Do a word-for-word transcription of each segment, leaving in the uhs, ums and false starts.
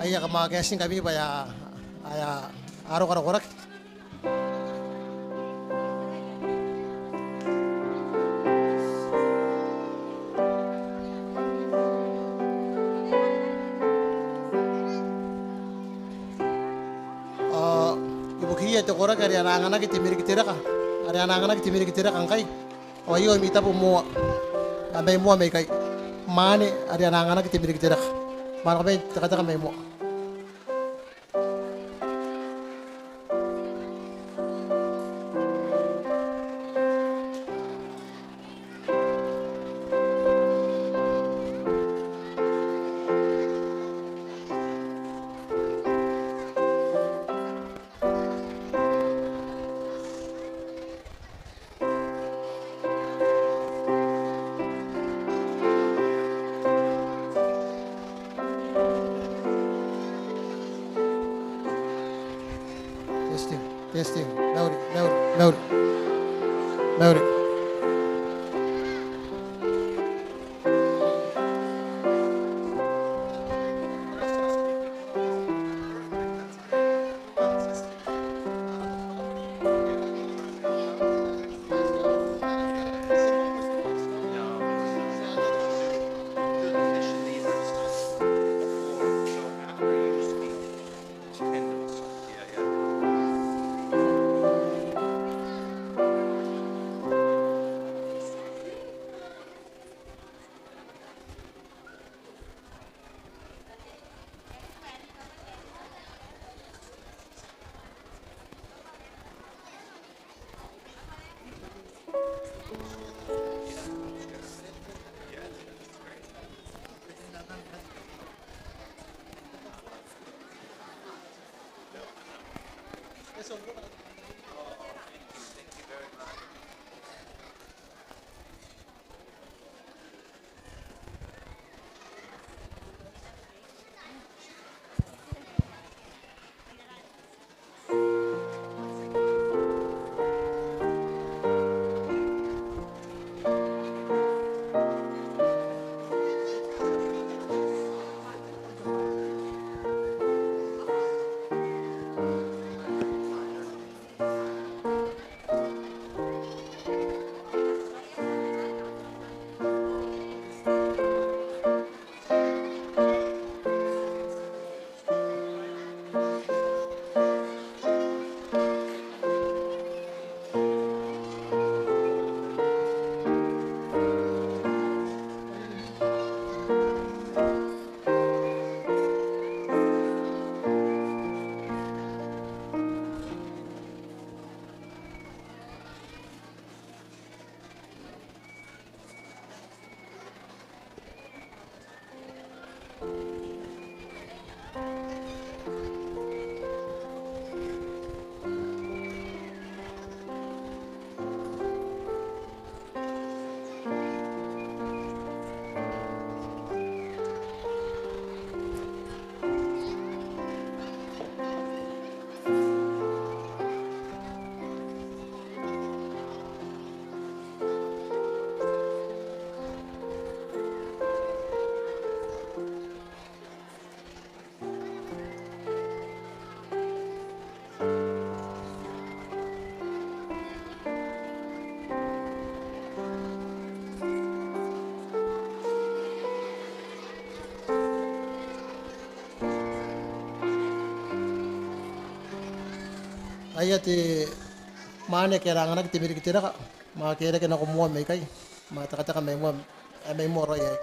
Ia kam a kaeti ngkami bwa a, a, a roko ara koraki. Ao ibukiia te koraki are a na anganaki te merikitereka, are a na anganaki te merikitereka ngkai. Ao aio ami tabo moa, a mai moa mai ikai. Mwaane are a na anganaki te merikitereka, mwaane ko mai tekateka mai moa. Testing, testing. Mauri, mauri, mauri. Mauri. Aia te mwaane ake a na anganaki te merikitereka, ma kerake nako moa mai ikai, ma tekateka mai moa, ae mai moa raoi aei.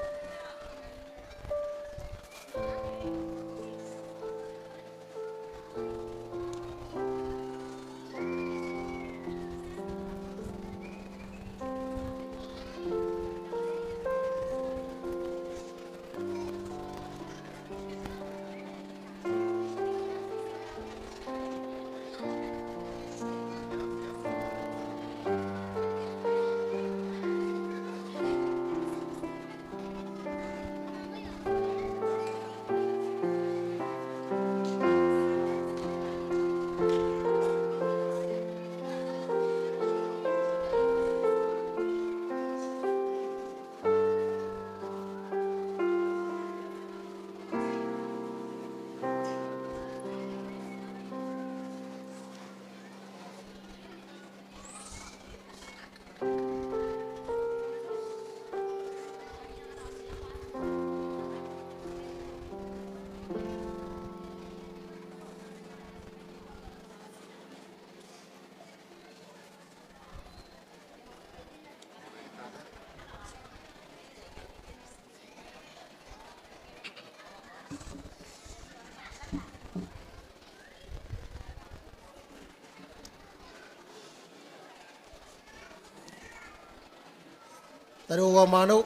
Tariu ao mwaneu,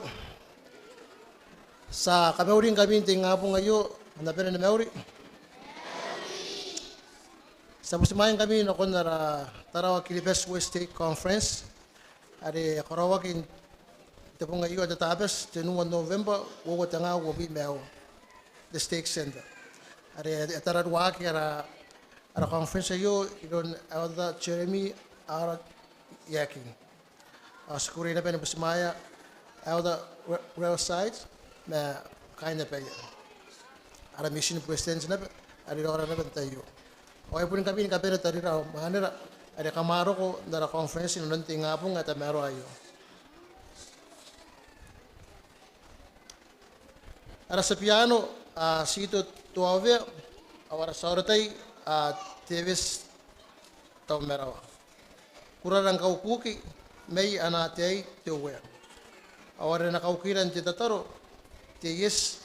ti a kamauri ngkami n te ingabong aio, kam na bane ni mauri. Ti a butimwaeingkami nakon ara Tarawa Kiribati West Stake Conference are e karaoaki n te bong aio ae te Tabati, tenua n November, uoua tenga uabwi ma aua, n te Stake Centre. Are e tararuaaki ara, ara conference aio iroun Elder Jeremy R. Yaki. Ao ti kukurei naba ni butimwaea Elder Re-, Ralside ma kaain abaia, ara mission president naba are e raora naba n te tai aio. Ao e boni ngkami ni kabane tarira ao mwanera are kam a roko n ara conference inanon te ingabong ae tamaroa aio. Ara tia piano ae Tito Tuaovea, ao ara tia orotai ae Teweti Taumarawa. Kurara ni kaukuki mai ana ataei te Uea. Ao are e na kaukira n te tataro te Ieti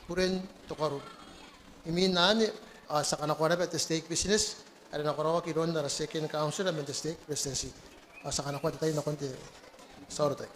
Buren Tokaru. Imwin anne ao ti a kanakoa naba te stake business are e na karaoaki iroun ara second councillor man te stake presidency. Ao ti a kanakoa te tai nakon te tia orotai.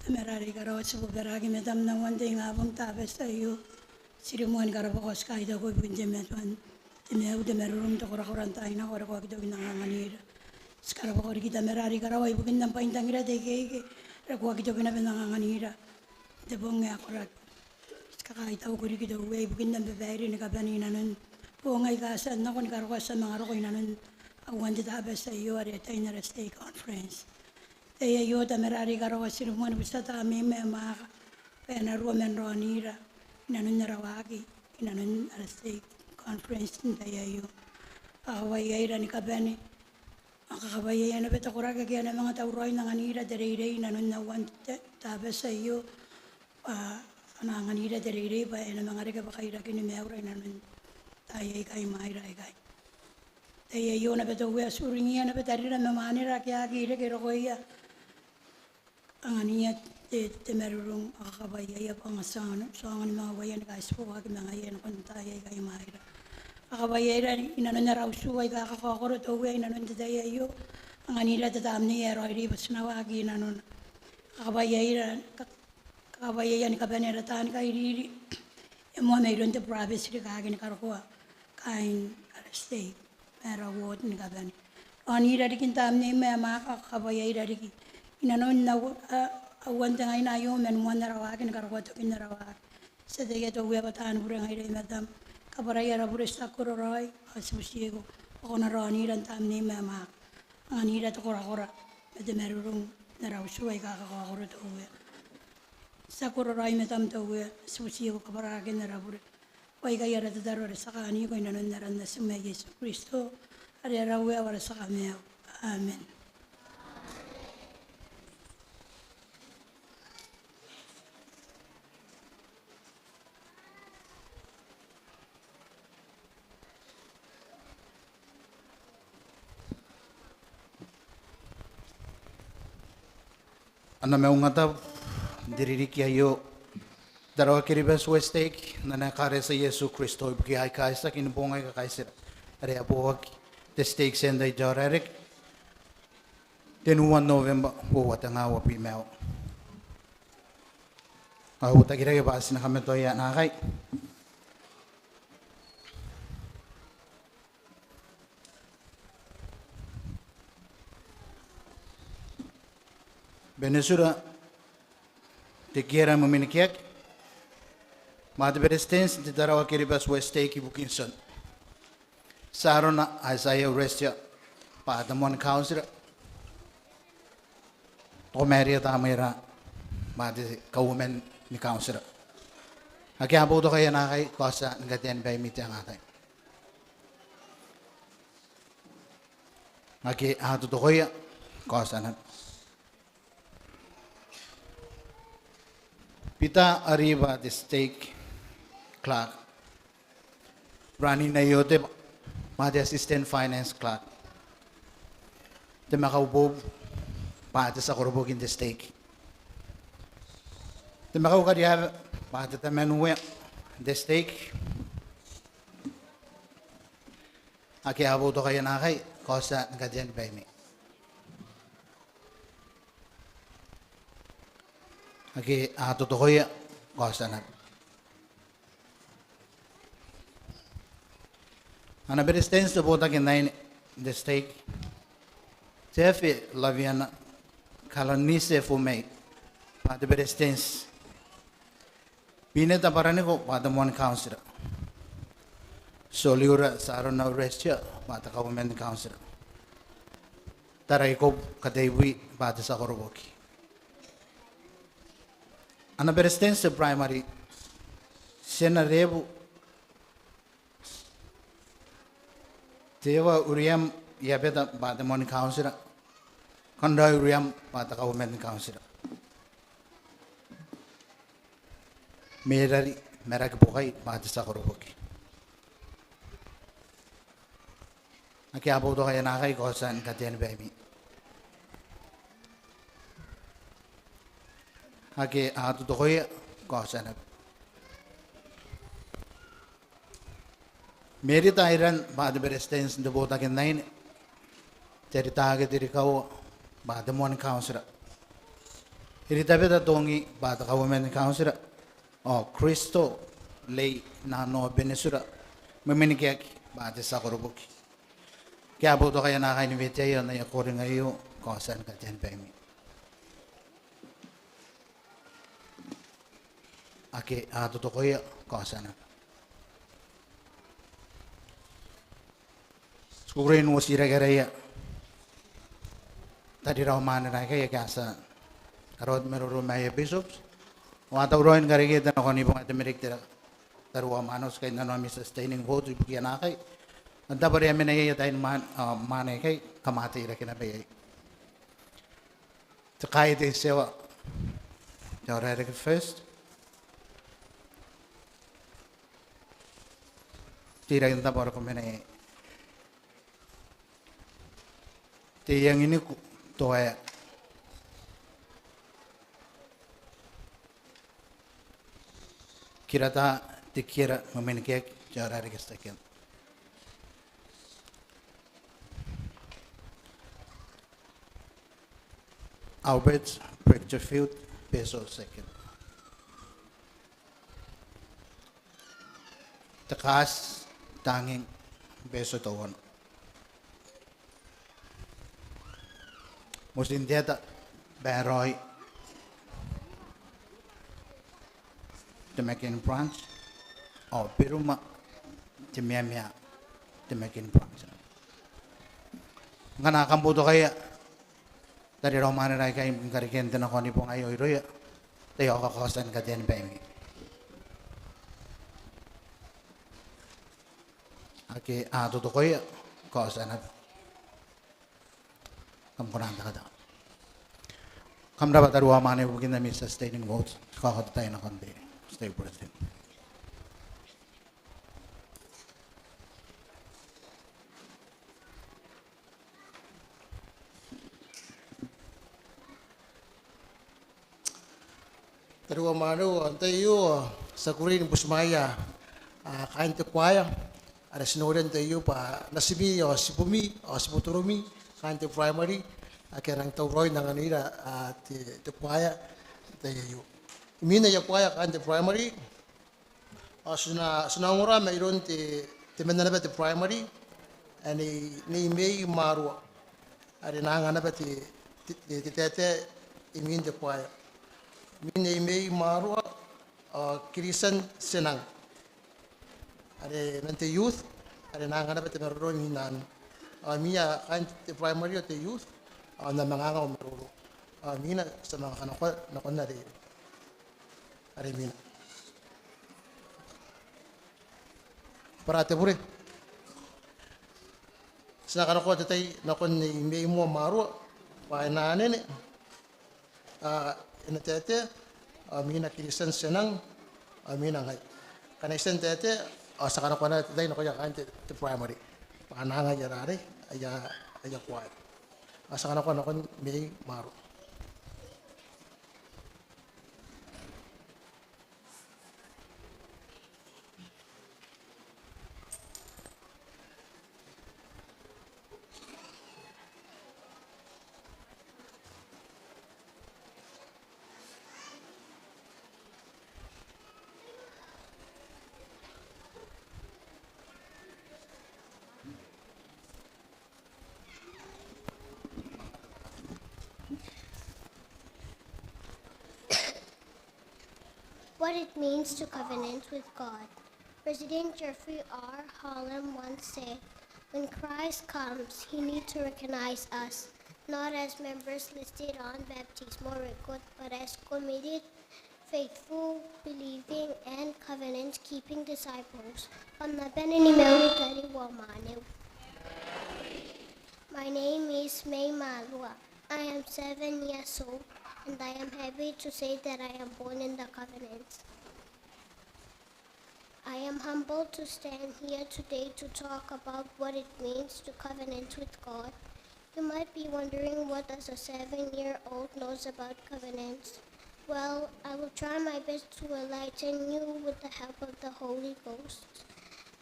Tamara are i karawa, ti bobaraaki i matam n aon te ingabong Tabati aio. Ti rimoa ni karabwako, ti kaitauko ibukin te matoa, te maiu, te marurung, te korakora n taai nako are ko aki toki n anganganira. Ti karabwako riki Tamara are i karawa ibukin am bwaintangira te ikeike are ko aki toki naba n anganganira n te bong ae koraki. Ti kakaitauko riki te Uea ibukin am babaire ni kabane inanon boong aika a tia n nako ni karokoa ti a manga roko inanon auan te Tabati aio are e tai n ara stake conference. Tai aio Tamara are i karawa, ti rimoa ni butiia Tamneim ae mwaaka bwa e na ruo man raonira inanon ara waaki inanon ara stake conference n tai aio. Ao ai ngaira ni kabane a kakabwaiaia naba te koraki ake a na manga tauraoi n anganira te reirei inanon auan te Tabati aio, bwa a na anganira te reirei bwa e na manga reke bwa kairakin maiura inanon taai aika imwaira aikai. Tai aio naba te Uea ti uringiia naba tarira ma mwanera ake a aki reke rokoia. Anganiia te, te marurung, a kakabwaiaia bwa ngkana ti aonga, ti aonga ni manga uaia ni kaitibo waaki ma ngaia nakon taai aika imwaira. A kakabwaiaira inanon ara utu aika kakaokoro te Uea inanon te tai aio. Anganira te Tamnei ae Raoiroi bwa ti na waaki inanona. A kakabwaiaira, ka, kakabwaiaia ni kabane ara taan kairiri. E moa mairoun te burabeti rikaaki ni karokoa kaain ara stake ma ara ward ni kabane. Raonira riki n Tamneim ae mwaaka, kakabwaiaira riki inanon au, a, auan te ngaina aio man moan ara waaki ni karokoa tokin ara waaki. Ti ataia te Uea bwa taan bure ngaira i matam. Kabwarai ara bure, ti aki kororaoi, ao ti butiiko bwa ko na raonira n Tamneim ae mwaaka. Anganira te korakora ma te marurung n ara utu aika kakaokoro te Uea. Ti aki kororaoi i matam te Uea, ti butiiko kabwararaken ara bure. Baikai ara tataro are ti kaaniko inanon aran Natim ae Iesu Kristo, are ara Uea ao ara tia Kamaiu. Amen. Ana maungatabu n te ririki aio Tarawa Kiribati West Stake n ana Ekaretia Iesu Kristo ibukia Aika Itiaki ni Boong Aika Kaitira, are e a boaki n te Stake Centre i Teaoraereke, tenua n November, uoua tenga uabwi ma aua. Ao I a uotakirake bwa ti na kamatoaia naakai. Benetura Tekiera Mwemwenikeaki, bwa te Beretitenti n te Tarawa Kiribati West Stake ibukin Tion. Tiarona Aitaia Urestia, bwa te moan kauntira. Tokomaeria Tamwera, bwa te kauoman ni kauntira. Ake a boutokaia naakai, kaotia ni katean baimi te angaatai. Ake a totokoia, kaotia naba. Peter Ariba, te stake clerk. Rani Naioteba, bwa te assistant finance clerk. Temakau Bob, bwa te tia koroboki n te stake. Temakau Kariaba, bwa te taman uea n te stake. Ake a boutokaia naakai, kaotia ni katean baimi. Ake a totokoia, kaotia naba. Ana Beretitenti te Botaki n Aine n te stake, Tefi Laviana Kalanise Fumei, bwa te Beretitenti. Bineta Baraniko, bwa te moan kauntira. Soliura Tiarona Urestia, bwa te kauoman ni kauntira. Taraikobu Kateibwi, bwa te tia koroboki. Ana Beretitenti te Primary, Tiana Rebu, Tewa Uriam Iabeta, bwa te moan kauntira. Kanraoi Uriam, bwa te kauoman ni kauntira. Merari Maraki Bokai, bwa te tia koroboki. Ake a boutokaia naakai, kaotia ni katean baimi. Ake a totokoia, kaotia naba. Merita Iran, bwa te Beretitenti n te Botaki n Aine. Teritaake Terikawa, bwa te moan kauntira. Iritabeta Tongi, bwa te kauoman ni kauntira. Ao Kristo Lei Nanoa Benetura Mwemwenikeaki, bwa te tia koroboki. Ake a boutokaia naakai, ni weteia n aia koringa aio, kaotia ni katean baimi. Ake a totokoia, kaotia naba. Ti kukurei n uotii rake araia tarira ao mwanera aikai ake a tia ni karaoa te maroro ma aia bishops. Ao a tauraoi ni karekea te nakoanibonga te merekitera, tariu ao mwaneu, ti kainnanoa ami sustaining vote ibukiia naakai. N tabo are a mena iai tain mwaane, a, mwaane aikai, kam a teirake naba iai. Te kaai, te itiua, te aorareke first. Teirake n tabo are ko mena iai. Te iango ni kutoaea. Kirata, te kiera, mwemwenikeaki, te aorareke second. Albert Breakterfield, Betio second. Te kaati, te anging, Betio teuana. Motin te ata, Baraoi, te Makin Branch, ao Beruma, te Meamea, te Makin Branch. Ngkana kam boutokaia tarira ao mwanera aikai ni karekean te nakoanibonga aio irouia, taiaoka kaotia ni katean baimi. Ake a totokoia, kaotia naba. Kam kona n takataka. Kam rabwa tariu ao mwaneu ibukin ami sustaining votes. Kaoka te tai nakon te stake president. Tariu ao mwaneu, n te tai aio ti a kukurei ni butimwaea, a, kaain te kuaea are ti noria n te tai aio bwa natimi ao tibumi ao tibutorumi kaain te primary ake a nang tauraoi n anganira, a, te, te kuaea n te tai aio. Imwin aia kuaea kaain te primary, ao ti na, ti na ongora mairoun te, temanna naba te primary, ae Nei, Nei Mei Marua, are e na anga naba te, te, te, te taetae imwin te kuaea. Imwin Nei Mei Marua, ao Kiritian Tenang, are man te youth, are e na anga naba te maroro imwin anne. Ao imwiia kaain te primary ao te youth, ao N na manga anga au maroro. Ao imwina ti a manga kanakoa nakon are are imwina. Bwa ara te bure, ti na kanakoa te tai nakon Nei Mei Marua bwa e na anene, a, e na taetae, ao imwina Kiritian Tenang, ao imwina ngai. Ngkana I tia n taetae, ao ti a kanakoa naba te tai nakoia kaain te, te primary bwa a na anga aia rarei, aia, aia kuaea. Ao ti a kanakoa nakon Mei Marua. What it means to covenant with God. President Jeffrey R. Holland once said, "When Christ comes, he needs to recognize us, not as members listed on baptismal record, but as committed, faithful, believing, and covenant-keeping disciples." Kam na bane ni mauri tariu ao mwaneu. My name is Mei Marua. I am seven years old, and I am happy to say that I am born in the covenant. I am humbled to stand here today to talk about what it means to covenant with God. You might be wondering, "What does a seven-year-old knows about covenants?" Well, I will try my best to enlighten you with the help of the Holy Ghost.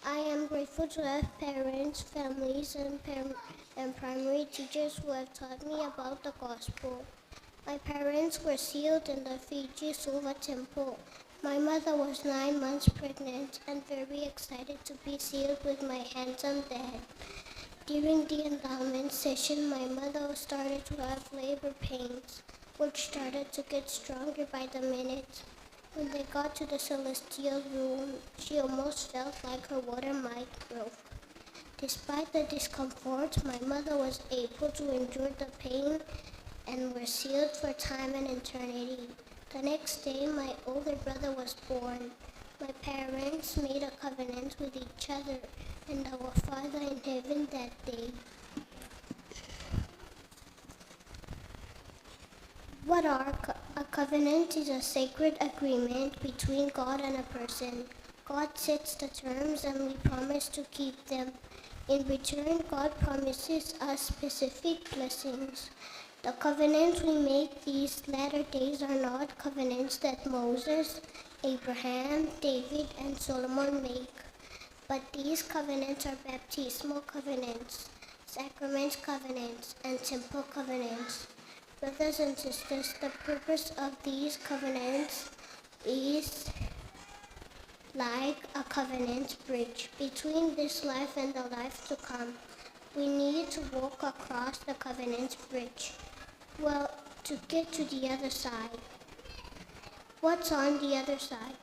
I am grateful to have parents, families, and prim-, and primary teachers who have taught me about the gospel. My parents were sealed in the Fiji Suva Temple. My mother was nine months pregnant and very excited to be sealed with my handsome dad. During the endowment session, my mother started to have labor pains, which started to get stronger by the minute. When they got to the celestial room, she almost felt like her water might broke. Despite the discomfort, my mother was able to endure the pain and were sealed for time and eternity. The next day, my older brother was born. My parents made a covenant with each other and our Father in heaven that day. What are co-, a covenant is a sacred agreement between God and a person. God sets the terms and we promise to keep them. In return, God promises us specific blessings. The covenants we make these latter days are not covenants that Moses, Abraham, David, and Solomon make, but these covenants are baptismal covenants, sacrament covenants, and temple covenants. Brothers and sisters, the purpose of these covenants is like a covenant bridge between this life and the life to come. We need to walk across the covenant bridge, well, to get to the other side. What's on the other side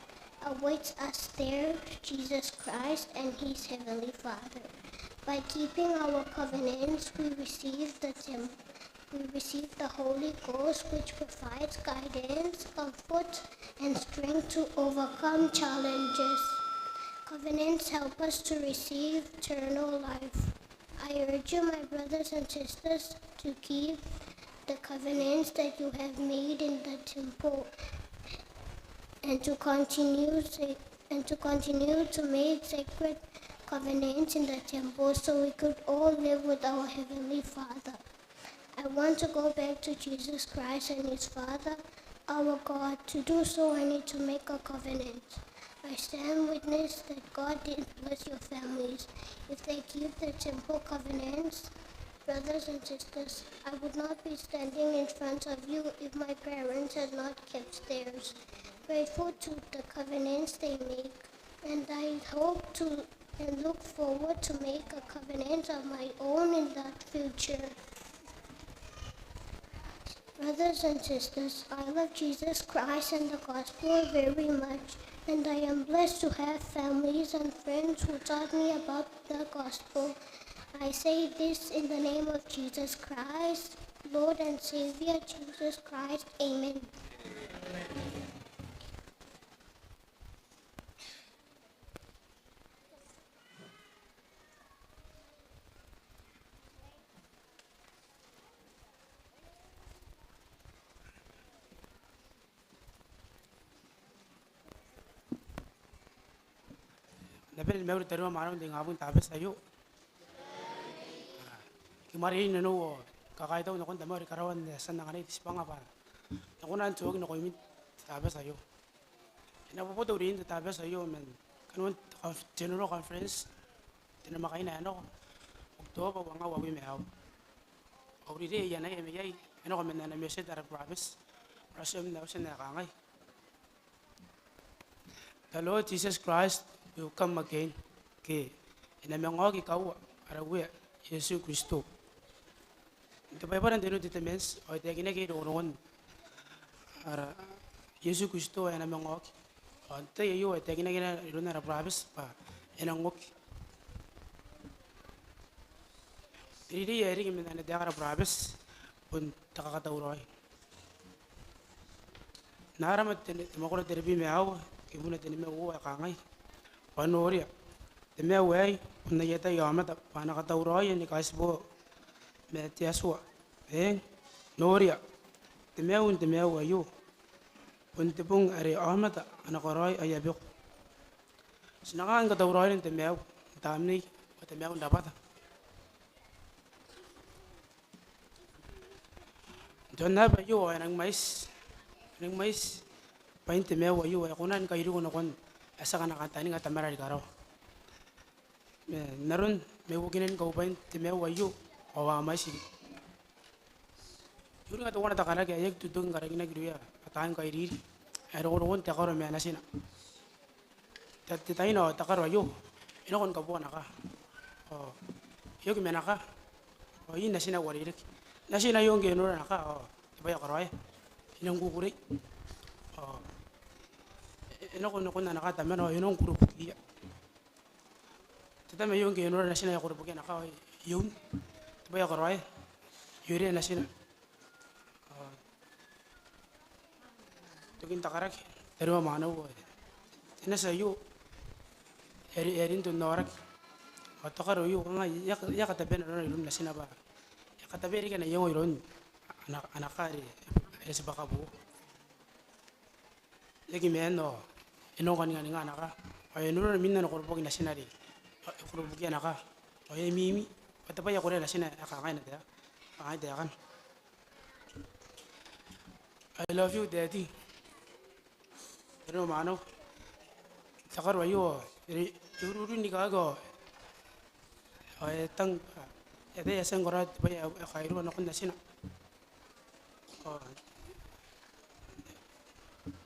awaits us there, Jesus Christ and his heavenly Father. By keeping our covenants, we receive the tem-, we receive the Holy Ghost, which provides guidance, comfort, and strength to overcome challenges. Covenants help us to receive eternal life. I urge you, my brothers and sisters, to keep the covenants that you have made in the temple and to continue sa-, and to continue to make sacred covenants in the temple so we could all live with our Heavenly Father. I want to go back to Jesus Christ and his Father, our God. To do so, I need to make a covenant. I stand witness that God did bless your families if they keep the temple covenants. Brothers and sisters, I would not be standing in front of you if my parents had not kept theirs. Grateful to the covenants they make, and I hope to and look forward to make a covenant of my own in the future. Brothers and sisters, I love Jesus Christ and the gospel very much, and I am blessed to have families and friends who taught me about the gospel. I say this in the name of Jesus Christ, Lord and Savior, Jesus Christ. Amen. N na bane ni mauri tariu ma mwaneu n te ingabong n te tabati aio. Kam na riai n nanou ao kakaitau nakon Tamau are i karawa n ae e a tia n anganai te tibwanga bwa N na kona n tuoaki nakoimi n te tabati aio. E na boboto uriin te tabati aio man kanoan te conf-, General Conference n te namwakaina ae nako, October uangaun uabwi ma aua. Ao rirei ae I anaia mai iai e nako man ana message ara burabeti Russell M. Nelson ae kangai, "The Lord Jesus Christ will come again." Ke, e na manga oki kaua ara Uea Iesu Kristo. N te Baibara n te Nu Tetemanti ao e taekinaki iai rongorongon ara Iesu Kristo ae e na manga oki. Ao n te tai aio e taekinaki iai iroun ara burabeti bwa e nang oki. Te rirei ae riki man ana taeka ara burabeti bon te kakatauraoi. N Arama te, te mwakoro tenibwi ma aua, kibuna tenibwi ma uoua ae kangai, "Bwa noria, te maiu aei bon aia tai aomata bwa a na katauraoia ni kaitibo ma te Atua. Eng, noria, te maiu n te maiu aio bon te bong are aomata a na karaoi aia beku. Ti na kanga ni katauraoira n te maiu n tamnei ao te maiu n rabwata?" N te aonnaba aio ao e nang mwaiti, e nang mwaiti bwain te maiu aio ae e kona ni kairiko nakon ae ti aki kona ni kantaninga Tamara are i karawa. Ma n aron maiuakinan kaubwain te maiu aio ao a mwaiti. I uringa teuana te karaki ae I aki tutuki ni karakinaki irouia ataei ni kairiri ae rongorongon te karo ma natina. Te, te taina ao te karo aio e nako ni kabooa ana kaa ao e oki ma ana kaa ao iai natina ae uarereke. Natina aio ngke e nora ana kaa ao te bwai ae karaoia e nang kukurei ao e, e nako nakon ana kaa tamana ao e nang korobokiia. Te tama aio ngke e nora natina ae korobokia ana kaa ao e un, te bwai ae karaoia e orea natina. Ao tokin te karaki tariu ma mwaneu, e, e, natina aio, e rin, e rin te nooraki. Ao te karo aio, kanga e a, e a katabea nanona iroun natina bwa e a katabea riki ana iango iroun ana, ana kaa are e tibwa kaboou. E aki maan ao e nang kaninganinga ana kaa. Ao e nora mwin ana koroboki natina are e koroboki ana kaa. Ao e mimi. Ao te bwai ae korea natina e kangai ana taeka, kangai taekana: "I love you, Daddy." Tariu ao mwaneu, te karo aio e, e uruuru ni kaaki ao e tang, e ataia e a tia ni karaoa te bwai ae e kairua nakon natina. Ao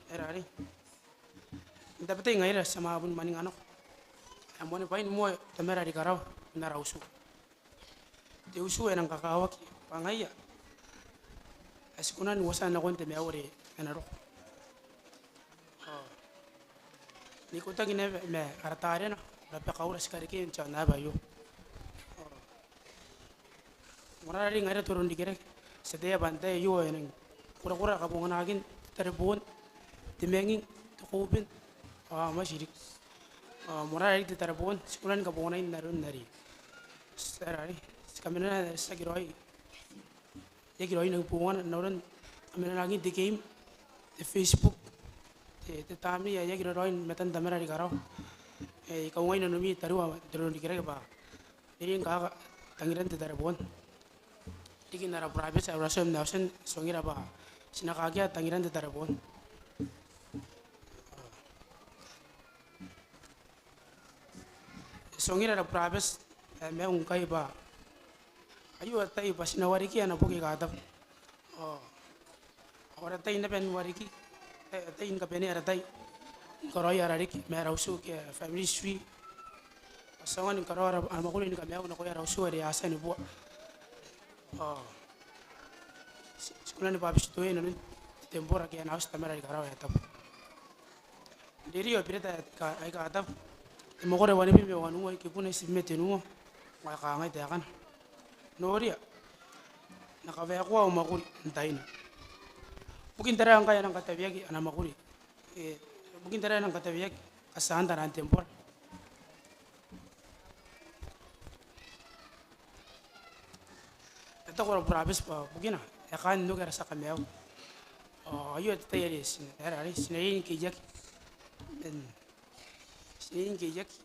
e rarei: "N tabetai ngaira ti a manga bon mwaninga nako. E a moan bwain moa tamara are i karawa n ara utu. Te utu ae e nang kakawaki bwa ngaia ae ti kona n uotia nakon te maiu are e na roko. Ao n ikotaki naba ma ara tarena, rabakaura, ti karekei n te aonnaba aio. Ao moarara riki ngaira te roro n rikirake, ti ataia bwa n tai aio e nang korakora kabonganaakin te tareboon, te manging, te koben, ao a mwaiti riki. Ao moarara riki te tareboon, ti kona ni kabonganai n aron are ti, are ti kamenana, ti aki raoi, e aki raoi nang bongana n aron kamenanaakin te game, te Facebook, te, te tamnei ae e aki raoiroi n matan tamara are i karawa. E, I kaungai nanomi tariu ao te roro n rikirake bwa n rin kaaka tangiran te tareboon riki n ara burabeti ae Russell M. Nelson, ti ongira bwa ti na kaakea tangiran te tareboon. Ti ongira ara burabeti ae maiu ngkai bwa aio te tai bwa ti na wareki ana boki aika tabu. Ao, ao ara tai naba ni wareki, e, tai ni kabanea ara tai ni karaoi ara riki ma ara utu ke family tree. Ao ti aonga ni karaoa ara, ara mwakuri ni kamaiu nakoia ara utu are a tia ni bua. Ao ti, ti kona ni bwabetitoia inanon te tembora ke ana auti tamara are i karawa ae tabu. N reirei ao berita aika, aika tabu, te mwakoro ae wanibwi ma wanua, kibuna itibwi ma tenua, ao e kangai taekana: Noria, N na kawaekoa au mwakuri n taina. Bukin tera ngkai e nang kataweaki ana mwakuri? E, bukin tera e nang kataweaki katiaan taian tembora? E taku ara burabeti bwa bukina e kaan n oki ara tia kamaiu. Ao aio te tai are ti na, are, are ti na riai ni keiaki, ti na riai ni keiaki,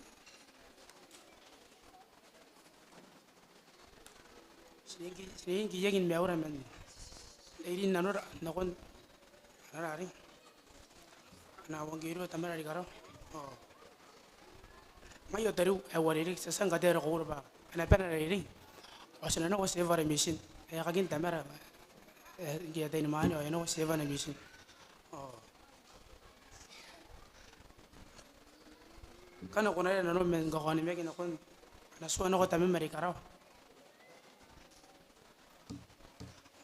ti na riai ni kei, ti na riai ni keiaki ni maiura man reirin nanora nakon, are, are ana euangkerio tamara are i karawa. Ao ngai ao tariu ae uarereke, ti a tia ni kataia ara koura bwa a na bane ara reirei ao ti na nako ti eva ara mitin. E a kakin tamara, e, ngke e a tai ni mwaane ao e a nako ti eva ana mitin. Ao ngkana ko na ira nanom man kakaonimaki nakon ana tua nako tamam are i karawa,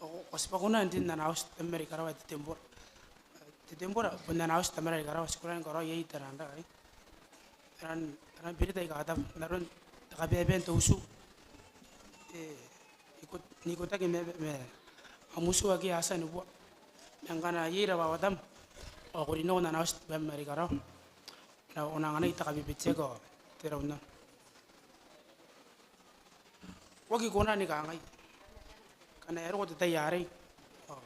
ao ko tibwa kona n rin n ana auti tamam are i karawa ae te tembora. Te tembora bon ana auti tamara are i karawa, ti kona ni karaoi iai taian, are, taian, taian berita aika tabu n aron te kabeabean te utu. E, ikot, n ikotaki ma, ma am utu ake a tia ni bua. Ma ngkana iai rawawatam ao ko rin nako n ana auti tamam are i karawa, ao ko na anganai te kabebeteaki ao te raunnano. Ko aki kona ni kangai, ngkana e a roko te tai arei, ao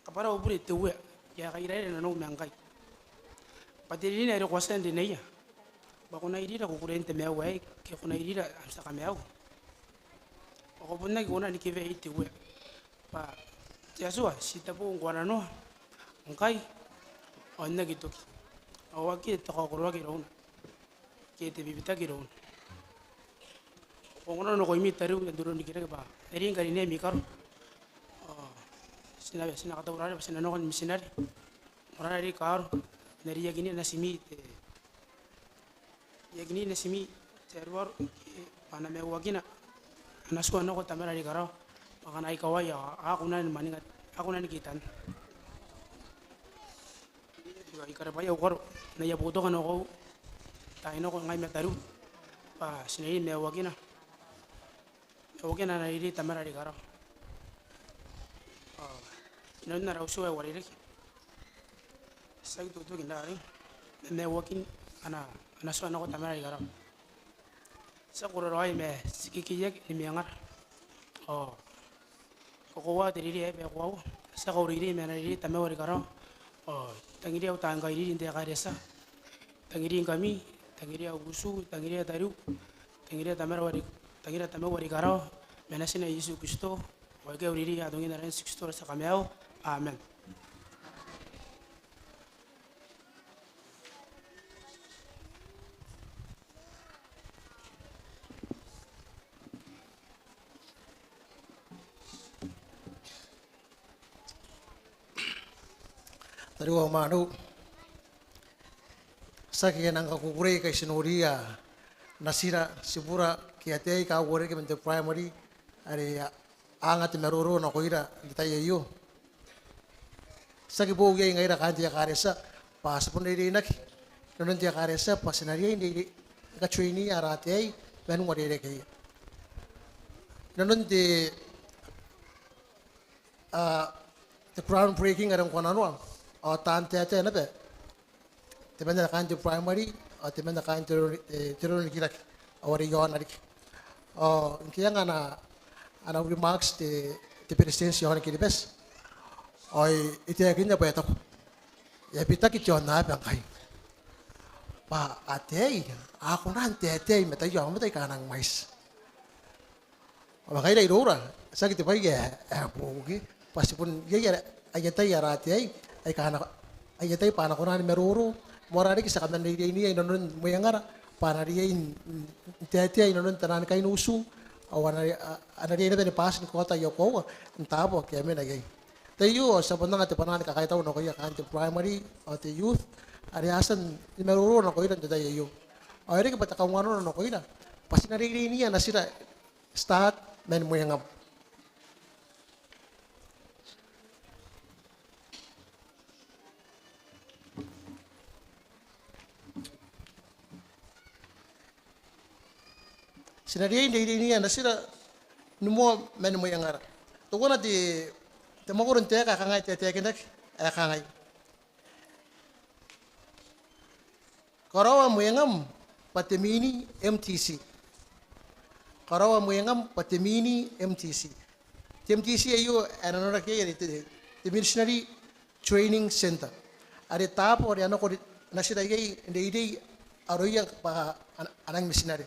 kabwara au bure te Uea, ke a kairaira nanou ma ngkai, bwa te rinerine are ko a tia n rineia bwa ko na irira kukurein te maiu aei, ke ko na irira am tia kamaiu. Ao ko bon aki kona ni kewe iai te Uea bwa te Atua ti tabo ngkoananoa ngkai ao n aki toki, ao akea te kaokoroaki irouna ke te bibitaki irouna. Ko ongora nakoimi tariu n te roro n rikirake bwa e riai ni karinea ami karo. Ao ti na, ti na katauraoira bwa ti na nako ni mitinare. Moarara riki kaaro, n ae e aki nia natimi te, e aki nia natimi te aroaro, bwa a na maiuakina ana tua nako tamara are i karawa, bwa ngkana a ikawai ao a kona ni mwaninga, a kona ni kitanna. Ao I karabwaia au karo n aia boutoka nakoiu n taai nako ngai ma tariu bwa ti na riai ni maiuakina, maiuakina ana reirei tamara are i karawa. Ao inanon ara utu ae uarereke, ti aki toki n rarei. ma maiuakin ana, ana tua nako Tamara are i karawa. Ti a kororaoi ma ti kekeiaki ni mwengara. Ao ko koaua te reirei ae e koaua. Ti a kaureirei ma ana reirei Tamau are i karawa. Ao I tangiria au taan kairiri n te ekaretia. I tangiringkami, I tangiria utu, I tangiria tariu, I tangiria Tamara are, I tangiria Tamau are i karawa, ma Natina Iesu Kristo, ao aikai au reirei atongi n aran Iesu Kristo ara tia Kamaiu. Amen. Tariu ao mwaneu, tiaki e nang kakukurei ngkai ti noriia natira, tibura ke ataei aika uarereke man te primary are a anga te maroro nakoira n te tai aio. Tiaki boou iai ngaira kaain te ekaretia bwa ti bon reireinaki inanon te ekaretia bwa ti na riai n reirei, ni katrainiia ara ataei man uarerekeia. Inanon te, a, te groundbreaking are ngkoananoa, ao taan taetae naba temanna kaain te primary, ao temanna kaain te roro, e, te roro n rikirake, ao are i aona riki. Ao ngke e anga ana, ana remarks te, te Beretitenti i aon Kiribati, ao e, e taekinna bwa e taku, e a bitaki te aonnaba ngkai bwa ataei a kona n taetae i mataia aomata aika a nang mwaiti. Ao ngaira iroura, tiaki te bwai ae, ae boou ke, bwa ti bon iai aia, aia tai ara ataei aika a na, aia tai bwa a na kona ni maroro, moarara riki ti a kaman reireinia inanon mwengara bwa a na riai n, n, n taetae inanon taian kain utu, ao a na, a, a na riai naba ni bati ni kaota aia koaua n taabo ake a mena iai. Te tai aio ao ti a bon anga te bwanaa ni kakaitau nakoia kaain te primary ao te youth are a tia ni maroro nakoira n te tai aio. Ao e reke bwa te kaunganano nakoira bwa ti na reireinia natira, start man mwengam. Ti na riai n reireinia natira ni moa man mwengara. Teuana te, te mwakoro n taeka ae kangai, taetaekinaki ae kangai: Karaoa mwengam bwa te mini M T C. Karaoa mwengam bwa te mini M T C. Te M T C aio ae nanonaki iai are te, te Missionary Training Centre, are taabo are a nako natira iai n reirei aroia bwa a, a nang mitinare.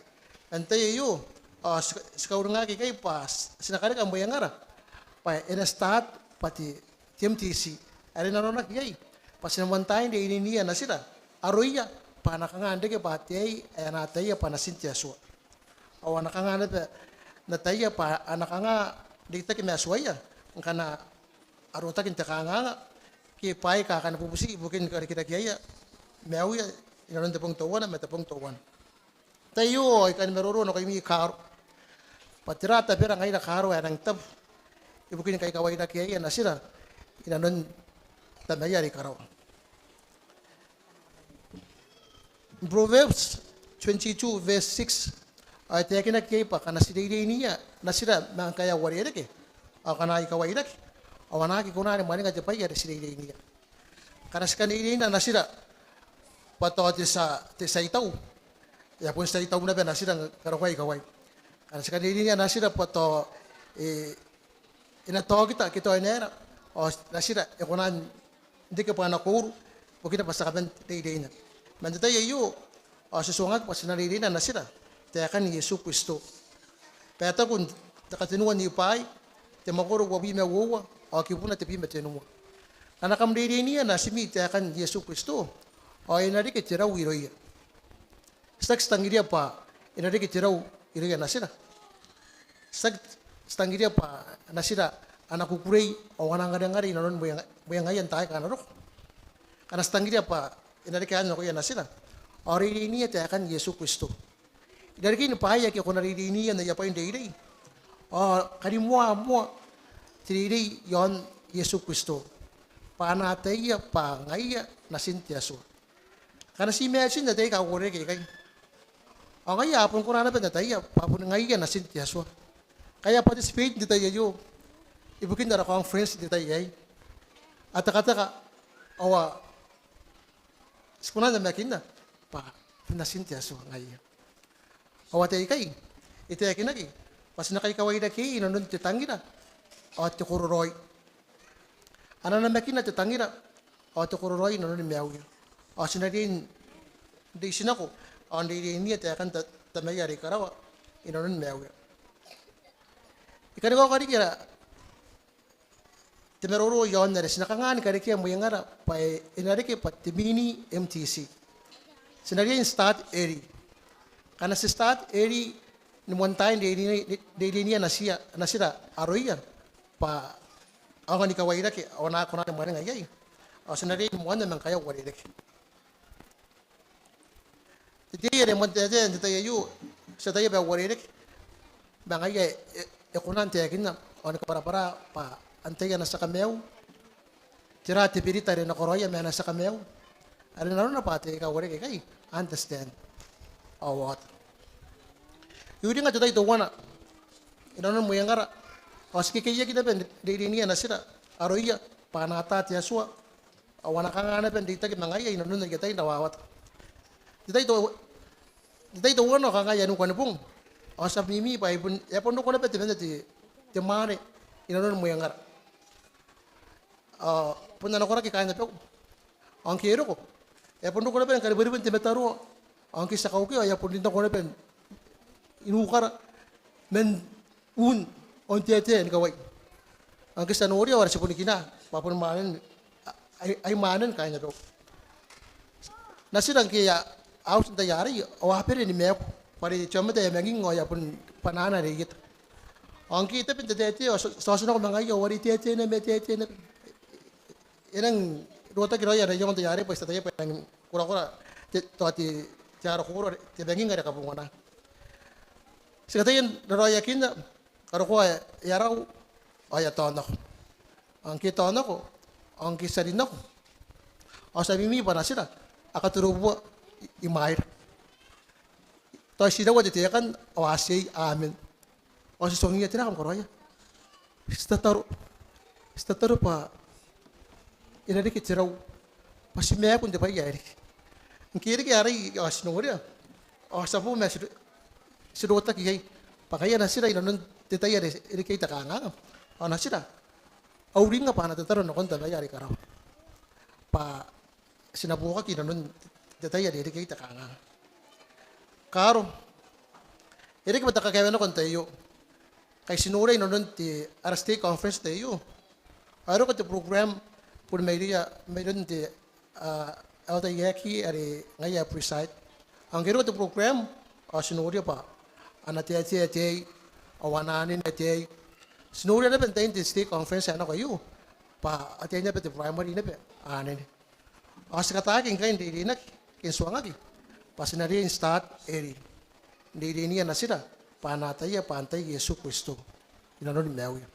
Man te tai aio ao ti, ti kauringaki ikai bwa ti na karika mwengara bwa e na start bwa te te M T C are nanonaki iai bwa ti na moan tai n reireinia natira aroia bwa a na kanga n reke bwa ataei ae a na ataia bwa natin te Atua. Ao a na kanga naba n ataia bwa a na kanga n reitaki ma Atuaia ngkana a rotaki n te kanganga ke bwaai aika a kani bubuti ibukin karikirakeaia maiuia inanon te bong teuana ma te bong teuana. Tai aio ao I kani maroro nakoimi kaaro bwa tera tabera ngaira kaaro ae rangi n tabu ibukin kaikawairakeaia natira inanon Tamaia are i karawa. Proverbs twenty-two verse six ao e taekinaki iai bwa ngkana ti reireinia natira ma ngkae a uarereke ao ngkana a ikawairake ao a na aki kona ni mwaninga te bwai are ti reireinia. Ngkana ti kan reireina natira bwa tao te tia, te tia itau, e a bon tia itau naba natira ngkana ko a ikawai. Ngkana ti kan reireinia natira bwa tao e, e na taokita ke tao e na era, ao natira e kona n reke bwa ana kouru ibukina bwa ti a kaman reireina. Man te tai aio ao ti tuangaki bwa ti na reireina natira taekan Iesu Kristo. Bwa e taku n te Katenua n Nibwaai, te mwakoro uabwi ma uoua ao kibuna tebwi ma tenua: Ngkana kam reireinia natimi taekan Iesu Kristo ao e na reke te rau irouia. Tiaki ti tangiria bwa e na reke te rau irouia natira? Tiaki ti tangiria bwa natira a na kukurei ao a na angarengare inanon mwenga, mwengaia n taai aika a na roko? Ngkana ti tangiria bwa e na reke anne nakoia natira ao reireinia taekan Iesu Kristo. I rarikin bwaai ake ko na reireinia n aia bwai n reirei ao karimoa moa te reirei i aon Iesu Kristo bwa a na ataia bwa ngaia natin te Atua. Ngkana ti imagine ataei aika a uarereke ikai ao ngaia a bon kona naba n ataia bwa bon ngaia natin te Atua. Ngkai a participate n te tai aio ibukin ara conference n te tai aei, a tekateka ao a ti kona n namakinna bwa bon Natin te Atua ngaiia. Ao ataei aikai e taekinaki bwa ti na kaikawairakeai inanon te tangira ao te kororaoi. A na namakina te tangira ao te kororaoi inanoni maiuia, ao ti na riai n reitinako ao n reireinia taekan Tamaia are i karawa inanoni maiuia. I kan kaoka riki ara te maroro iaon are ti na kanga ni karekea mwengara bwa e na reke bwa te mini M T C. Ti na riai n start early. Ngkana ti start early ni moan tai n reireinia natiia, natira aroia bwa a aonga ni kawairake ao a na kona ni mwanenga iai, ao ti na riai ni moanna ma ngkae a uarereke. Te tei are moan taetae n te tai aio, ti ataia bwa e uarereke ma ngaia e kona n taekinna ao ni kabwarabwara bwa antai ana tia kamaiu, tera te berita are e na karaoia ma ana tia kamaiu, are nanona bwa ataei aika uarereke ikai a understand ao a ota. I uringa te tai teuana inanon mwengara ao ti kekeiaki naba n reireinia natira aroia bwa a na ata te Atua ao a na kanga naba n reitaki ma ngaia inanon aia tai n rawawata. N te tai teuana ao kanga aia nukanibong ao ti a mimi bwa e a bon roko naba temanna te mwaane inanon mwengara. Ao bon ana koraki kaain abau. Ao ngke e roko e a bon roko naba ni karibweribwen te mataroa. Ao ngke ti a kaukia ao e a bon rin nako naba n ukara man un ao n taetae ni kawai. Ao ngke ti a noria ao ara tibunikina bwa bon mwanen, ai mwanen kaain abau. Natira ngke a uti n tai arei ao a bere ni maaku bwa are te aomata e a manging ao e a bon bwanaana are i eta. Ao ngke e tabe n tataetae ao ti a otinako ma ngaia ao are e taetae naba, e taetae naba. E nang rotaki raoi ana iango n tai arei bwa ti ataia bwa e nang korakora te, tao te, te aro koro, te manging are kabongana. Ti kataia n raraoiakinna, karokoa e a rau ao e a taonako. Ao ngke e taonako ao ngke ti a rin nako ao ti a mimi bwa natira a katorobubua i mwaira. Tao e tiraua te tekan ao a tia, amen. Ao ti tuangiia, tera kam karaoia? Ti tataro, ti tataro bwa e na reke te rau bwa ti maaku n te bwai ae riki. Ngke e reke arei ao ti noria ao ti a bo ma ti rotaki iai bwa ngaia natira inanon te tai are e reke iai te kanganga ao natira a uringnga bwa a na tataro nakon Tamaia are i karawa bwa ti na buokaki inanon te tai are e reke iai te kanganga. Kaaro, e reke bwa te kakaewenako n tai aio ngkai ti noria inanon te ara stake conference n tai aio ao e roko te program bon mairouia, mairoun te Elder Iaki are ngaia ae preside. Ao ngke e roko te program ao ti noria bwa a na taetae ataei ao a na anene ataei. Ti noria naba n tain te stake conference ae nako aio bwa a tia naba te primary naba a anene. Ao ti kataaki ngkai n reireinaki ke n tuangaki bwa ti na riai n start early n reireinia natira bwa a na ataia bwa antai Iesu Kristo inanoni maiuia.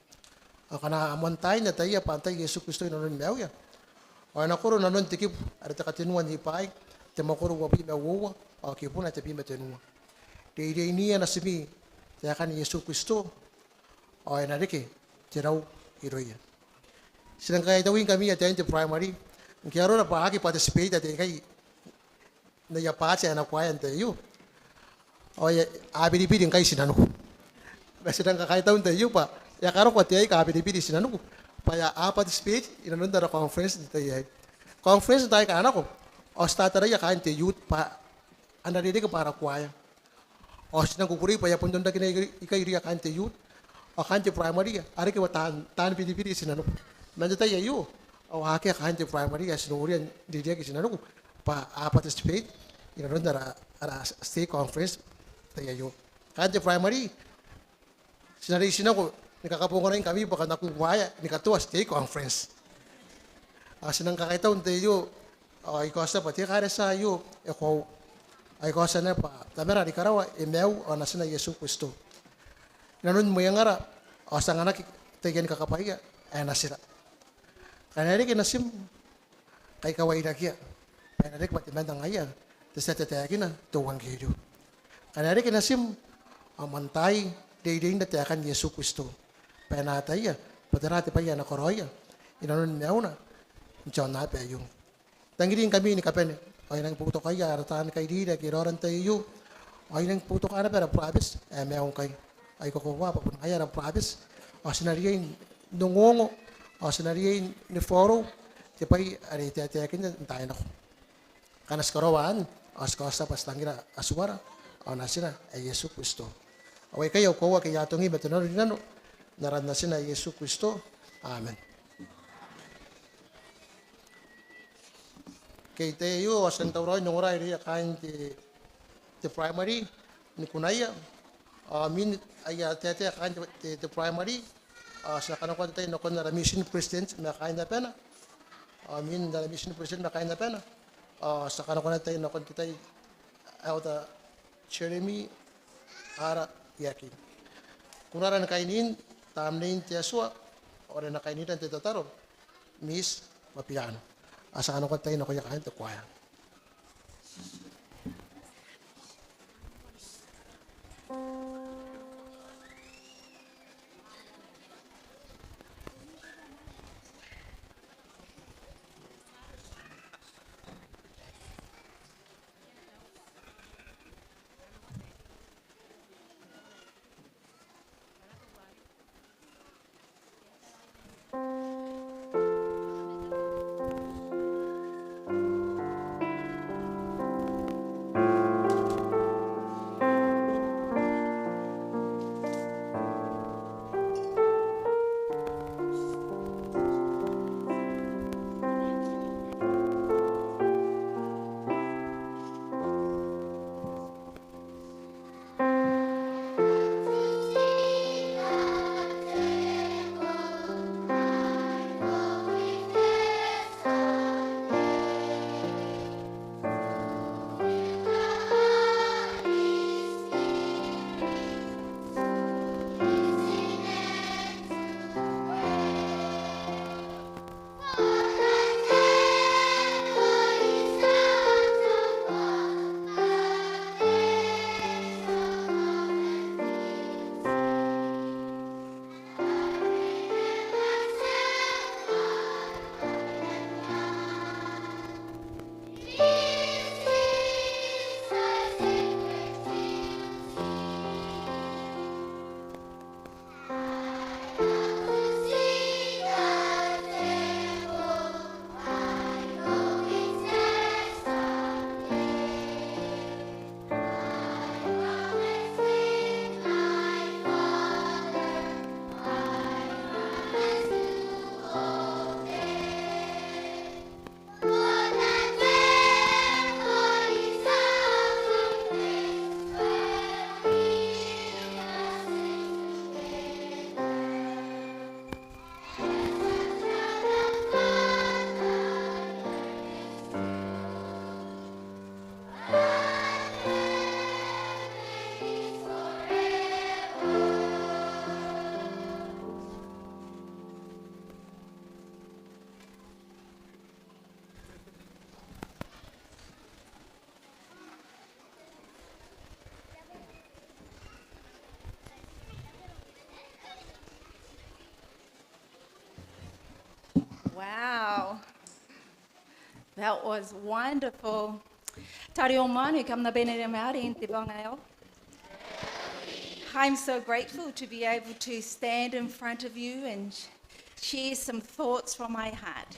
Ao ngkana a moan tai n ataia bwa antai Iesu Kristo inanoni maiuia ao e na koro nanon te kibu are te katenua n Nibwaai, te mwakoro uabwi ma uoua ao kibuna tebwi ma tenua. Reireinia natimi taekan Iesu Kristo ao e na reke te rau irouia. Ti nang kakaitauingkami ataein te primary ngke arona bwa a aki participate ataei aikai n aia part ae nako aei n tai aio ao a biribiri ngkai tinaniku. Ma ti nang kakaitau n tai aio bwa e a karako ataei aika a biribiri tinaniku bwa a participate inanon ara conference n te tai aei. Conference n taai aika nako ao ti tataraia kaain te youth bwa a na rereke bwa ara kuaea. Ao ti nang kukurei bwa e a bon onrakina ikai irouia kaain te youth ao kaain te primary a reke bwa taan, taan biribiri tinaniku. Ma n te tai aio ao akea kaain te primary ae ti noria n reireiaki tinaniku bwa a participate inanon ara, ara stake conference n tai aio. Kaain te primary ti na reitinako ni kakabonganingkami bwa kam na kukuaea ni katoa stake conference. Ao ti nang kakaitau n tai aio ao I kaotia bwa te ekaretia aio e koaua. Ao I kaotia naba bwa Tamara are i karawa e maiu ao Natina Iesu Kristo inanon mwengara ao ti anganaki taiani kakabwaia ae natira. Ngkana e reke natim, kaikawairakeia bwa e na reke bwa temanna ngaia te tia tataekina te euangkerio. Ngkana e reke natim ao moan tai n reireinna taekan Iesu Kristo bwa e na ataia bwa tera te bwai ae e na karaoia inanoni maiuna n te aonnaba aio. I tangiringkami ni kabane Ao I nang boutokaia ara taan kairiri ake raora n tai aio. Ao I nang boutoka naba ara burabeti ae maiu ngkai. Ao I kakoaua bwa bon ngaia ara burabeti ao ti na riai n ongoongo ao ti na riai ni follow te bwai are e taetaekinna n taai nako. Ngkana ti karaoa anne ao ti kaotia bwa ti tangira Atuara ao Natina ae Iesu Kristo. Ao aikai au koaua ake I atongi ma te nanorinano n aran Natina ae Iesu Kristo. Amen. Ke n tai aio ao ti a tauraoi n ongora irouia kaain te, te primary ni kunaia. Ao imwin aia taetae kaain te, te, te primary ao ti na kanakoa te tai nakon ara mission president ma kaain abana. Ao imwin ara mission president ma kaain abana ao ti a kanakoa te tai nakon te tai Elder Jeremy Ara Iaki. Kunara ni kainin Tamnein te Atua ao e na kainira n te tataro Miss Mapiano. Ao ti a kanakoa te tai nakoia kaain te kuaea. Wow. That was wonderful. Tariu mwaane, kam na bane ni mena n te bong aio. I'm so grateful to be able to stand in front of you and share some thoughts from my heart.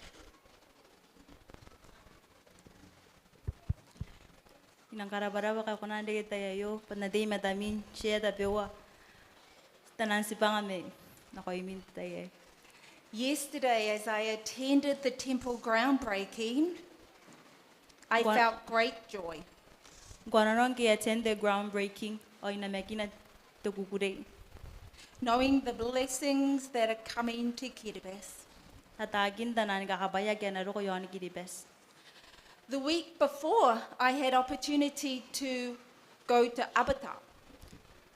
I nang karabwarabwa ngkai ko na reke te tai aio bwa N na tei i matami n share tabeua te nang tibwanga mai nakoimi n te tai aei. Yesterday, as I attended the temple groundbreaking, I felt great joy. Ngkoananoa ngke I attend the groundbreaking ao I namakina te kukurei. Knowing the blessings that are coming to Kiribati. N ataakin taian kakabwaia ake a na roko iaon Kiribati. The week before, I had opportunity to go to Abatao.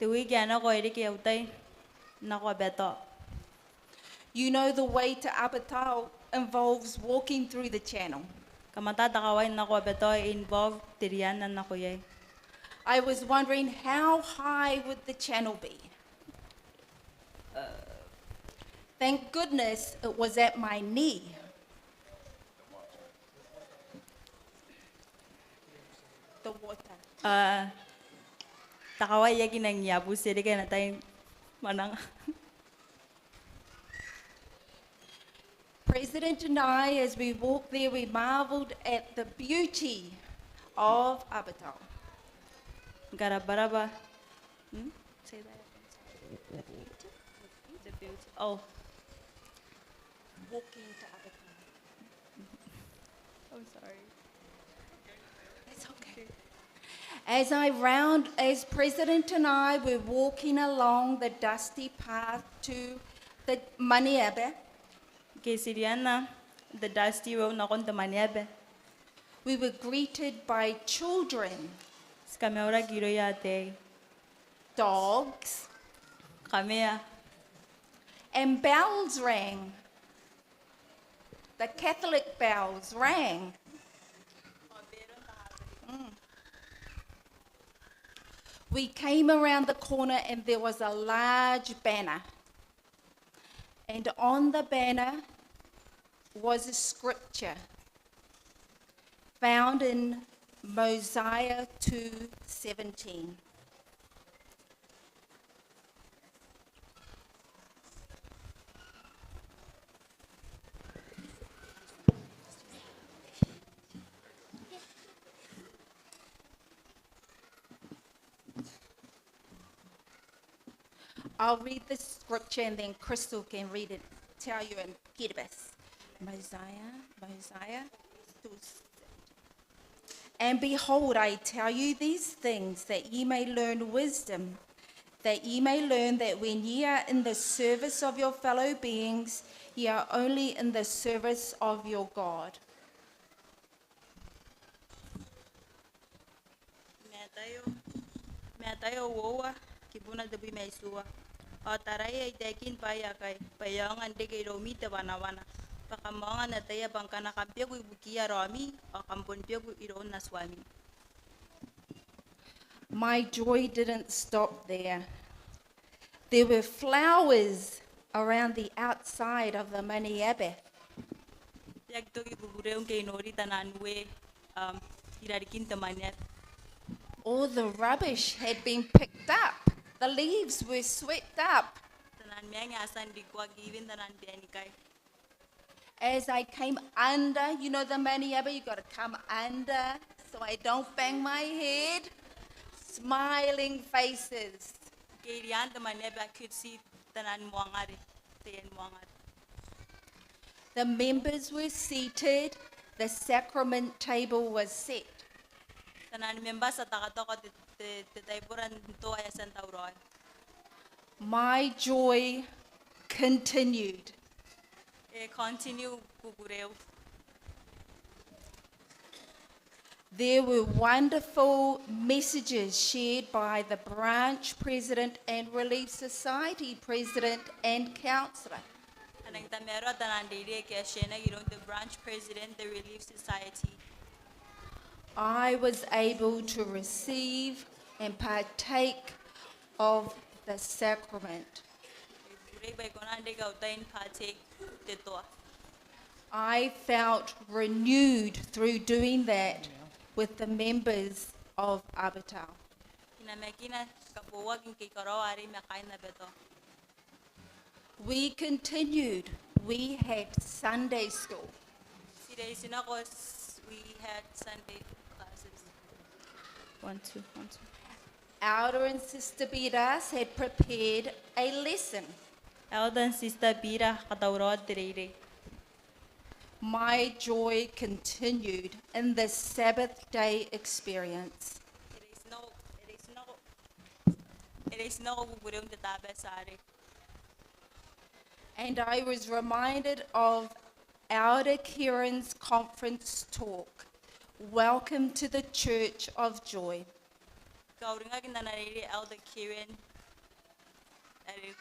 Te wiki ae nako e reke au tai n nako Abatao. You know, the way to Abatao involves walking through the channel. Kam ataa te kawai n nako Abatao e involve te rianna n nako iai. I was wondering how high would the channel be. Thank goodness it was at my knee. the water. Ah, te kawai e aki nang iabuti riki ana tai n mananga. President and I, as we walked there, we marveled at the beauty of Abatao. Ngkana bwarabwara. Hmm? Say that again. The beauty. The beauty. Oh. Walking to Abatao. I'm sorry. It's okay. As I round, as President and I were walking along the dusty path to the Maneaba, Ngke ti rianna the dusty road nakon te Maneaba, we were greeted by children. Ti kamauraki irouia ataei. Dogs. Kamea. And bells rang. The Catholic bells rang. Mm. We came around the corner and there was a large banner. And on the banner was a scripture found in Mosiah two seventeen. I'll read the scripture and then Crystal can read it, tell you in Kiribati. Mosiah, Mosiah two seventeen. And behold, I tell you these things, that ye may learn wisdom, that ye may learn that when ye are in the service of your fellow beings, ye are only in the service of your God. Mataio, Mataio uoua, kibuna tebwi ma itiua. Ao taraia, I taekin bwaai aikai, bwa e aonga n reke iroumi te wanawana, bwa kam aonga n ataia bwa ngkana kam beku ibukiia raomi, ao kam bon beku iroun Atuami. My joy didn't stop there. There were flowers around the outside of the Maneaba. E aki toki kukureu ngke I nori taian ue, um, irarikin te Maneaba. All the rubbish had been picked up. The leaves were swept up. Taian meang a tia n rikoaki, even taian bwaenikai. As I came under, you know the Maneaba, you gotta come under so I don't bang my head. Smiling faces. Ngke I rianna te Maneaba, I could see taian mwangare, taian mwangare. The members were seated, the sacrament table was set. Taian membwa a tia n tekateka, te, te, te taibora n toa e a tia n tauraoi. My joy continued. E continue kukureu. There were wonderful messages shared by the branch president and Relief Society president and councillor. A rang n tamaroa taian reirei ake a tienaki iroun te branch president, the Relief Society. I was able to receive and partake of the sacrament. E kukurei bwa I kona n reke au tai n partake te toa. I felt renewed through doing that with the members of Abatao. I namakina kabouaki ngke I karaoa arei ma kaain Abatao. We continued. We had Sunday school. Ti reitinako, we had Sunday classes. One, two, one, two. Elder and Sister Biras had prepared a lesson. Elder and Sister Biras katauraoa te reirei. My joy continued in this Sabbath day experience. E reitinako, e reitinako, e reitinako kukureun te Tabati arei. And I was reminded of Elder Kieran's conference talk, Welcome to the Church of Joy. Kauringaki n ana reirei Elder Kieran, are,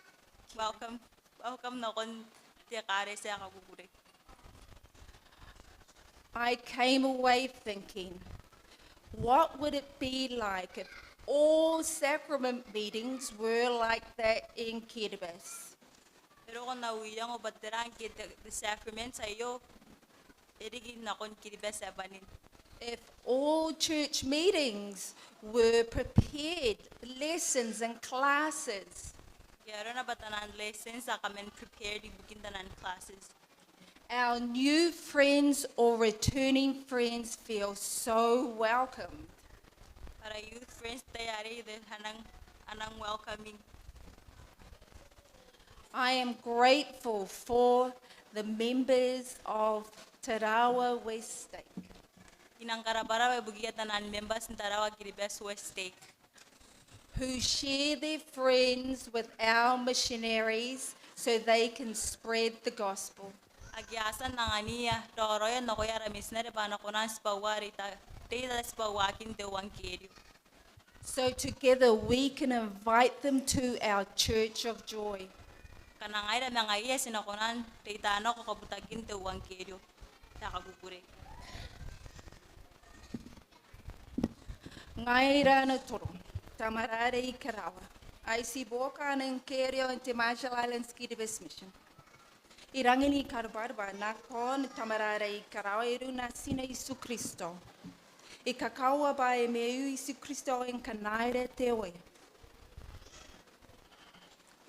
welcome, welcome nakon te ekaretia ae kakukurei. I came away thinking, what would it be like if all sacrament meetings were like that in Kiribati? E roko n au iango bwa tera ngke te, te sacrament aio e riki nakon Kiribati ni bane. If all church meetings were prepared, lessons and classes, Ngke arona bwa taian lessons a kaman prepared ibukin taian classes, our new friends or returning friends feel so welcomed. Ara youth friends, tao arei, they are nang, are nang welcoming. I am grateful for the members of Tarawa West Stake. I nang karabwarabwa ibukiia taian members n Tarawa Kiribati West Stake, who share their friends with our missionaries so they can spread the gospel. Ake a tia n anganiia raoraoia nakoia ara mitinare bwa a na kona n tibwaua reita, reita tibwauakin te euangkerio. So together we can invite them to our church of joy. Ngkana ngaira ma ngaiia ti na kona n reita nako kabutakin te euangkerio ae kakukurei. Ngaira Natoro, Tamara are i karawa, I see Boka and Kerio in the Marshall Islands Kiribati Mission. I rangi ni karabwarabwa nakon Tamara are i karawa iroun Natina Iesu Kristo. I kakaoa bwa e maiu Iesu Kristo ngkana e reke te Uea.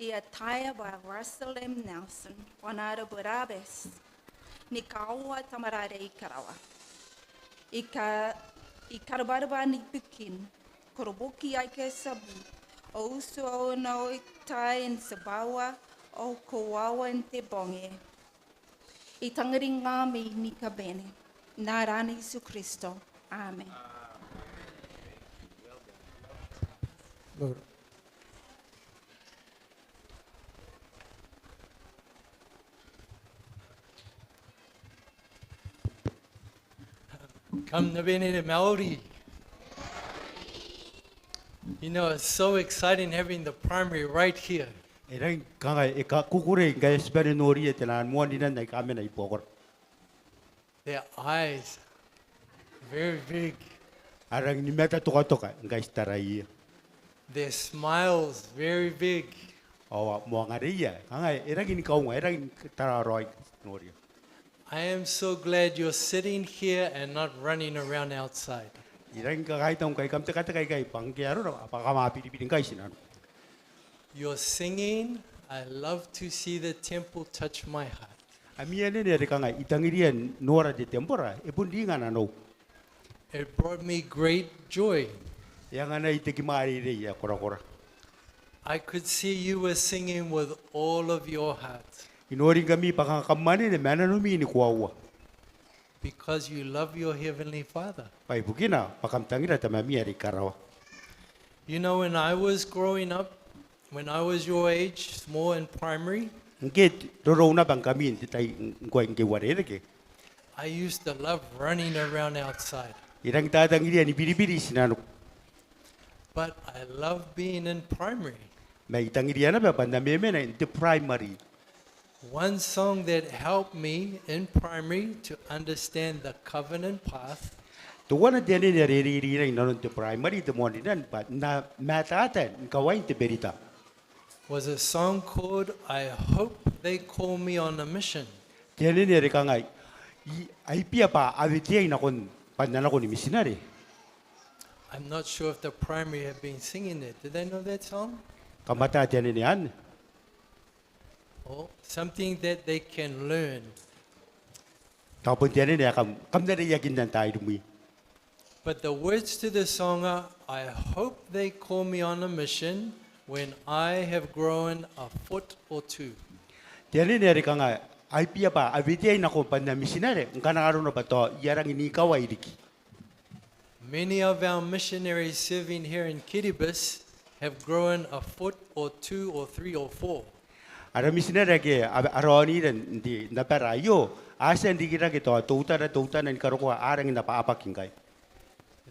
I ataia bwa Russell M. Nelson, Honorable Rabes, ni kaoa Tamara are i karawa. I ka, i karabwarabwa ni bukin koroboki aika tabu, ao utu ao naoitai n tibwaua ao koaua n te bong aei. I tangiringkami ni kabane n aran Iesu Kristo. Amen. Kam na bane ni mauri. You know, it's so exciting having the primary right here. E rangi ni kangai, e kakukurei ngkai ti bane n noria taian moan rinan aika mena i buakora. Their eyes very big. A rangi ni mata tokatoka ngkai ti taraia. Their smiles very big. Ao moangareia, kangai, e rangi ni kaunga, e rangi ni tararoa ngkai ti noria. I am so glad you're sitting here and not running around outside. I rangi ni kakaitau ngkai kam tekateka ikai bwa ngke arona bwa kam a biribiri ngkai tinaniku. Your singing, I love to see the temple touch my heart. Ami anene are kangai, I tangiria n nora te tembora, e bon ringa nanou. It brought me great joy. E anganai te kimwareirei ae korakora. I could see you were singing with all of your heart. I noringkami bwa kanga kam anene ma nanomi ni koaua. Because you love your Heavenly Father. Bwa ibukina bwa kam tangira Tamami are i karawa. You know, when I was growing up, when I was your age, small in primary, ngke rorou naba ngkami n te tai ngkoa ngke I uarereke, I used to love running around outside. I rangi n tatangiria ni biribiri tinaniku. But I love being in primary. Ma I tangiria naba bwa N na memena n te primary. One song that helped me in primary to understand the covenant path. Teuana te anene are e reireinai inanon te primary, te moan rinan, bwa N na mataata ni kawain te berita. Was a song called I Hope They Call Me on a Mission. Te anene are kangai, I, ai bia bwa a weteai nakon bwa N na nako ni mitinare. I'm not sure if the primary have been singing it. Do they know that song? Kam ataa te anene anne? Oh, something that they can learn. Tao bon te anene ae kam, kam na reiakinna n taai rimwi. But the words to the song are, I hope they call me on a mission when I have grown a foot or two. Te anene are kanga, ai bia bwa a weteai nakon bwa N na mitinare ngkana arona bwa tao I a rangi n ikawai riki. Many of our missionaries serving here in Kiribati have grown a foot or two or three or four. Ara mitinare ake a, a raonira n te, n abara aio, a tia n rikirake tao teutana, teutana ni karokoa, a rangi n abwabwaki ngkai.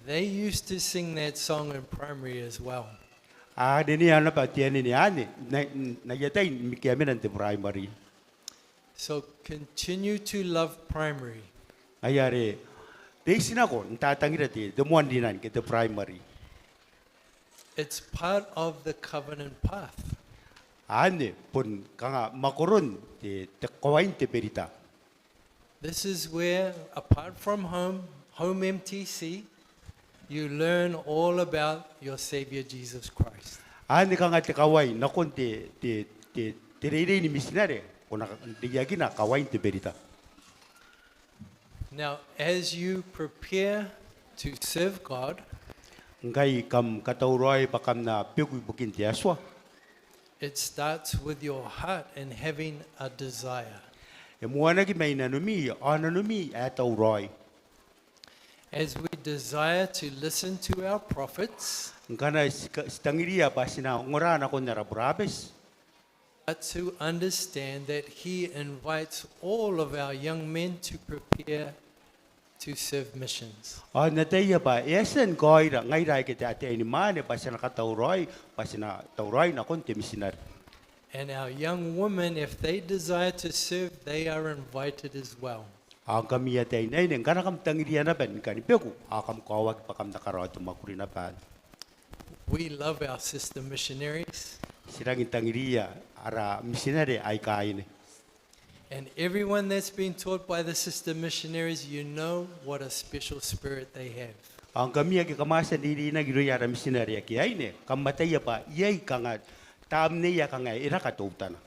They used to sing that song in primary as well. A anenea naba te anene anne n, n aia tai ni kiamena n te primary. So continue to love primary. Ngaia are reitinako n tatangira te, te moan rinan ke te primary. It's part of the covenant path. Anne bon kanga mwakoron te, te kawain te berita. This is where, apart from home, home M T C, you learn all about your Savior Jesus Christ. Anne kanga te kawai nakon te, te, te, te reirei ni mitinare, ko na reiakina kawain te berita. Now, as you prepare to serve God, ngkai kam katauraoi bwa kam na beku ibukin te Atua, it starts with your heart and having a desire. E moanaki mai nanomi, ao nanomi ae tauraoi. As we desire to listen to our prophets, ngkana ti ka-, ti tangiria bwa ti na ongora nakon ara burabeti, but to understand that he invites all of our young men to prepare to serve missions. Ao n ataia bwa e a tia ni kaoira ngaira aika ataeinimwaane bwa ti na katauraoi, bwa ti na tauraoi nakon te mitinare. And our young women, if they desire to serve, they are invited as well. Ao ngkami ataeinaine, ngkana kam tangiria naba ni kani beku, ao kam kaoaki bwa kam na karaoa te mwakuri naba anne. We love our sister missionaries. Ti rangi n tangiriia ara mitinare aika aine. And everyone that's been taught by the sister missionaries, you know what a special spirit they have. Ao ngkami ake kam a tia n reireinaki irouia ara mitinare ake aine, kam ataia bwa iai kanga tamneia kanga e raka teutana.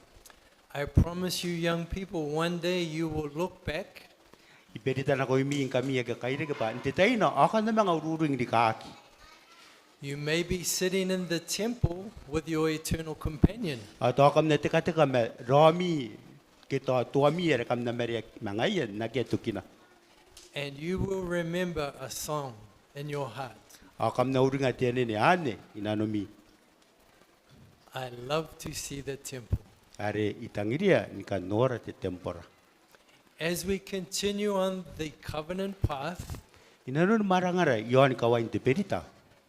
I promise you, young people, one day you will look back. I berita nakoimi ngkami ake kairake bwa n te taina ao kam na manga ururing rikaaki. You may be sitting in the temple with your eternal companion. Ao tao kam na tekateka ma raomi ke tao toami are kam na mareaki ma ngaia n akea tokina. And you will remember a song in your heart. Ao kam na uringa te anene anne i nanomi. I love to see the temple. Are I tangiria ni kan nora te tembora. As we continue on the covenant path, inanon mwarangara iaon kawain te berita,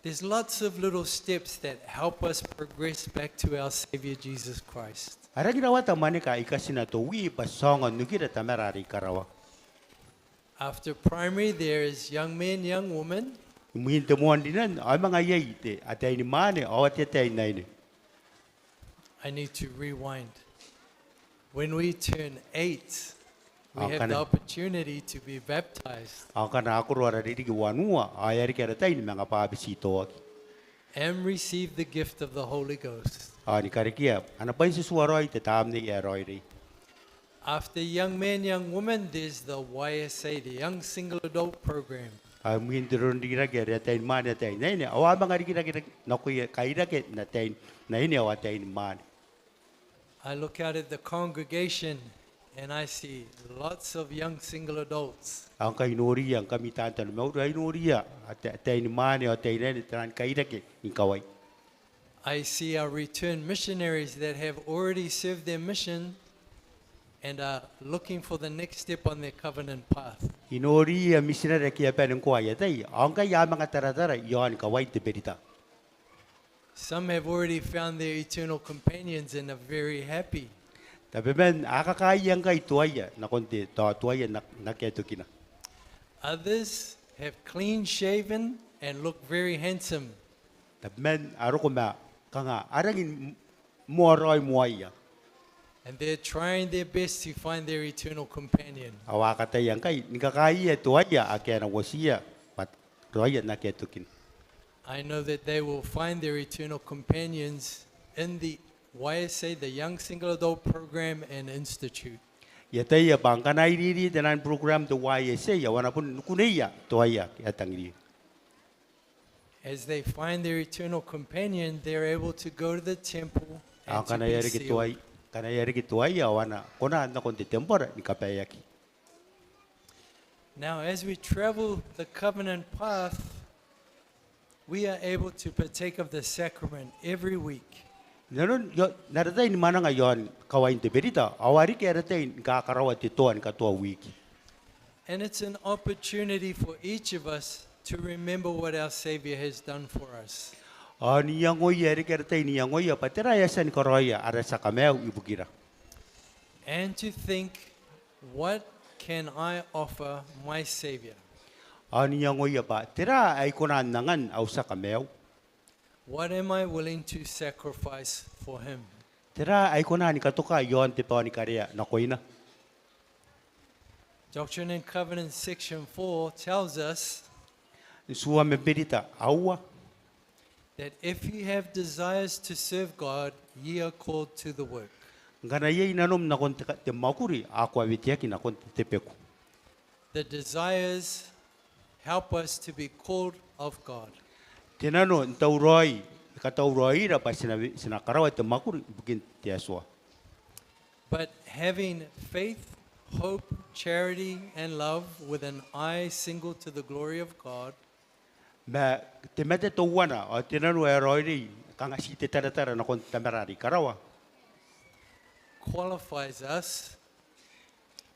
there's lots of little steps that help us progress back to our Savior Jesus Christ. A rangi rawata mwaneka aika ti na toui bwa ti aonga n okira Tamara are i karawa. After primary, there is young men, young women. Imwin te moan rinan, ao e manga iai te ataeinimwaane ao ataeinaine. I need to rewind. When we turn eight, we have the opportunity to be baptized. Ao ngkana a koro ara ririki wanua, ao e a reke ara tai ni manga bwabetitoaki. And receive the gift of the Holy Ghost. Ao ni karekea ana bwaintituaraoi te Tamnei ae Raoiroi. After young men, young women, there's the Y S A, the Young Single Adult Program. Ao imwin te roronrikirake are ataeinimwaane ataeinaine, ao a manga rikirake nakoia kairake n ataeinaine ao ataeinimwaane. I look out at the congregation and I see lots of young single adults. Ao ngkai I noriia ngkami taan taromauri, ao I noriia ata-, ataeinimwaane ao ataeinaine, taian kairake n ikawai. I see our returned missionaries that have already served their mission and are looking for the next step on their covenant path. I noriia mitinare ake a bane ngkoa aia tai, ao ngkai a manga taratara iaon kawain te berita. Some have already found their eternal companions and are very happy. Tabeman a kakaaia ngkai toaia nakon te tao toaia n akea tokina. Others have clean shaven and look very handsome. Tabeman a roko ma kanga a rangi n moaraoi moaia. And they're trying their best to find their eternal companion. Ao a kataia ngkai ni kakaaia toaia ake a na uotiia bwa raoia n akea tokina. I know that they will find their eternal companions in the Y S A, the Young Single Adult Program and Institute. I ataia bwa ngkana a iriiri taian program n te Y S A, ao a na bon kuneia toaia ake a tangiria. As they find their eternal companion, they're able to go to the temple and to be sealed. Ao ngkana e a reke toaia, ngkana e a reke toaia, ao a na kona n nakon te tembora ni kabaeaki. Now, as we travel the covenant path, we are able to partake of the sacrament every week. Inanon, io, n ara tai ni mwananga iaon kawain te berita, ao a reke ara tai ni kakaraoa te toa ni katoa wiki. And it's an opportunity for each of us to remember what our Savior has done for us. Ao n iangoia, e reke ara tai n iangoia bwa tera ae e a tia ni karaoia ara tia kamaiu ibukira. And to think, what can I offer my Savior? Ao n iangoia bwa tera ae I kona n angan au tia kamaiu. What am I willing to sacrifice for him? Tera ae I kona ni katoka iaon te bao ni karea nakoina. Doctrine and Covenants section four tells us N tuua ma berita aua that if ye have desires to serve God, ye are called to the work. Ngkana iai nanom nakon te ka-, te mwakuri, ao ko a weteaki nakon te beku. The desires help us to be called of God. Te nano n tauraoi e katauraoira bwa ti na we-, ti na karaoa te mwakuri ibukin te Atua. But having faith, hope, charity, and love with an eye single to the glory of God Ma te mate teuana ao te nano ae raoiroi, kanga ti te taratara nakon Tamara are i karawa, qualifies us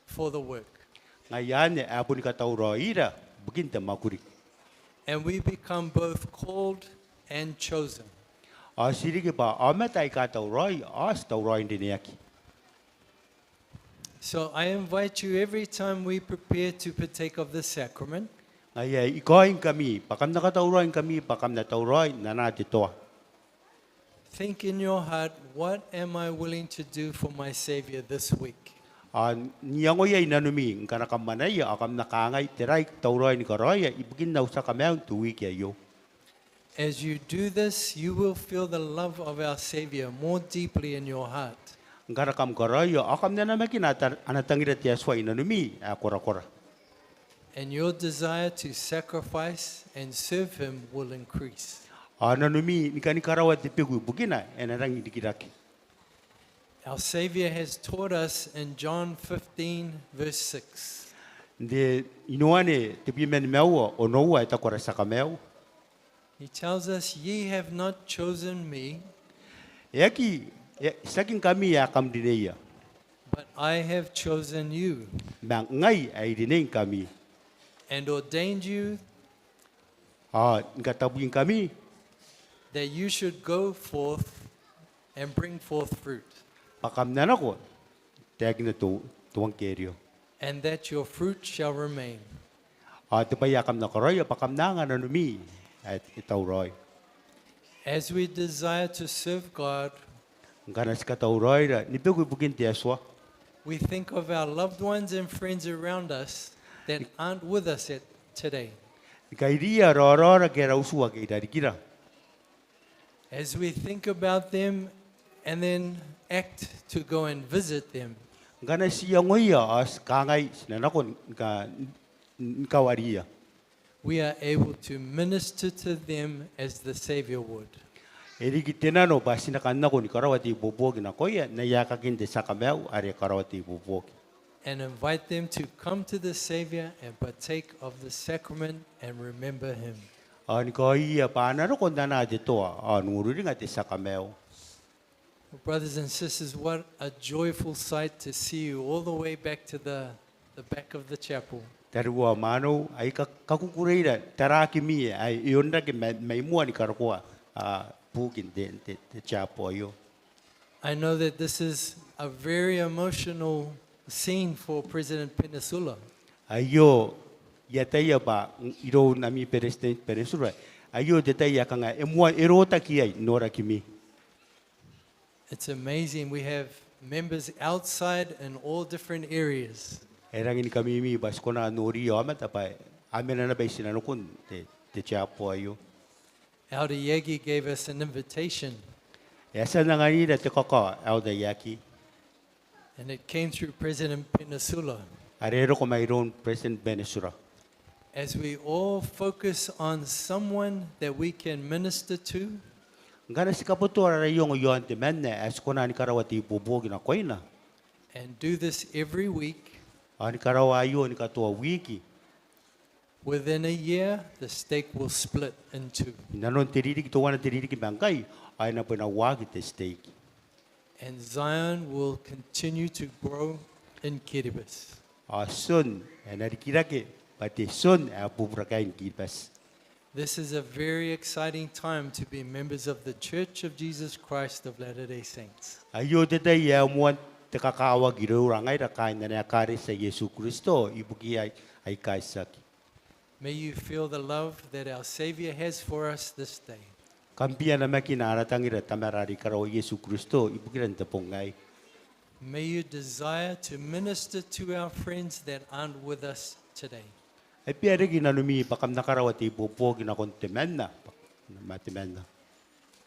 for the work. Ngaia anne ae boni katauraoira ibukin te mwakuri. And we become both called and chosen. Ao ti riki bwa aomata aika tauraoi, ao ti tauraoi n rineaki. So I invite you, every time we prepare to partake of the sacrament, Ngaia I kaoingkami bwa kam na katauraoingkami bwa kam na tauraoi n anaa te toa. Think in your heart, "What am I willing to do for my Savior this week?" Ao n iangoia i nanomi ngkana kam anaia, ao kam na kangai, "Tera ae I tauraoi ni karaoia ibukin au tia Kamaiu n te wiki aio?" As you do this, you will feel the love of our Savior more deeply in your heart. Ngkana kam karaoia, ao kam na namakina ata-, ana tangira te Atua i nanomi ae korakora. And your desire to sacrifice and serve Him will increase. Ao nanomi ni kani karaoa te beku ibukina e na rangi n rikirake. Our Savior has taught us in John fifteen, verse six. N te I-Ioane tebwi ma nimaua, onoua, e taku ara tia Kamaiu. He tells us, "Ye have not chosen me, E aki, e, tiaki ngkami ae kam rineia, but I have chosen you ma ngai ae I rinei ngkami, and ordained you ao ni katabwingkami, that you should go forth and bring forth fruit, bwa kam na nako n taekina te, te euangkerio, and that your fruit shall remain." Ao te bwai ae kam na karaoia bwa kam na anga nanomi ae e tauraoi. As we desire to serve God, Ngkana ti katauraoira ni beku ibukin te Atua, we think of our loved ones and friends around us that aren't with us at, today. Ni kairiia raoraora ke ara utu ake i rarikira. As we think about them and then act to go and visit them, Ngkana ti iangoia ao ti kangai ti na nako ni ka-, ni kawariia, we are able to minister to them as the Savior would. E riki te nano bwa ti na kan nako ni karaoa te ibuobuoki nakoia n aia aekakin te tia Kamaiu are e karaoa te ibuobuoki. And invite them to come to the Savior and partake of the sacrament and remember Him. Ao ni kaoia bwa a na roko n anaa te toa ao n uringa te tia Kamaiu. Brothers and sisters, what a joyful sight to see you all the way back to the, the back of the chapel. Tariu ao mwaneu, ai ka-, kakukureira taraakimi ae e onrake ma-, mai moa ni karokoa, a, bukin te, te, te chapel aio. I know that this is a very emotional scene for President Peninsula. Aio, I ataia bwa iroun ami President Peninsula, aio te tai ae kanga e moa, e rotaki iai norakimi. It's amazing. We have members outside in all different areas. E rangi ni kamimi bwa ti kona n noriia aomata bwa a mena naba i tinanikun te, te chapel aio. Elder Yagi gave us an invitation. E a tia n anganira te kakao Elder Yagi. And it came through President Peninsula. Are e roko mairoun President Peninsula. As we all focus on someone that we can minister to, Ngkana ti kabotoa ara iango i aon temanna ae ti kona ni karaoa te ibuobuoki nakoina, and do this every week, ao ni karaoa aio ni katoa wiki, within a year, the stake will split in two. Inanon te ririki, teuana te ririki ma ngkai, ao e na bwenauaki te stake. And Zion will continue to grow in Kiribati. Ao Tion e na rikirake bwa te Tion ae bubura kain Kiribati. This is a very exciting time to be members of the Church of Jesus Christ of Latter-day Saints. Aio te tai ae moan te kakawaki iroura ngaira kaain ana Ekaretia Iesu Kristo ibukia aika itiaki. May you feel the love that our Savior has for us this day. Kam bia namakina ana tangira Tamara are i karawa Iesu Kristo ibukira n te bong aei. May you desire to minister to our friends that aren't with us today. Ai bia reke i nanomi bwa kam na karaoa te ibuobuoki nakon temanna, ma temanna.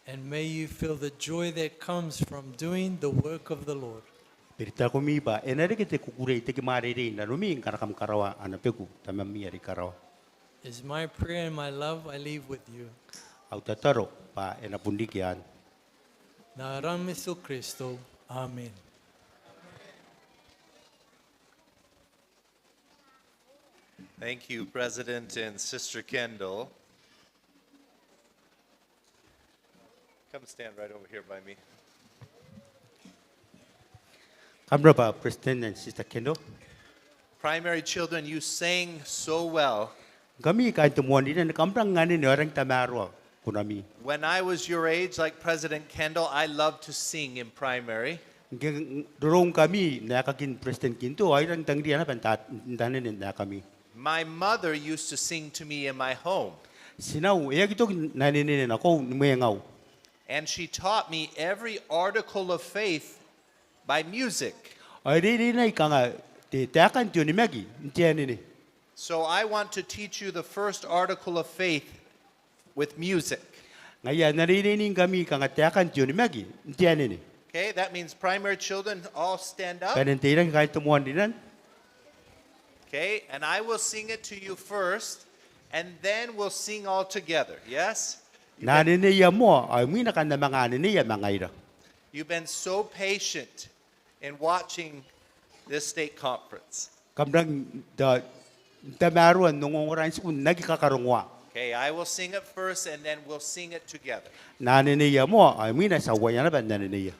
And may you feel the joy that comes from doing the work of the Lord. Beritakomi bwa e na reke te kukurei, te kimwareirei i nanomi ngkana kam karaoa ana beku Tamami are i karawa. Is my prayer and my love I leave with you. Au tataro bwa e na bon riki anne. N aran Iesu Kristo, amen. Thank you, President and Sister Kendall. Come stand right over here by me. Kam rabwa, President and Sister Kendall. Primary children, you sang so well. Ngkami kaain te moan rinan, kam rang anene ao e rang tamaroa kunami. When I was your age, like President Kendall, I loved to sing in primary. Ngke roroukami n aekakin President Kendall, ao I rang tangiria naba n ta-, n anene n aekami. My mother used to sing to me in my home. Tinau e aki toki n anenei nakoiu ni mwengau. And she taught me every article of faith by music. Ao e reireina kanga te, taekan te onimaki n te anene. So I want to teach you the first article of faith with music. Ngaia I na reireining ngkami kanga taekan te onimaki n te anene. Okay, that means primary children, all stand up. Bane n teirake kaain te moan rinan. Okay, and I will sing it to you first, and then we'll sing all together, yes? N na aneneia moa, ao imwina kam na manga aneneia ma ngaira. You've been so patient in watching this stake conference. Kam rang ta-, tamaroa n ongongora n tiku n aki kakarongoa. Okay, I will sing it first and then we'll sing it together. N na aneneia moa, ao imwina ti a uaia naba n aneneia.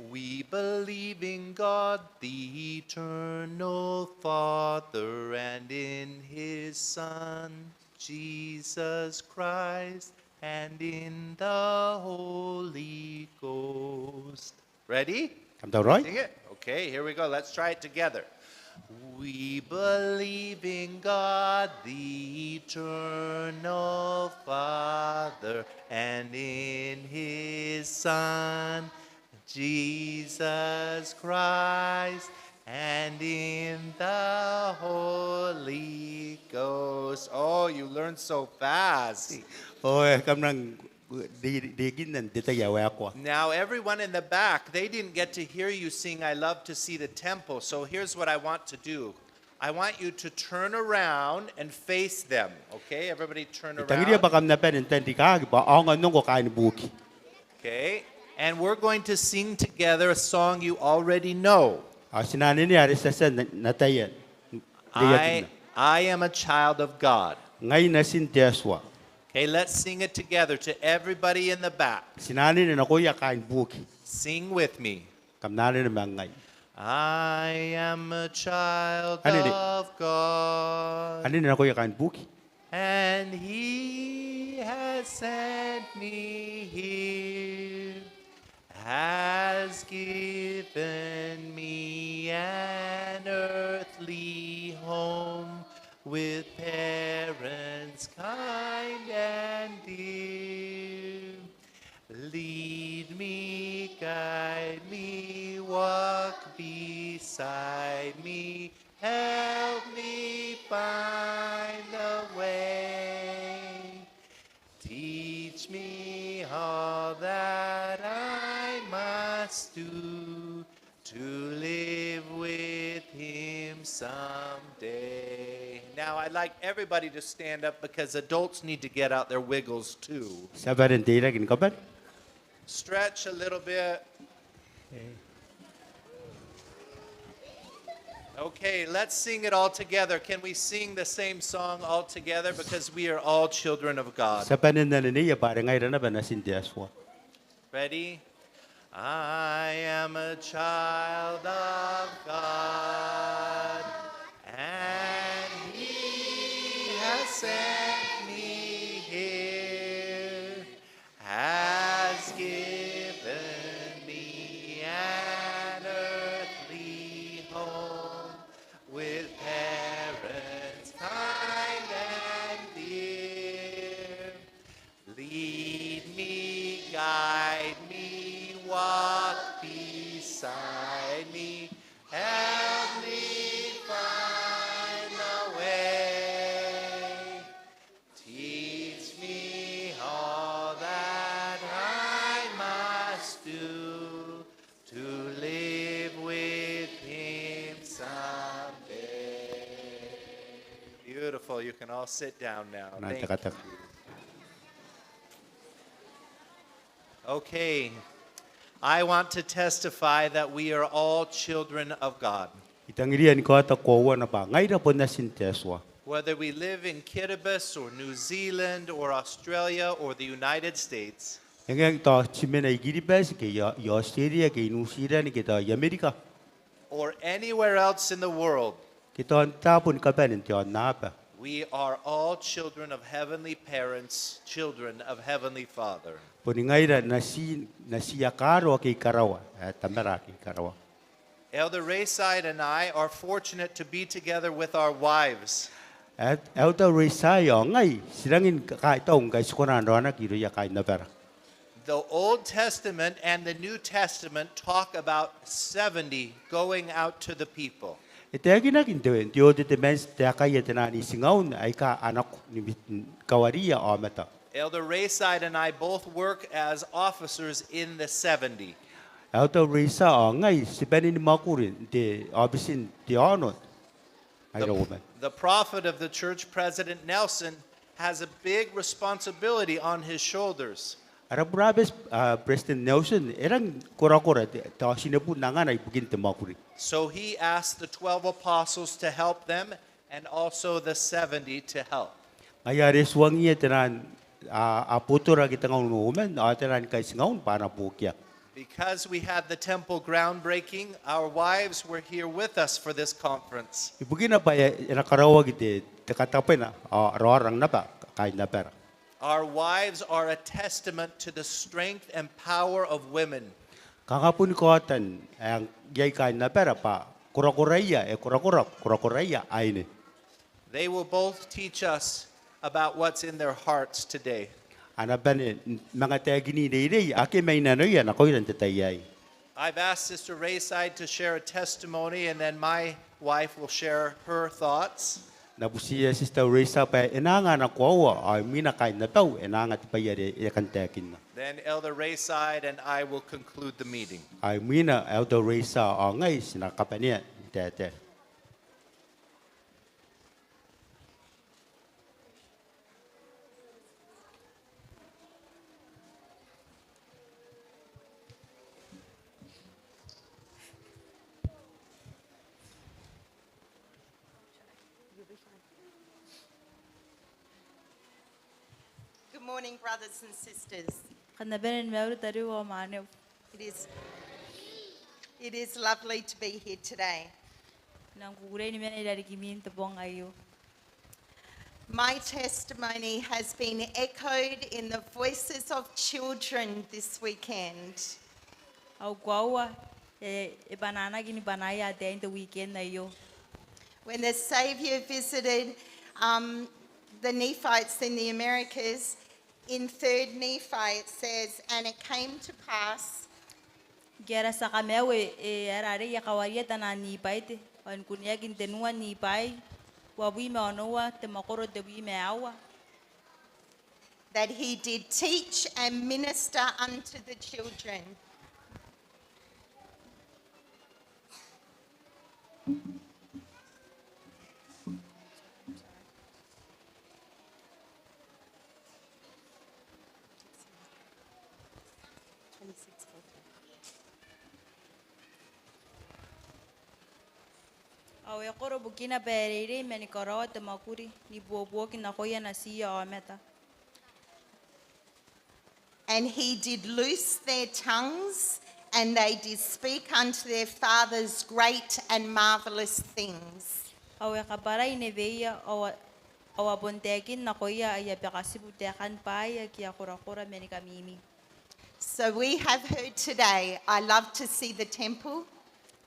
We believe in God, the eternal Father, and in his Son, Jesus Christ, and in the Holy Ghost. Ready? Kam tauraoi? Sing it. Okay, here we go. Let's try it together. We believe in God, the eternal Father, and in his Son, Jesus Christ, and in the Holy Ghost. Oh, you learned so fast. Ao, e, kam rang ri-, ri-, riki n te tai ae waekoa. Now, everyone in the back, they didn't get to hear you sing "I Love to See the Temple," so here's what I want to do. I want you to turn around and face them, okay? Everybody turn around. I tangiria bwa kam na bane n tanrikaaki bwa a aonga n ongo kaain buki. Okay, and we're going to sing together a song you already know. Ao ti na anenea are ti a tia n ataia. I, I am a child of God. Ngai natin te Atua. Okay, let's sing it together to everybody in the back. Ti na anene nakoia kaain buki. Sing with me. Kam na anene ma ngai. I am a child of God. Anene. Anene nakoia kaain buki. And he has sent me here, has given me an earthly home with parents kind and dear. Lead me, guide me, walk beside me, help me find the way. Teach me all that I must do to live with him someday. Now, I'd like everybody to stand up because adults need to get out their wiggles too. Ti a bane n teirake ni kabane. Stretch a little bit. Okay, let's sing it all together. Can we sing the same song all together? Because we are all children of God. Ti a bane n aneneia bwa are ngaira naba natin te Atua. Ready? I am a child of God, and he has sent me here, has given me an earthly home with parents kind and dear. Lead me, guide me, walk beside me, I'll sit down now. Thank you. Okay. I want to testify that we are all children of God. I tangiria ni kaota koauana bwa ngaira bon natin te Atua. Whether we live in Kiribati or New Zealand or Australia or the United States, e ngae ngke tao ti mena i Kiribati ke i, i Australia ke i New Zealand ke tao i Amerika, or anywhere else in the world, ke tao n taabo ni kabane n te aonnaba, we are all children of heavenly parents, children of Heavenly Father. Boni ngaira nati, natiia kaaro ake i karawa, ae Tamara ake i karawa. Elder Rayside and I are fortunate to be together with our wives. Elder Rayside ao ngai ti rangi ni kaitau ngkai ti kona n raonaki irouia kainabara. The Old Testament and the New Testament talk about seventy going out to the people. E taekinaki n te, n te Old Testament taekaia te naan itingaun aika a nako ni, ni kawariia aomata. Elder Rayside and I both work as officers in the seventy. Elder Rayside ao ngai ti bane ni mwakuri n te aobitin te aono. The, the prophet of the church, President Nelson, has a big responsibility on his shoulders. Ara burabeti, a, President Nelson, e rangi ni korakora te, tao tinebun angana ibukin te mwakuri. So he asked the twelve apostles to help them, and also the seventy to help. Ngaia are e tuangiia te naan, a, apotora ake tengaun ma uoman, ao te naan kaitiingaun bwa a na buokia. Because we had the temple groundbreaking, our wives were here with us for this conference. Ibukina bwa e, e na karaoaki te, te katabwena, ao a raorang naba kainabara. Our wives are a testament to the strength and power of women. Kanga boni kaotan ae iai kainabara bwa korakoraia, e korakora, korakoraia aine. They will both teach us about what's in their hearts today. A na bane ni manga taekini reirei ake mai nanoia nakoira n te tai aei. I've asked Sister Rayside to share a testimony, and then my wife will share her thoughts. N na butiia Sister Rayside bwa e na anga ana koaua, ao imwina kaain abau e na anga te bwai are e kan taekinna. Then Elder Rayside and I will conclude the meeting. Ao imwina Elder Rayside ao ngai ti na kabanea n taetae. Good morning, brothers and sisters. Kam na bane ni mauri tariu ao mwaneu. It is, it is lovely to be here today. I nang kukurei ni mena i rarikimi n te bong aio. My testimony has been echoed in the voices of children this weekend. Au koaua e, e banaanaki ni bwanaia ataein te weekend aio. When the Saviour visited, um, the Nephites in the Americas, in Third Nephi it says, "And it came to pass." Ngke ara tia Kamaiu e, e aera arei e kawaria taian Nibwaiti, ao e kuneaki n tenua Nibwai, uabwi ma onoua, te mwakoro tebwi ma aua. That he did teach and minister unto the children. Ao e koro bukina bwa e reirei ma ni karaoa te mwakuri n ibuobuoki nakoia natiia aomata. And he did loose their tongues, and they did speak unto their fathers great and marvellous things. Ao e kabwarai neweia, ao a, ao a bon taekin nakoia aia bakatibu taekan bwaai ake a korakora ma ni kamimi. So we have heard today, I love to see the temple.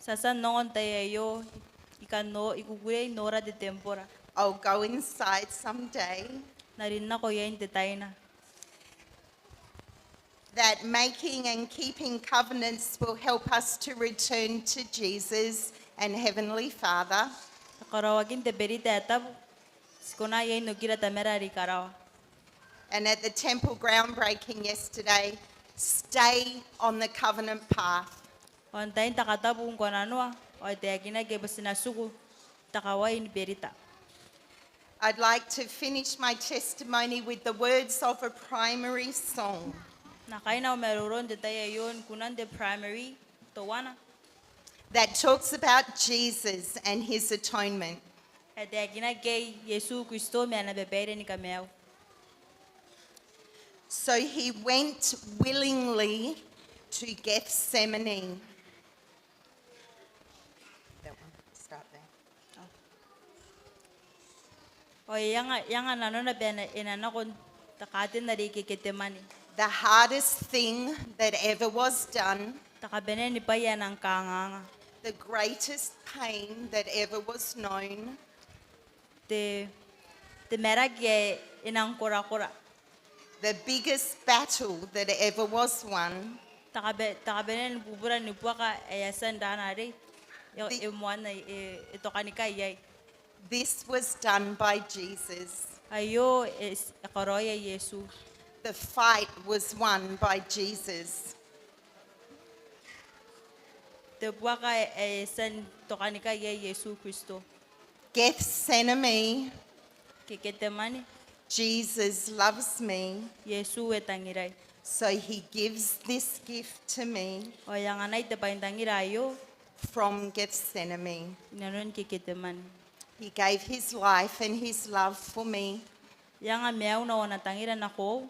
Ti a tia n ongo n tai aio, I kan no, I kukurei n nora te tembora. I'll go inside someday. N na rin nako iai n te taina. That making and keeping covenants will help us to return to Jesus and Heavenly Father. Karaoakin te berita ae tabu, ti kona iai n okira Tamara are i karawa. And at the temple groundbreaking yesterday, stay on the covenant path. Ao n tain te katabu ngkoananoa, ao e taekinaki bwa ti na tiku n te kawai ni berita. I'd like to finish my testimony with the words of a primary song N na kaina au maroro n te tai aio n kunan te primary, teuana that talks about Jesus and his atonement. ae taekinaki iai Iesu Kristo ma ana babaire ni kamaiu. So he went willingly to Gethsemane. That one, start there. Ao e anga, e anga nanona bwa e na, e na nako n te katen are Ketemane. The hardest thing that ever was done. Te kabanea ni bwai ae nang kanganga. The greatest pain that ever was known. Te, te maraki ae e nang korakora. The biggest battle that ever was won. Te kaba-, te kabanea ni bubura ni buaka ae e a tia n raana arei, e, The e moana, e, e tokanikai iai. This was done by Jesus. Aio e, e karaoia Iesu. The fight was won by Jesus. Te buaka ae e tia n tokanikai iai Iesu Kristo. Gethsemane. Ketemane. Jesus loves me. Iesu e tangirai. So he gives this gift to me. Ao e anganai te bwaintangira aio. From Gethsemane. Inanon Ketemane. He gave his life and his love for me. E anga maiuna ao ana tangira nakoiu.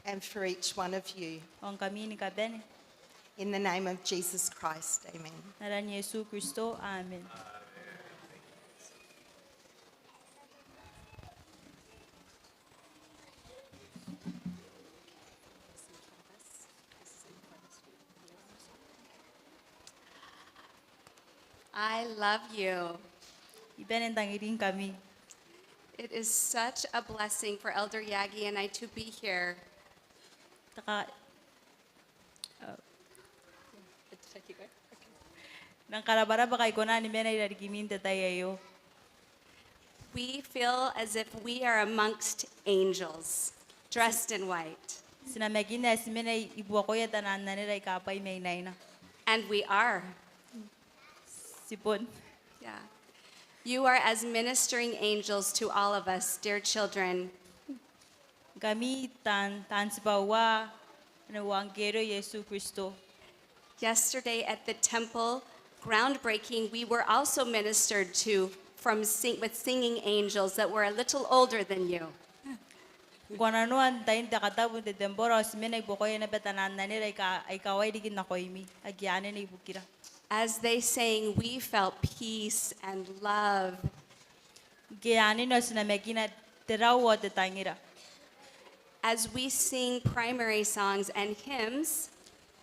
And for each one of you. Ao ngkami ni kabane. In the name of Jesus Christ, amen. N aran Iesu Kristo, amen. I love you. I bane n tangiringkami. It is such a blessing for Elder Yagi and I to be here. Taka, uh, N nang karabwarabwa ngkai ko na mena i rarikimi n te tai aio. We feel as if we are amongst angels, dressed in white. Ti namakinna ae ti mena i buakoia taan anera aika bwai mainaina. And we are. Ti bon. Yeah. You are as ministering angels to all of us, dear children. Ngkami taan, taan tibwaua ana euangkerio Iesu Kristo. Yesterday at the temple groundbreaking, we were also ministered to from sing-, with singing angels that were a little older than you. Ngkoananoa n tain te katabu n te tembora ao ti mena i buakoia naba taan anera aika, aika wai riki nakoimi, ake a anene ibukira. As they sang, we felt peace and love. Ngke a anene ao ti namakina te rau ao te tangira. As we sing primary songs and hymns,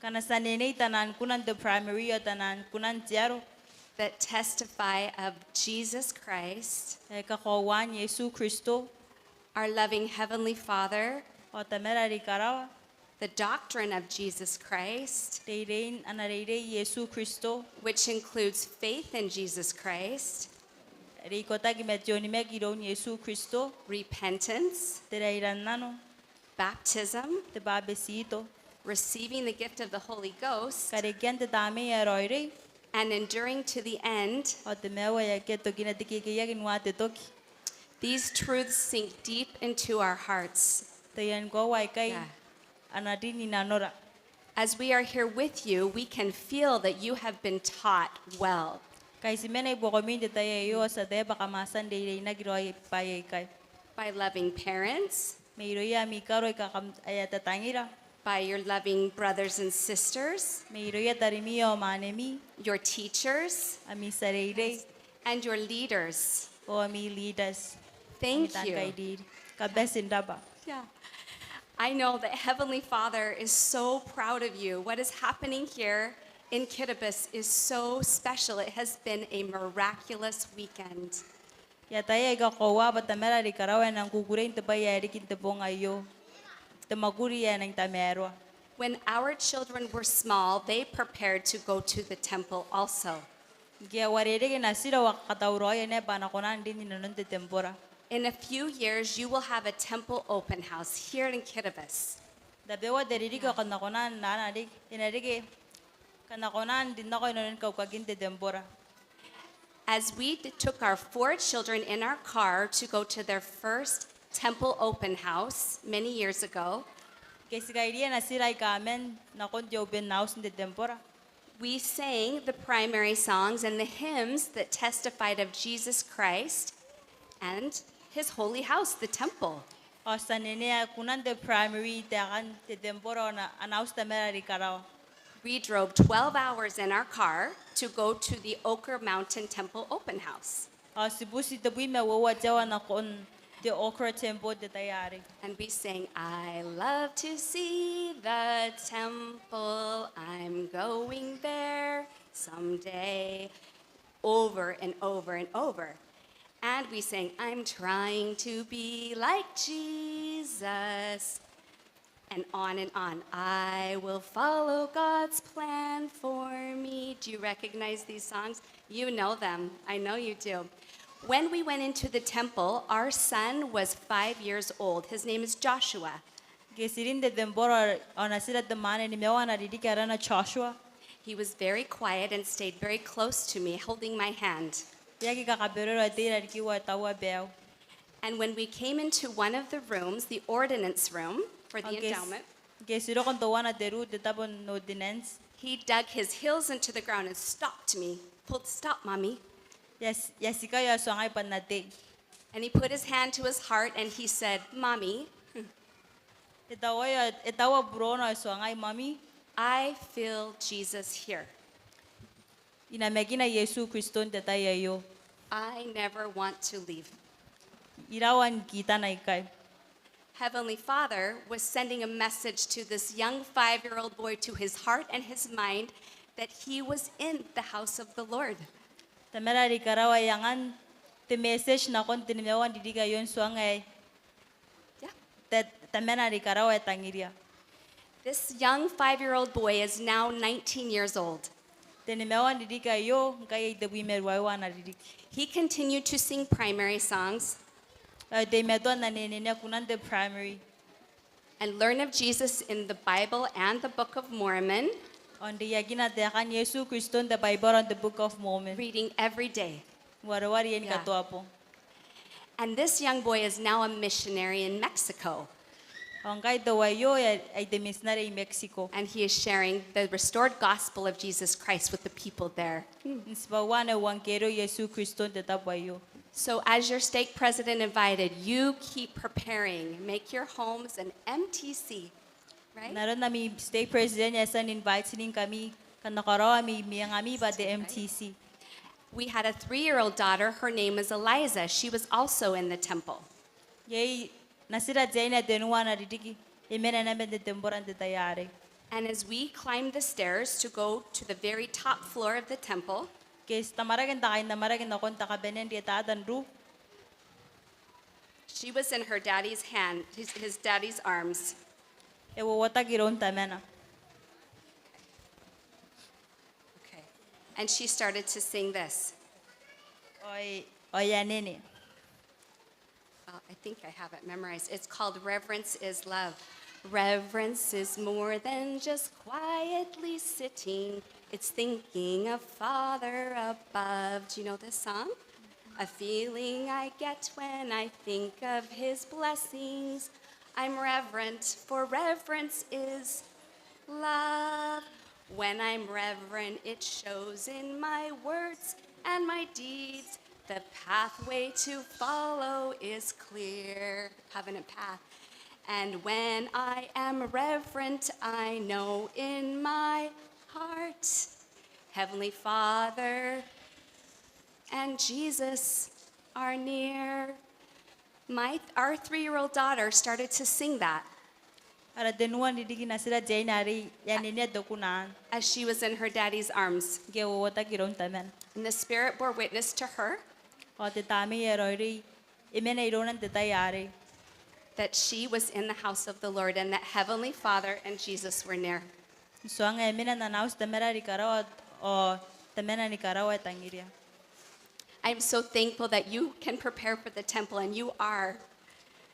ngkana ti anenei taan kuna n te primary ao taan kuna n te aro that testify of Jesus Christ, ae kakoauaa Iesu Kristo, our loving Heavenly Father, ao Tamara are i karawa, the doctrine of Jesus Christ, reirein ana reirei Iesu Kristo, which includes faith in Jesus Christ, are ikotaki ma te onimaki iroun Iesu Kristo, repentance, te rairannano, baptism, te bwabetito, receiving the gift of the Holy Ghost, karekean te Tamnei ae Raoiroi, and enduring to the end, ao te maiu ae akea tokina, te kekeiaki n ua te toki. These truths sink deep into our hearts. Taian koaua aikai, yeah, a na rin i nanora. As we are here with you, we can feel that you have been taught well. Ngkai ti mena i buakomi n te tai aio ao ti ataia bwa kam a tia n reireinaki raoi bwaai aikai. By loving parents. Mairouia ami karo aika kam, ae a tatangira. By your loving brothers and sisters. Mairouia tarimi ao mwanemi. Your teachers. Ami tia reirei. And your leaders. Ao ami leaders. Thank you. Ami taan kairiri. Kam bati n rabwa. Yeah. I know that Heavenly Father is so proud of you. What is happening here in Kiribati is so special. It has been a miraculous weekend. I ataia ae e kakoaua bwa Tamara are i karawa e nang kukurei n te bwai ae riki n te bong aio. Te mwakuri ae e nang tamaroa. When our children were small, they prepared to go to the temple also. Ngke a uarereke natira ao a kakatauraoia naba bwa a na kona n rin i nanon te tembora. In a few years, you will have a temple open house here in Kiribati. N tabeua te ririki ao kam na kona n, n na reke, e na reke, kam na kona n rin nako i nanon kaukakin te tembora. As we d- took our four children in our car to go to their first temple open house many years ago, Ngke ti kairiia natira aika man nakon te open house n te tembora, we sang the primary songs and the hymns that testified of Jesus Christ and his holy house, the temple. Ao ti a anenea kunan te primary, taekan te tembora ao ana auti Tamara are i karawa. We drove twelve hours in our car to go to the Oquirrh Mountain Temple open house. Ao ti buti tebwi ma uoua te aoa nakon te Oquirrh Temple n te tai arei. And we sang, "I love to see the temple, I'm going there someday," over and over and over. And we sang, "I'm trying to be like Jesus." And on and on. "I will follow God's plan for me." Do you recognize these songs? You know them. I know you do. When we went into the temple, our son was five years old. His name is Joshua. Ngke ti rin n te tembora ao natira te mwaane nimaua ana ririki, arana Joshua. He was very quiet and stayed very close to me, holding my hand. E aki kakaberoro, e tei i rarikiu ao e taua baiu. And when we came into one of the rooms, the ordinance room for the endowment, ngke ti roko n teuana te ruu, te tabo n ordinance, he dug his heels into the ground and stopped me. Pulled, "Stop, Mommy." E a ti- e a tikai ao e tuangai bwa N na tei. And he put his hand to his heart and he said, "Mommy," E taua, e taua buroona ao e tuangai, "Mommy, I feel Jesus here. I namakina Iesu Kristo n te tai aio. I never want to leave." Iraua n kitana ikai. Heavenly Father was sending a message to this young five-year-old boy, to his heart and his mind, that he was in the house of the Lord. Tamara are i karawa e angan te message nakon te nimaua n ririki aio n tuangai. Yeah. Te, Tamara are i karawa e tangiria. This young five-year-old boy is now nineteen years old. Te nimaua n ririki aio ngkai e tebwi ma ruaiwa ana ririki. He continued to sing primary songs. Ao e teimatoa n anenea kunan te primary. And learn of Jesus in the Bible and the Book of Mormon. Ao n reiakina taekan Iesu Kristo n te Baibara ao n te Book of Mormon. Reading every day. Wareware ni katoa bong. And this young boy is now a missionary in Mexico. Ao ngkai teuaio e a, e a te mitinare i Mexico. And he is sharing the restored gospel of Jesus Christ with the people there. N tibwaua ana euangkerio Iesu Kristo n te tabo aio. So as your stake president invited, you keep preparing. Make your homes an M T C. Right? N aron ami stake president e a tia n invite-ni ngkami, kam na karaoa ami, ami mwengami bwa te M T C. We had a three-year-old daughter. Her name is Eliza. She was also in the temple. Iai natira te aine ae tenua ana ririki, e mena naba n te tembora n te tai arei. And as we climbed the stairs to go to the very top floor of the temple, ngke ti tamwarake n te kainamwarake nakon te kabanea n rietata n ruu, she was in her daddy's hand, his, his daddy's arms. E uouotaki iroun tamana. Okay. And she started to sing this. Ao e, ao e anene. Well, I think I have it memorized. It's called Reverence is Love. Reverence is more than just quietly sitting. It's thinking of Father above. Do you know this song? A feeling I get when I think of his blessings. I'm reverent, for reverence is love. When I'm reverent, it shows in my words and my deeds. The pathway to follow is clear, the covenant path. And when I am reverent, I know in my heart, Heavenly Father and Jesus are near. My, our three-year-old daughter started to sing that. Ara tenua n ririki natira te aine arei e a anenea te kuna anne. As she was in her daddy's arms. Ngke e uouotaki iroun tamana. And the Spirit bore witness to her. Ao te Tamnei ae Raoiroi e mena irouna n te tai arei. That she was in the house of the Lord and that Heavenly Father and Jesus were near. N tuangai e mena n ana auti Tamara are i karawa ao Tamana are i karawa e tangiria. I am so thankful that you can prepare for the temple, and you are.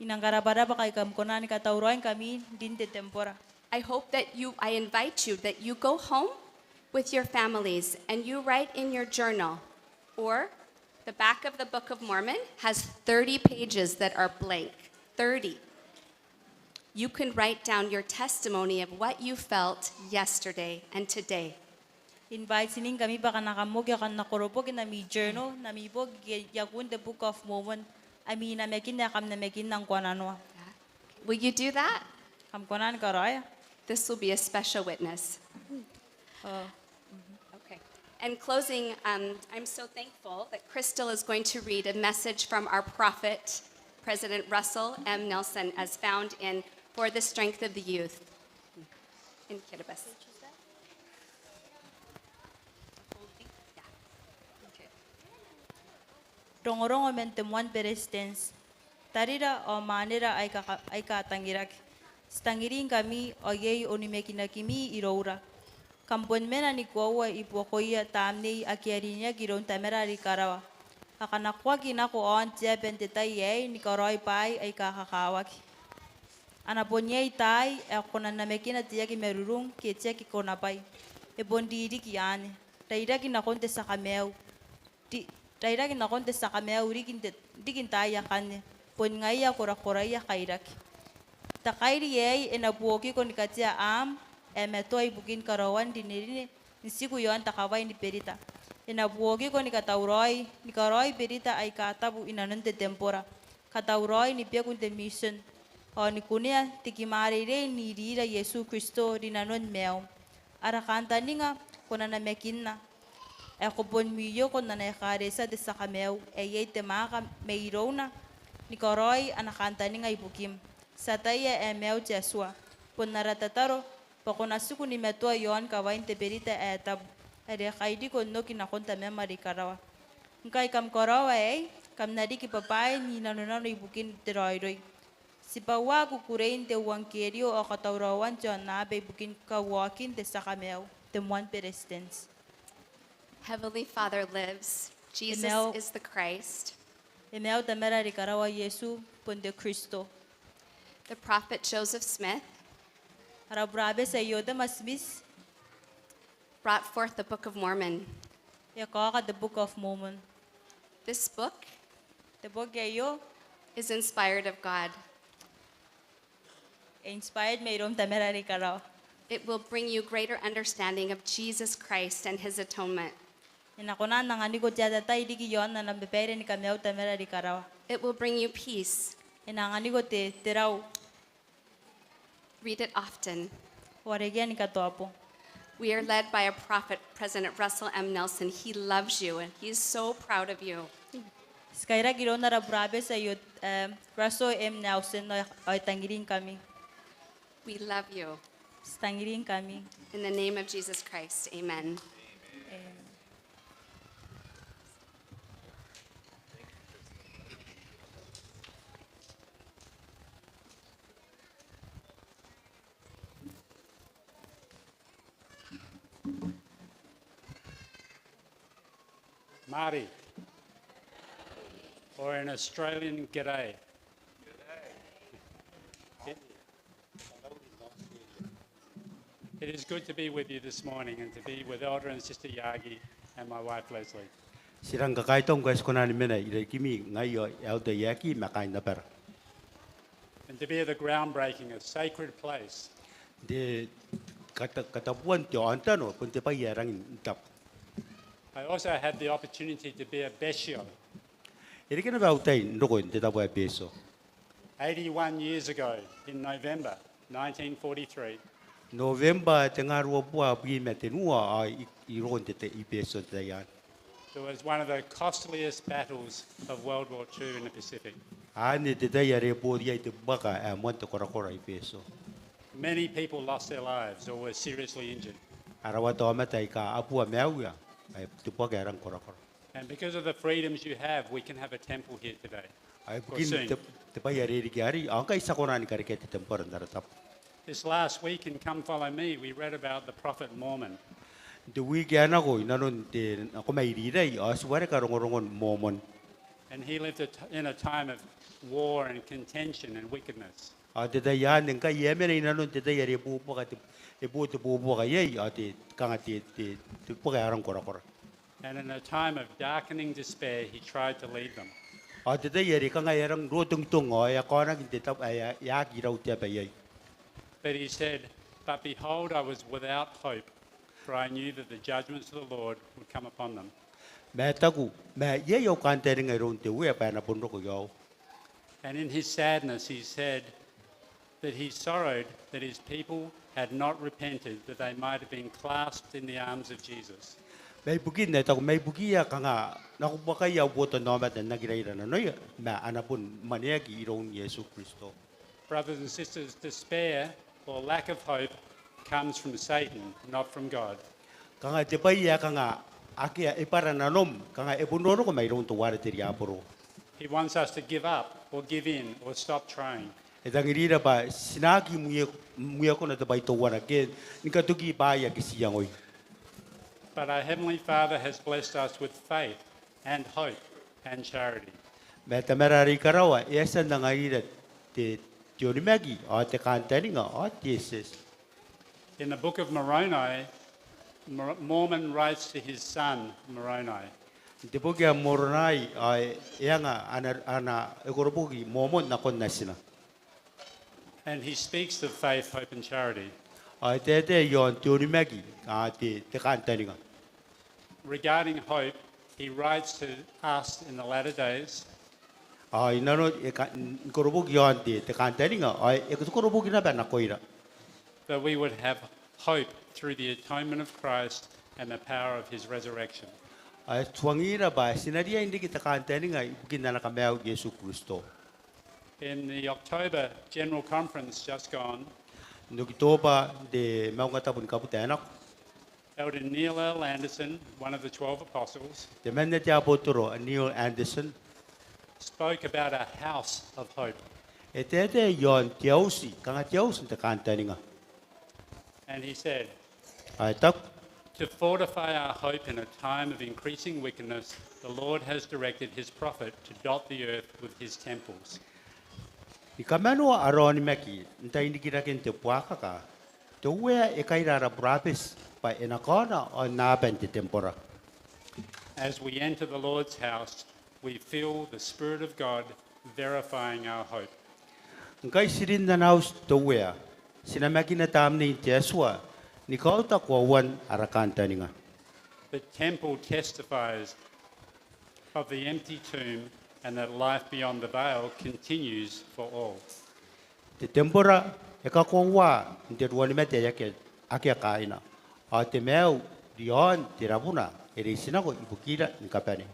I nang rabwarabwa ngkai kam kona ni katauraoi ngkami n rin te tembora. I hope that you, I invite you that you go home with your families and you write in your journal or The back of the Book of Mormon has thirty pages that are blank. Thirty. You can write down your testimony of what you felt yesterday and today. I invite-ingkami bwa kam na kamoki ao kam na koroboki n ami journal, n ami boki, iaon te Book of Mormon, ami namakin ae kam namakinna ngkoananoa. Will you do that? Kam kona ni karaoia? This will be a special witness. Oh. Okay. In closing, um, I'm so thankful that Crystal is going to read a message from our prophet, President Russell M. Nelson, as found in For the Strength of the Youth in Kiribati. Rongorongo man te Moan Beretitenti. Tarira ao mwanera aika, aika tangiraki. Ti tangiringkami ao iai onimakinakimi iroura. Kam bon mena ni koaua i buakoia tamnei ake a rineaki iroun Tamara are i karawa. A kanakoaki nako aon te aba n te tai aei ni karaoi bwaai aika kakawaki. A na bon iai taai ae ko na namakina te aki marurung ke te aki konabwai. E bon ririki anne. Rairaki nakon te tia kamaiu. Ti, rairaki nakon te tia kamaiu riki n te, riki n taai akanne. Bon ngaia korakoraia kairaki. Te kairi aei e na buokiko ni katea am ae matoa ibukin karaoan rinerine n tiku iaon te kawai ni berita. E na buokiko ni katauraoi, ni karaoi berita aika tabu i nanon te tembora. Katauraoi ni beku n te mission. Ao ni kunea te kimwareirei n iriira Iesu Kristo rinanon maium. Ara kantaninga ko na namakinna. Ae ko bon mwioko n ana ekaretia te tia kamaiu, ae iai te mwaaka mairouna, ni karaoi ana kantaninga ibukim. Ti ataia ae maiu te Atua. Bon ara tataro, bwa ko na tiku ni matoa iaon kawain te berita ae tabu, are e kairiko n oki nakon Tamam are i karawa. Ngkai kam karaoa aei, kam na riki bwabwain inanonano ibukin te raoiroi. Tibwaa kukurein te euangkerio ao katauraoan te aonnaba ibukin kauaokin te tia kamaiu, te Moan Beretitenti. Heavenly Father lives. Jesus is the Christ. E maiu Tamara are i karawa, Iesu bon te Kristo. The prophet Joseph Smith. Ara burabeti ae Iotema Smith. Brought forth the Book of Mormon. E kaoka te Book of Mormon. This book. Te boki aio. Is inspired of God. E inspired mairoun Tamara are i karawa. It will bring you greater understanding of Jesus Christ and his atonement. E na kona n anganiko te atatai riki iaon ana babaire ni kamaiu Tamara are i karawa. It will bring you peace. E na anganiko te, te rau. Read it often. Warekia ni katoa bong. We are led by a prophet, President Russell M. Nelson. He loves you and he is so proud of you. Ti kairaki iroun ara burabeti aio, eh, Russell M. Nelson, ao, ao e tangiringkami. We love you. Ti tangiringkami. In the name of Jesus Christ, amen. Amen. Māori, or an Australian g'day. It, it is good to be with you this morning and to be with Elder and Sister Yagi and my wife Leslie. Ti rang kakaitau ngkai ti kona ni mena i rarikimi ngai ao Elder Yagi ma kainabara. And to be at the groundbreaking, a sacred place. Te kata-, katabuan te aontano, bon te bwai ae rangi n tabu. I also had the opportunity to be a betio. E reke naba au tai n roko n te tabo ae betio. Eighty-one years ago, in November nineteen forty-three. November tengaa ruabubua abwi ma tenua, ao i, i roko n te, te, i betio n te tai anne. It was one of the costliest battles of World War Two in the Pacific. Anne te tai are e boo iai te buaka ae moan te korakora i betio. Many people lost their lives or were seriously injured. A rawata aomata aika a bua maiuia, ae te buaka ae rang korakora. And because of the freedoms you have, we can have a temple here today. Ao ibukin te, te bwai are e riki arei, ao ngkai ti a kona ni karekea te tembora n ara tabo. This last week in Come Follow Me, we read about the prophet Mormon. N te wiki ae nako, inanon te, Nako mai Irirai, ao ti wareka rongorongon Moomon. And he lived a t-, in a time of war and contention and wickedness. Ao te tai anne ngkai e a mena inanon te tai are e boo buaka te, e boo te boobuaka iai, ao te, kanga te, te, te buaka ae rang korakora. And in a time of darkening despair, he tried to lead them. Ao te tai are kanga e a rang rotongitong ao e a kaonaki n te tabo ae e aki rau te aba iai. But he said, "But behold, I was without hope, for I knew that the judgments of the Lord would come upon them." Ma e taku, ma iai au kantaninga iroun te Uea bwa e na bon roko i aou. And in his sadness, he said that he sorrowed that his people had not repented, that they might have been clasped in the arms of Jesus. Ma ibukin, e taku, ma ibukiia kanga nako buakaia au botannaomata n aki raira nanoia, ma a na bon mwaneaki iroun Iesu Kristo. Brothers and sisters, despair or lack of hope comes from Satan, not from God. Kanga te bwai ae kanga akea ebara nanom, kanga e bon roroko mairoun teuare te riaboro. He wants us to give up or give in or stop trying. E tangirira bwa ti na aki mwi-, mwiakona te bwai teuana ke ni katoki bwaai ake ti iangoi. But our Heavenly Father has blessed us with faith and hope and charity. Ma Tamara are i karawa e a tia n anganira te, te onimaki ao te kantaninga ao te etieti. In the Book of Moroni, Mor-, Mormon writes to his son Moroni. N te boki ae Moronai ao e anga ana, ana, e koroboki Moomon nakon natina. And he speaks of faith, hope, and charity. Ao e taetae iaon te onimaki ao te, te kantaninga. Regarding hope, he writes to us in the latter days. Ao i nanon, e ka-, n koroboki iaon te, te kantaninga, ao e koroboki naba nakoira. That we would have hope through the atonement of Christ and the power of his resurrection. Ao e tuangira bwa ti na riai n riki te kantaninga ibukin ana kamaiu Iesu Kristo. In the October General Conference just gone, n Okitoba n te maungatabu ni kabuta ae nako, Elder Neil L. Andersen, one of the twelve apostles, temanna te abotoro Neil Andersen, spoke about a house of hope. E taetae iaon te auti, kanga te auti n te kantaninga. And he said, ao e taku, "To fortify our hope in a time of increasing wickedness, the Lord has directed his prophet to dot the earth with his temples." Ni kamanoa ara onimaki n tai n rikiraken te buakaka, te Uea e kaira ara burabeti bwa e na kaona aonnaba n te tembora. As we enter the Lord's house, we feel the Spirit of God verifying our hope. Ngkai ti rin ana auti te Uea, ti namakina tamnein te Atua ni kaota koauan ara kantaninga. The temple testifies of the empty tomb and that life beyond the veil continues for all. Te tembora e kakoaua n te ruanimate ae akea, akea kaaina, ao te maiu riaon te rabuna e reitinako ibukira ni kabane.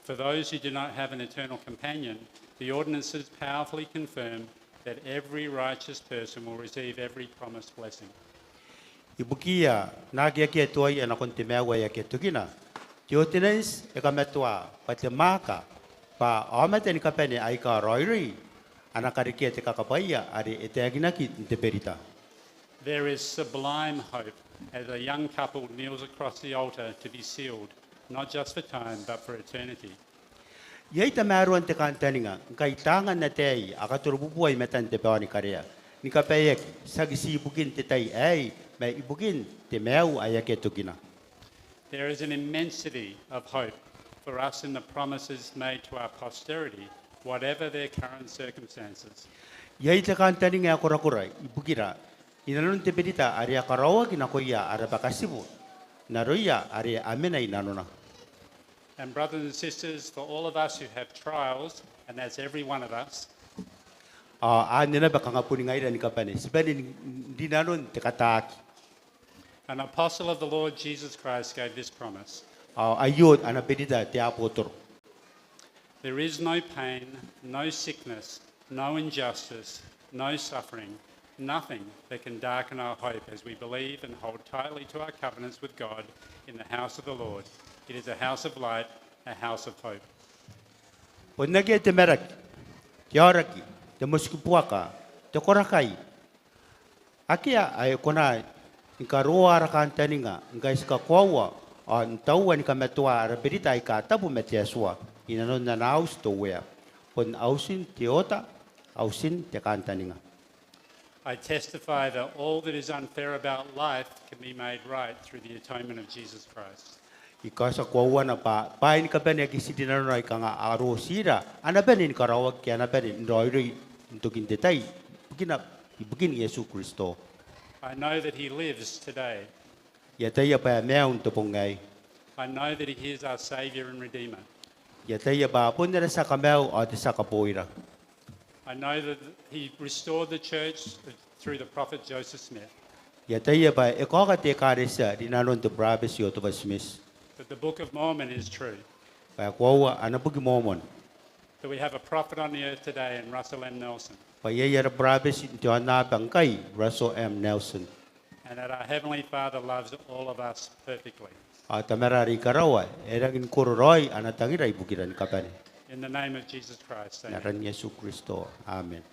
For those who do not have an eternal companion, the ordinances powerfully confirm that every righteous person will receive every promised blessing. Ibukiia naake akea tuaia nakon te maiu ae akea tokina, te otinanti e kamatoa bwa te mwaaka bwa aomata ni kabane aika raoiroi a na karekea te kakabwaia are e taekinaki n te berita. There is sublime hope as a young couple kneels across the altar to be sealed, not just for time, but for eternity. Iai tamaroan te kantaninga ngkai taanga n ataei a katorobubua i matan te baonikarea ni kabaeaki, tiaki ti ibukin te tai aei, ma ibukin te maiu ae akea tokina. There is an immensity of hope for us in the promises made to our posterity, whatever their current circumstances. Iai te kantaninga ae korakora ibukira i nanon te berita are a karaoaki nakoia ara bakatibu n aroia are a mena i nanona. And brothers and sisters, for all of us who have trials, and that's every one of us, ao anne naba kanga boni ngaira ni kabane, ti bane n rinanon te kataaki. An apostle of the Lord Jesus Christ gave this promise. Ao aio ana berita te abotoro. There is no pain, no sickness, no injustice, no suffering, nothing that can darken our hope as we believe and hold tightly to our covenants with God in the house of the Lord. It is a house of light, a house of hope. Bon akea te maraki, te aoraki, te motikibuaka, te korakai, akea ae kona ni karoa ara kantaninga ngkai ti kakoaua ao n taua ni kamatoa ara berita aika tabu ma te Atua i nanon ana auti te Uea, bon autin te oota, autin te kantaninga. I testify that all that is unfair about life can be made right through the atonement of Jesus Christ. I kaotia koauana bwa bwaai ni kabane ake ti rinanona aika kanga a rotira, a na bane ni karaoaki, a na bane n raoiroi n tokin te tai, ibukina, ibukin Iesu Kristo. I know that he lives today. I ataia bwa e maiu n te bong aei. I know that he is our Saviour and Redeemer. I ataia bwa bon ara tia kamaiu ao te tia kaboira. I know that he restored the church through the prophet Joseph Smith. I ataia bwa e kaoka te ekaretia rinanon te burabeti Iotebwa Timiti. That the Book of Mormon is true. Bwa e koaua ana Boki Moomon. That we have a prophet on the earth today in Russell M. Nelson. Bwa iai ara burabeti n te aonnaba ngkai, Russell M. Nelson. And that our Heavenly Father loves all of us perfectly. Ao Tamara are i karawa e rangi ni kororaoi ana tangira ibukira ni kabane. In the name of Jesus Christ, amen. N aran Iesu Kristo, amen.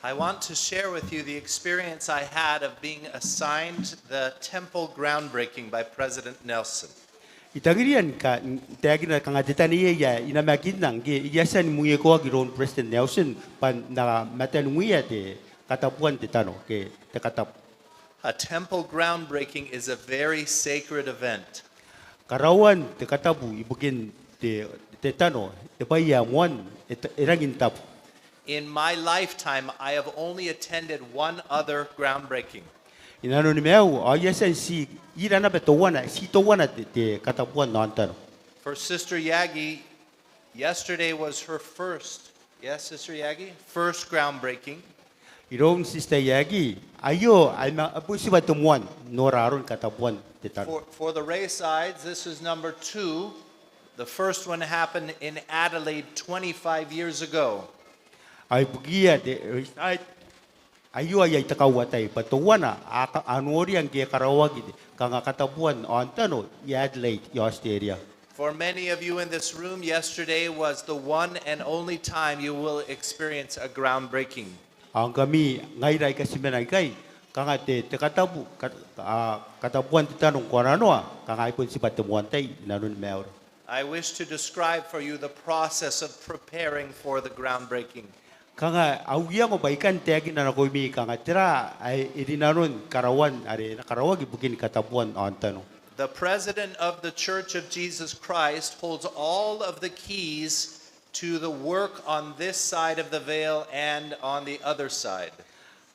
I want to share with you the experience I had of being assigned the temple groundbreaking by President Nelson. I tangiria ni ka-, n taekina kanga te taneiai ae I namakinna ngke I a tia ni mwiokoaki iroun President Nelson bwa N na mataningia te katabuan te tano ke te katabu. A temple groundbreaking is a very sacred event. Karaoan te katabu ibukin te, te tano, te bwai ae moan, e ta-, e rangi n tabu. In my lifetime, I have only attended one other groundbreaking. I nanoni maiu ao I a tia n ti ira naba teuana, ti teuana te, te katabuan aontano. For Sister Yagi, yesterday was her first, yes, Sister Yagi? First groundbreaking. Iroun Sister Yagi, aio ai ma-, a bon tibwa te moan nora aron katabuan te tano. For, for the Raesides, this is number two. The first one happened in Adelaide twenty-five years ago. Ao ibukiia te Raeside, aio ae iai te kauatai bwa teuana a ka-, a noria ngke e karaoaki te kanga katabuan aontano i Adelaide i Australia. For many of you in this room, yesterday was the one and only time you will experience a groundbreaking. Ao ngkami ngaira aika ti mena ikai, kanga te, te katabu, kat-, a, katabuan te tano ngkoananoa, kanga ai bon tibwa te moan tai i nanoni maiura. I wish to describe for you the process of preparing for the groundbreaking. Kanga au iango bwa I kan taekina nakoimi kanga tera ae e rinanon karaoan are e na karaoaki ibukin katabuan aontano. The president of the Church of Jesus Christ holds all of the keys to the work on this side of the veil and on the other side.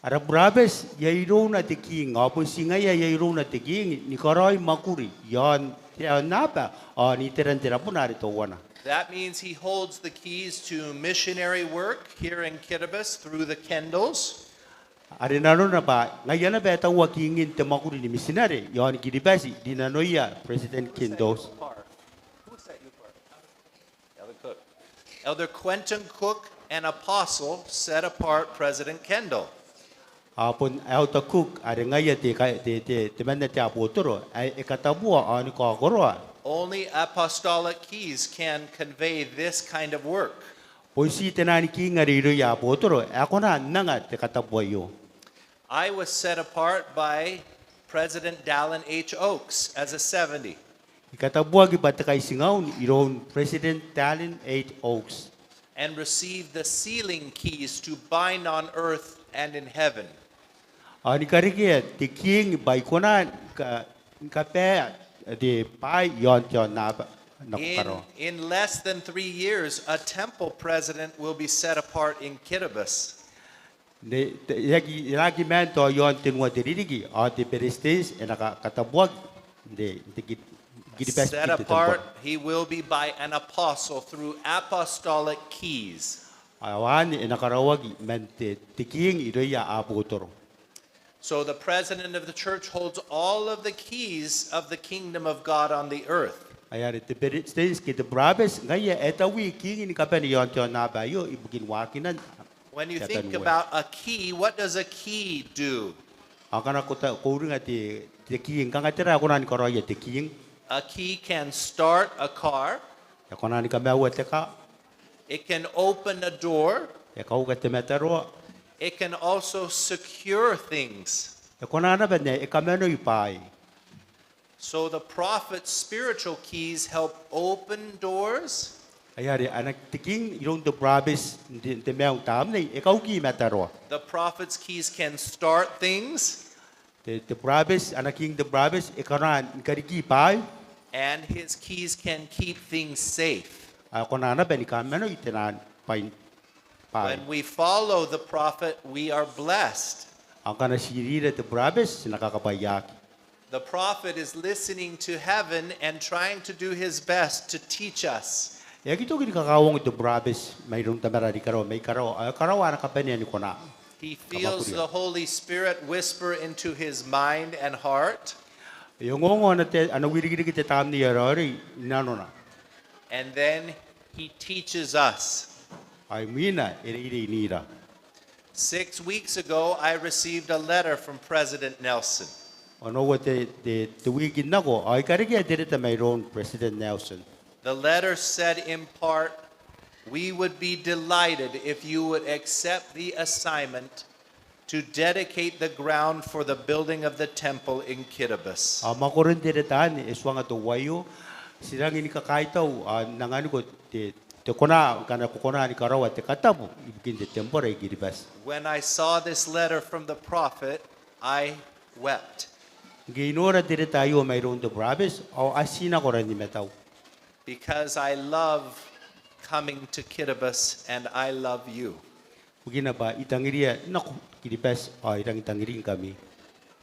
Ara burabeti iai irouna te king, ao bon ti ngaia ae iai irouna te king ni karaoi mwakuri iaon te aonnaba ao n iteran te rabona are teuana. That means he holds the keys to missionary work here in Kiribati through the Kendalls. Are nanona bwa ngaia naba ae taua kingin te mwakuri ni mitinare iaon Kiribati rinanoia President Kendall. Elder Cook. Elder Quentin Cook, an apostle, set apart President Kendall. Ao bon Elder Cook, are ngaia te ka-, te, te, temanna te abotoro, ae e katabua ao ni kaokoroa. Only apostolic keys can convey this kind of work. Bon ti te naan king are irouia abotoro ae kona n anga te katabu aio. I was set apart by President Dallin H. Oaks as a seventy. I katabuaki bwa te kaitiingaun iroun President Dallin H. Oaks. And received the sealing keys to bind on earth and in heaven. Ao ni karekea te king bwa I kona ni ka-, ni kabaea te bwai iaon te aonnaba nako karawa. In, in less than three years, a temple president will be set apart in Kiribati. N te, te, e aki, e aki maan tao iaon tenua te ririki, ao te beretitenti e na ka-, katabuaki n te, n te Ki-, Kiribati. Set apart, he will be by an apostle through apostolic keys. Ao anne e na karaoaki man te, te king irouia abotoro. So the president of the church holds all of the keys of the kingdom of God on the earth. Ai are te beretitenti ke te burabeti ngaia ae taui kingin kabane iaon te aonnaba aio ibukin waakinan When you think about a key, what does a key do? Ao ngkana ko ta-, ko uringa te, te king, kanga tera ae kona ni karaoia te king? A key can start a car. E kona ni kamaiua te kaa. It can open a door. E kauka te mataroa. It can also secure things. E kona naba n ae e kamanoi bwaai. So the prophet's spiritual keys help open doors. Ai are ana, te king iroun te burabeti n te, te maiu n tamnei e kauki mataroa. The prophet's keys can start things. Te, te burabeti, ana king te burabeti e kona ni kariki bwaai. And his keys can keep things safe. Ao e kona naba ni kamanoi te naan bwain bwaai. When we follow the prophet, we are blessed. Ao ngkana ti irira te burabeti ti na kakabwaiaaki. The prophet is listening to heaven and trying to do his best to teach us. E aki toki ni kakauongo te burabeti mairoun Tamara are i karawa, mai karawa, ao e karaoa ana kabanea ni kona. He feels the Holy Spirit whisper into his mind and heart. E ongoongo ana te, ana wirikiriki te Tamnei ae Raoiroi i nanona. And then he teaches us. Ao imwina e reireinira. Six weeks ago, I received a letter from President Nelson. Onoua te, te, te wiki n nako, ao I karekea te reta mairoun President Nelson. The letter said, in part, "We would be delighted if you would accept the assignment to dedicate the ground for the building of the temple in Kiribati." Ao mwakoron te reta anne e tuanga teuaio, ti rangi ni kakaitau, ao n anganiko te, te kona, ngkana ko kona ni karaoa te katabu ibukin te tembora i Kiribati. When I saw this letter from the prophet, I wept. Ngke I nora te reta aio mairoun te burabeti, ao a tinako rangi ni matau. Because I love coming to Kiribati and I love you. Bukina bwa I tangiria nako Kiribati, ao I rangi n tangiringkami.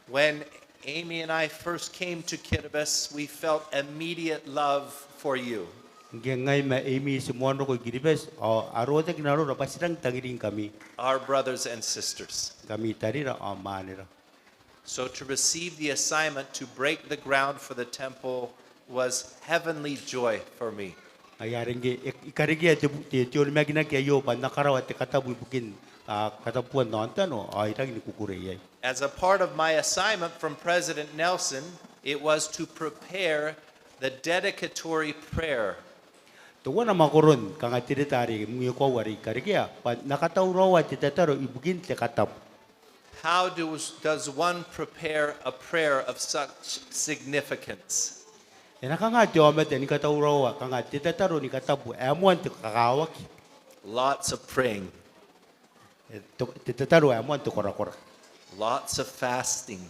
When Amy and I first came to Kiribati, we felt immediate love for you. Ngke ngai ma Amy ti moan roko i Kiribati, ao a rotaki nanora bwa ti rangi n tangiringkami. Our brothers and sisters. Ngkami tarira ao mwanera. So to receive the assignment to break the ground for the temple was heavenly joy for me. Ngaia are ngke I, I karekea te, te, te onimakinaki aio bwa N na karaoa te katabu ibukin, a, katabuan aontano, ao I rangi ni kukurei iai. As a part of my assignment from President Nelson, it was to prepare the dedicatory prayer. Teuana mwakoron kanga te reta are mwiokoau are I karekea, bwa N na katauraoa te tataro ibukin te katabu. How does, does one prepare a prayer of such significance? E na kanga te aomata ni katauraoa kanga te tataro ni katabu ae moan te kakawaki? Lots of praying. E, te, te tataro ae moan te korakora. Lots of fasting.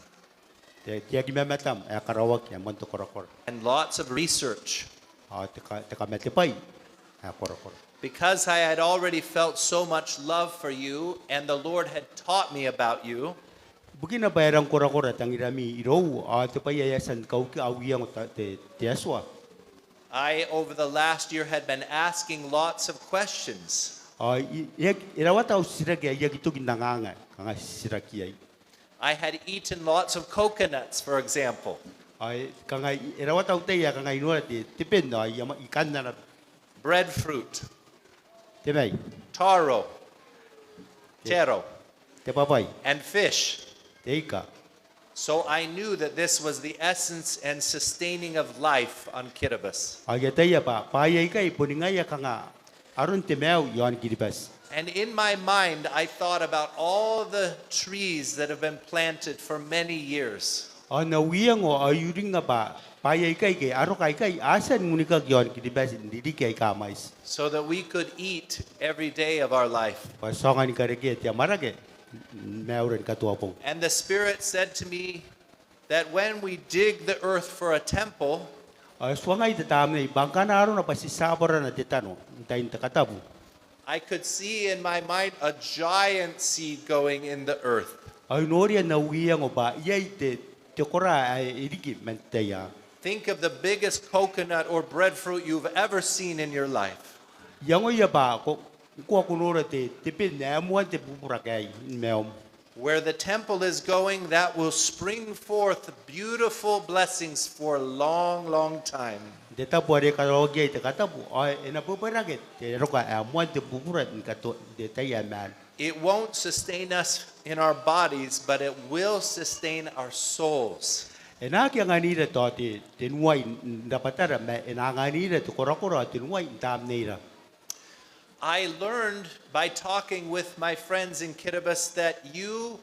Te, te aki mamatam ae karaoaki ae moan te korakora. And lots of research. Ao te ka, te kamatebwai ae korakora. Because I had already felt so much love for you, and the Lord had taught me about you. Bukina bwa e rang korakora tangirami irou, ao te bwai ae a tia n kaukia au iango te, te, te Atua. I, over the last year, had been asking lots of questions. Ao I, I aki, e rawata au titiraki ae I aki toki n anganga, kanga titiraki iai. I had eaten lots of coconuts, for example. Ao e, kanga e rawata au tai ae kanga I nora te, te ben, ao I ama, I kan ana. Breadfruit. Te mai. Taro. Te, taro. Te bwabwai. And fish. Te ika. So I knew that this was the essence and sustaining of life on Kiribati. Ao I ataia bwa, bwaai aikai boni ngaia kanga aron te maiu i aon Kiribati. And in my mind, I thought about all the trees that have been planted for many years. Ao n au iango, ao I uringnga bwa, bwaai aikai ke aroka aikai a tia n unikaki i aon Kiribati n ririki aika mwaiti. So that we could eat every day of our life. Bwa ti aonga ni karekea te amwarake n maiura ni katoabong. And the Spirit said to me that when we dig the earth for a temple, Ao e tuangai te Tamnei bwa ngkana arona bwa ti tia bwarana te tano n tain te katabu. I could see in my mind a giant seed going in the earth. Ao I noria n au iango bwa iai te, te kora ae e riki man te tai anne. Think of the biggest coconut or breadfruit you've ever seen in your life. Iangoia bwa ko, ngkoa ko nora te, te ben ae moan te bubura ae i maium. Where the temple is going, that will spring forth beautiful blessings for a long, long time. N te tabo are e karaoaki iai te katabu, ao e na bwebwerake te aroka ae moan te bubura ni katoa n te tai ae maan. It won't sustain us in our bodies, but it will sustain our souls. E na aki anganira tao te, te nuai n rabwatara, ma e na anganira te korakora ao te nuai n tamneira. I learned by talking with my friends in Kiribati that you,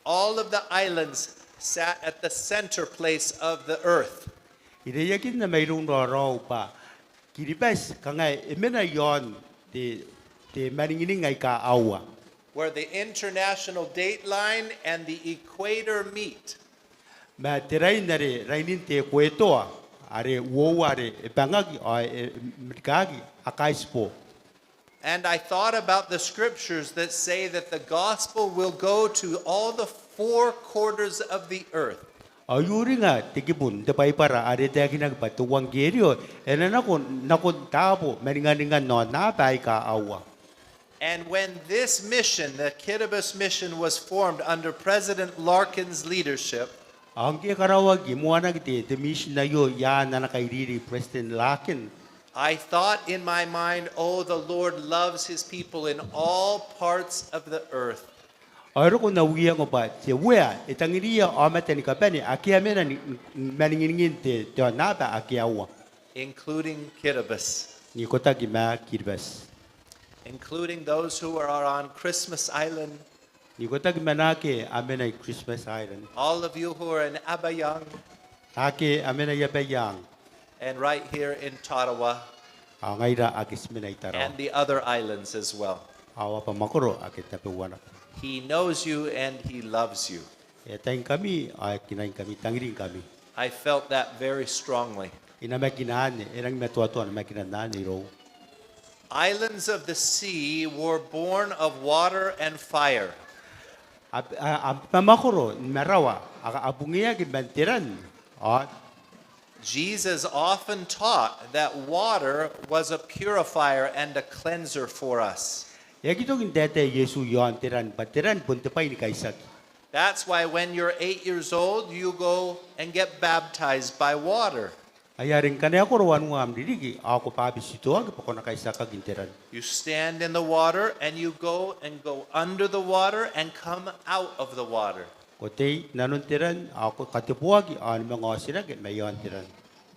all of the islands, sat at the center place of the earth. I reiakinna mairoun raoraou bwa Kiribati, kanga e mena iaon te, te maningining aika aua. Where the international date line and the equator meet. Ma te rain are rainin te equator, are uoua are e bangaki ao e, e rikaki, a kaitibo. And I thought about the scriptures that say that the gospel will go to all the four quarters of the earth. Ao I uringa te kibu n te Baibara are e taekinaki bwa te euangkerio e na nako nakon taabo maninganingan aonnaba aika aua. And when this mission, the Kiribati mission, was formed under President Larkin's leadership, Ao ngke e karaoaki, moanaki te, te mition aio i aan ana kairiri President Larkin, I thought in my mind, "Oh, the Lord loves his people in all parts of the earth." Ao e roko n au iango bwa te Uea e tangiriia aomata ni kabane ake a mena ni, ni, ni maninginingin te, te aonnaba ake aua. Including Kiribati. N ikotaki ma Kiribati. Including those who are on Christmas Island. N ikotaki ma naake a mena i Christmas Island. All of you who are in Abaiang. Naake a mena i Abaiang. And right here in Tarawa. Ao ngaira ake ti mena i Tarawa. And the other islands as well. Ao abamwakoro ake tabeua naba. He knows you and he loves you. E ataingkami, ao e kinaingkami, tangiringkami. I felt that very strongly. I namakina anne, e rangi matoatoa namakinan anne irou. Islands of the sea were born of water and fire. Ab-, a-, abamwakoro ni marawa, a, a bungiaki man te ran. Ao Jesus often taught that water was a purifier and a cleanser for us. E aki toki n taetae Iesu iaon te ran, bwa te ran bon te bwai ni kaitiaki. That's why when you're eight years old, you go and get baptized by water. Ai are ngkana e koro wanua am ririki, ao ko bwabetitoaki bwa ko na kaitiakaki n te ran. You stand in the water and you go and go under the water and come out of the water. Ko tei nanon te ran, ao ko kateboaki, ao ni manga otirake mai aon te ran.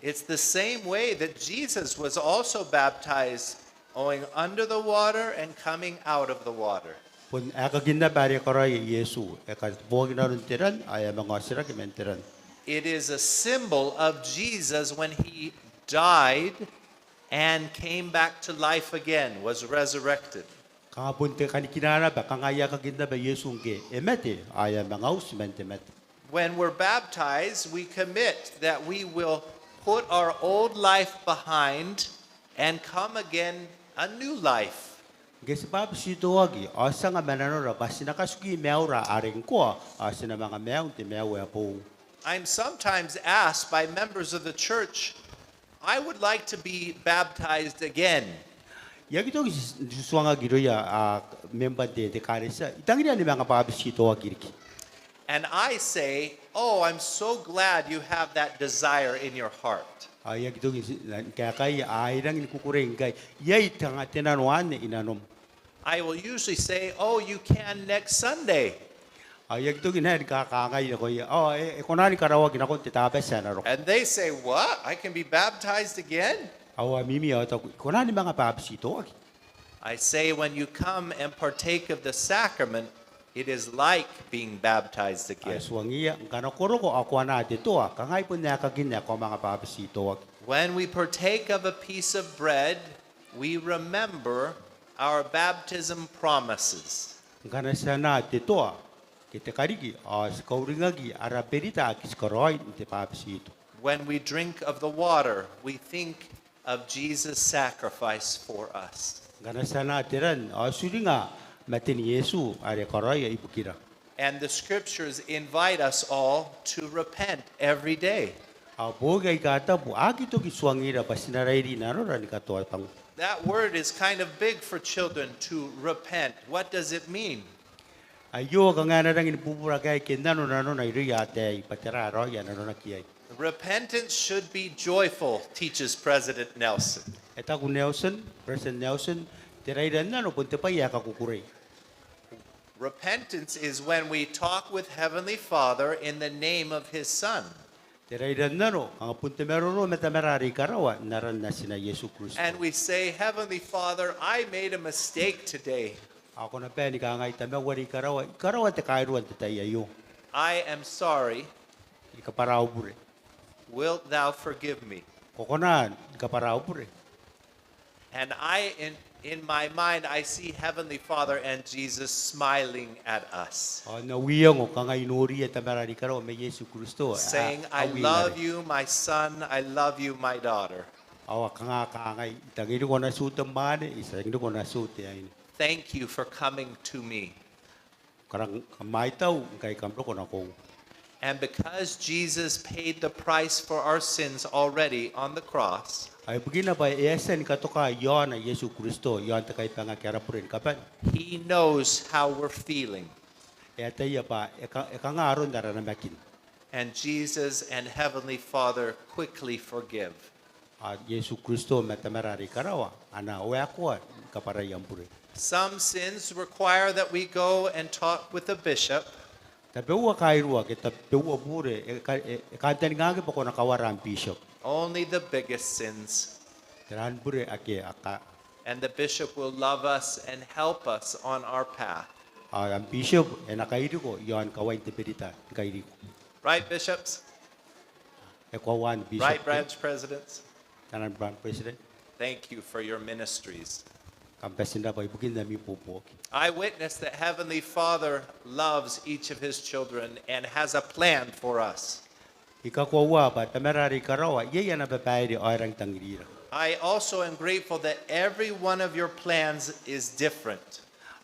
It's the same way that Jesus was also baptized, going under the water and coming out of the water. Bon aekakin naba are e karaoia Iesu, e kateboaki nanon te ran, ao e a manga otirake man te ran. It is a symbol of Jesus when he died and came back to life again, was resurrected. Kanga bon te kanikina naba, kanga aekakin naba Iesu ngke e mate, ao e a manga uti man te mate. When we're baptized, we commit that we will put our old life behind and come again a new life. Ngke ti bwabetitoaki, ao ti anga ma nanora bwa ti na katuki maiura are ngkoa, ao ti na manga maiu n te maiu ae boou. I'm sometimes asked by members of the church, "I would like to be baptized again." I aki toki n tutuangaki irouia, a, membwa n te, te ekaretia, "I tangiria ni manga bwabetitoaki riki." And I say, "Oh, I'm so glad you have that desire in your heart." Ao I aki toki n, n kaekaia, "A, I rangi ni kukurei ngkai iai te, te nano anne i nanom." I will usually say, "Oh, you can next Sunday." Ao I aki toki naba ni kakangai nakoia, "Ao, e, e kona ni karaoaki nakon te Tabati ae na roko." And they say, "What? I can be baptized again?" Ao a mimi ao taku, "I kona ni manga bwabetitoaki?" I say, "When you come and partake of the sacrament, it is like being baptized again." Ao I tuangiia, "Ngkana ko roko ao ko anaa te toa, kangai bon aekakin ae ko a manga bwabetitoaki." When we partake of a piece of bread, we remember our baptism promises. Ngkana ti anaa te toa ke te kariki, ao ti kauringaki ara berita ake ti karaoi n te bwabetito. When we drink of the water, we think of Jesus' sacrifice for us. Ngkana ti anaa te ran, ao ti uringa maten Iesu are e karaoia ibukira. And the scriptures invite us all to repent every day. Ao booki aika tabu a aki toki tuangira bwa ti na rairi nanora ni katoa tabu. That word is kind of big for children to repent. What does it mean? Aio kanga e na rangi ni bubura kaeke n nano nanona irouia ataei, bwa tera raoi ae nanonaki iai. Repentance should be joyful, teaches President Nelson. E taku Nelson, President Nelson, te raira n nano bon te bwai ae kakukurei. Repentance is when we talk with Heavenly Father in the name of His Son. Te raira n nano, kanga bon te maroro ma Tamara are i karawa, n aran Natina Iesu Kristo. And we say, "Heavenly Father, I made a mistake today." Ao ko na bae ni kangai, "Tamau are i karawa, i karawa te kairua n te tai aio. I am sorry. I kabwara au bure." "Wilt thou forgive me?" Ko kona ni kabwara au bure? And I, in, in my mind, I see Heavenly Father and Jesus smiling at us, ao N na iangoa kanga I noriia Tamara are i karawa ma Iesu Kristo a, saying, "I love you, my son. I love you, my daughter." Ao a kanga kangai, "I tangiriko natiu te mwaane, I tangiriko natiu te aine." Thank you for coming to me. Ko rang, kam aitau ngkai kam roko nakoiu. And because Jesus paid the price for our sins already on the cross, ao ibukina bwa e a tia ni katoka iaona Iesu Kristo iaon te kaibangaki ara bure ni kabane, he knows how we're feeling. E ataia bwa e ka, e kanga aron ara namakin. And Jesus and Heavenly Father quickly forgive. Ao Iesu Kristo ma Tamara are i karawa a na waekoa ni kabwarai am bure. Some sins require that we go and talk with a bishop. Tabeua kairua ke tabeua bure e ka, e, e kantaningaki bwa ko na kawara am bishop. Only the biggest sins. Taian bure ake a ka. And the bishop will love us and help us on our path. Ao am bishop e na kairiko iaon kawain te berita ni kairiko. Right, bishops? E koaua n bishop. Right, branch presidents? Taian branch president. Thank you for your ministries. Kam bati n rabwa ibukin ami ibuobuoki. I witness that Heavenly Father loves each of his children and has a plan for us. I kakoaua bwa Tamara are i karawa iai ana babaire ao e rangi n tangirira. I also am grateful that every one of your plans is different.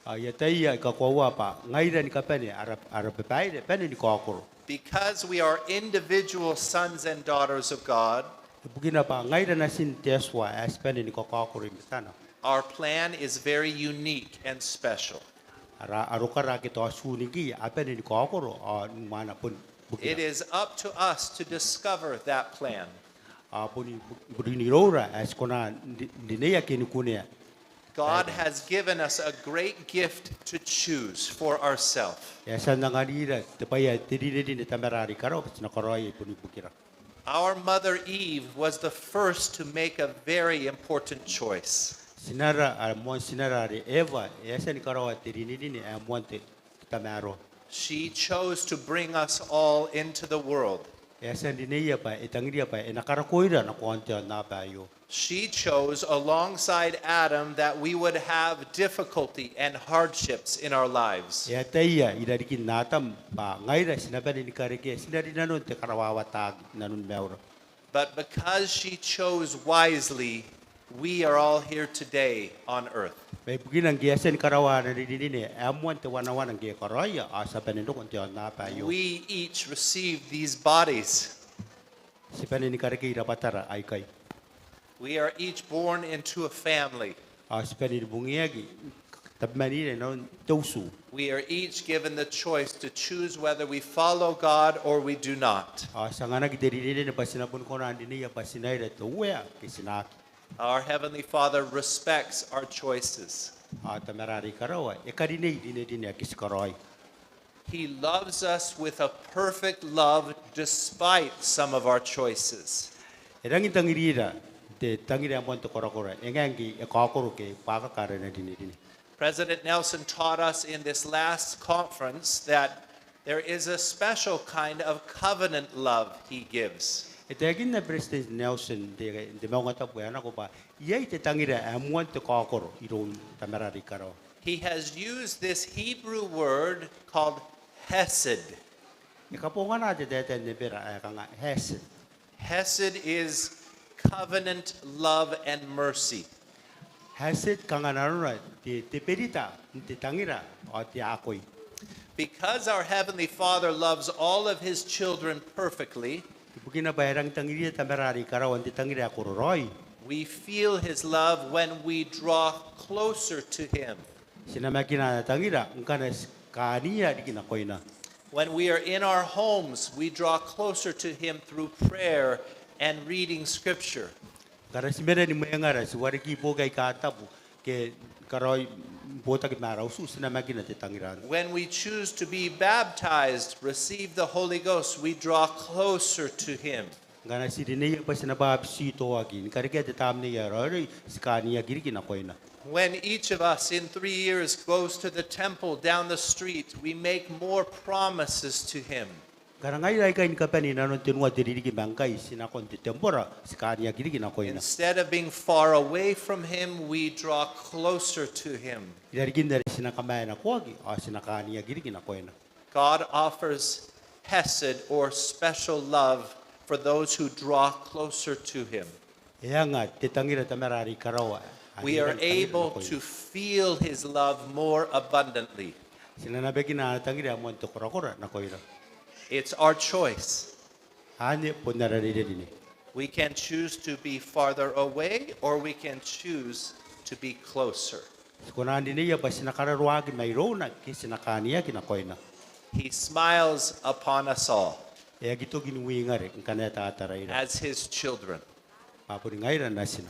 Ao I ataia, I kakoaua bwa ngaira ni kabane ara, ara babaire bane ni kaokoro. Because we are individual sons and daughters of God, ibukina bwa ngaira natin te Atua ae ti bane ni kakaokoro i matana, our plan is very unique and special. Ara, arokara ake tao ti uniki a bane ni kaokoro ao ni mwaana bon ibukira. It is up to us to discover that plan. Ao boni, boni iroura ae ti kona n ri, rineia ke ni kunea. God has given us a great gift to choose for ourselves. E a tia n anganira te bwai ae te rinerine Tamara are i karawa bwa ti na karaoia i bon ibukira. Our mother Eve was the first to make a very important choice. Tinara, ara moan tinara are Eva, e a tia ni karaoa te rinerine ae moan te tamaroa. She chose to bring us all into the world. E a tia n rineia bwa e tangiria bwa e na karakoira nako aon te aonnaba aio. She chose alongside Adam that we would have difficulty and hardships in our lives. E ataia i rarikin Atam bwa ngaira ti na bane ni karekea, ti na rinanon te karawawataki inanon maiura. But because she chose wisely, we are all here today on earth. Ma ibukina ngke e a tia ni karaoa ana rinerine ae moan te wanawana ngke e karaoia, ao ti a bane n roko n te aonnaba aio. We each receive these bodies. Ti bane ni karekei rabwatara aikai. We are each born into a family. Ao ti bane ni bungiaki tabemanira inanon te utu. We are each given the choice to choose whether we follow God or we do not. Ao ti anganaki te rinerine bwa ti na boni kona n rineia bwa ti na ira te Uea ke ti na aki. Our Heavenly Father respects our choices. Ao Tamara are i karawa e karinei rinerine ake ti karaoi. He loves us with a perfect love despite some of our choices. E rangi n tangirira n te tangira ae moan te korakora, e ngae ngke e kaokoro ke e buakaka ara rinerine. President Nelson taught us in this last conference that there is a special kind of covenant love he gives. E taekinna President Nelson n te, n te maungatabu ae nako bwa iai te tangira ae moan te kaokoro iroun Tamara are i karawa. He has used this Hebrew word called hesed. E kabongana te taetae n Ebera ae kanga hesed. Hesed is covenant love and mercy. Hesed kanga nanona te, te berita n te tangira ao te akoi. Because our Heavenly Father loves all of his children perfectly, ibukina bwa e rangi n tangirira Tamara are i karawa n te tangira ae kororaoi, we feel his love when we draw closer to him. Ti namakina ana tangira ngkana ti kaania riki nakoina. When we are in our homes, we draw closer to him through prayer and reading scripture. Ngkana ti mena ni mwengara, ti wareki booki aika tabu ke karaoi botaki ma ara utu, ti namakina te tangira. When we choose to be baptized, receive the Holy Ghost, we draw closer to him. Ngkana ti rineia bwa ti na bwabetitoaki ni karekea te Tamnei ae Raoiroi, ti kaaniaki riki nakoina. When each of us in three years goes to the temple down the street, we make more promises to him. Ngkana ngaira aikai ni kabane inanon tenua te ririki ma ngkai ti nakon te tembora, ti kaaniaki riki nakoina. Instead of being far away from him, we draw closer to him. I rarikin are ti na kamaenakoaki, ao ti na kaaniaki riki nakoina. God offers hesed or special love for those who draw closer to him. E anga te tangira Tamara are i karawa. We are able to feel his love more abundantly. Ti na nabakina ana tangira ae moan te korakora nakoira. It's our choice. Anne bon ara reirei. We can choose to be farther away or we can choose to be closer. Ti kona n rineia bwa ti na kararoaki mairouna ke ti na kaaniaki nakoina. He smiles upon us all. E aki toki n wingare ngkana e tataraira. As his children. Bwa boni ngaira natina.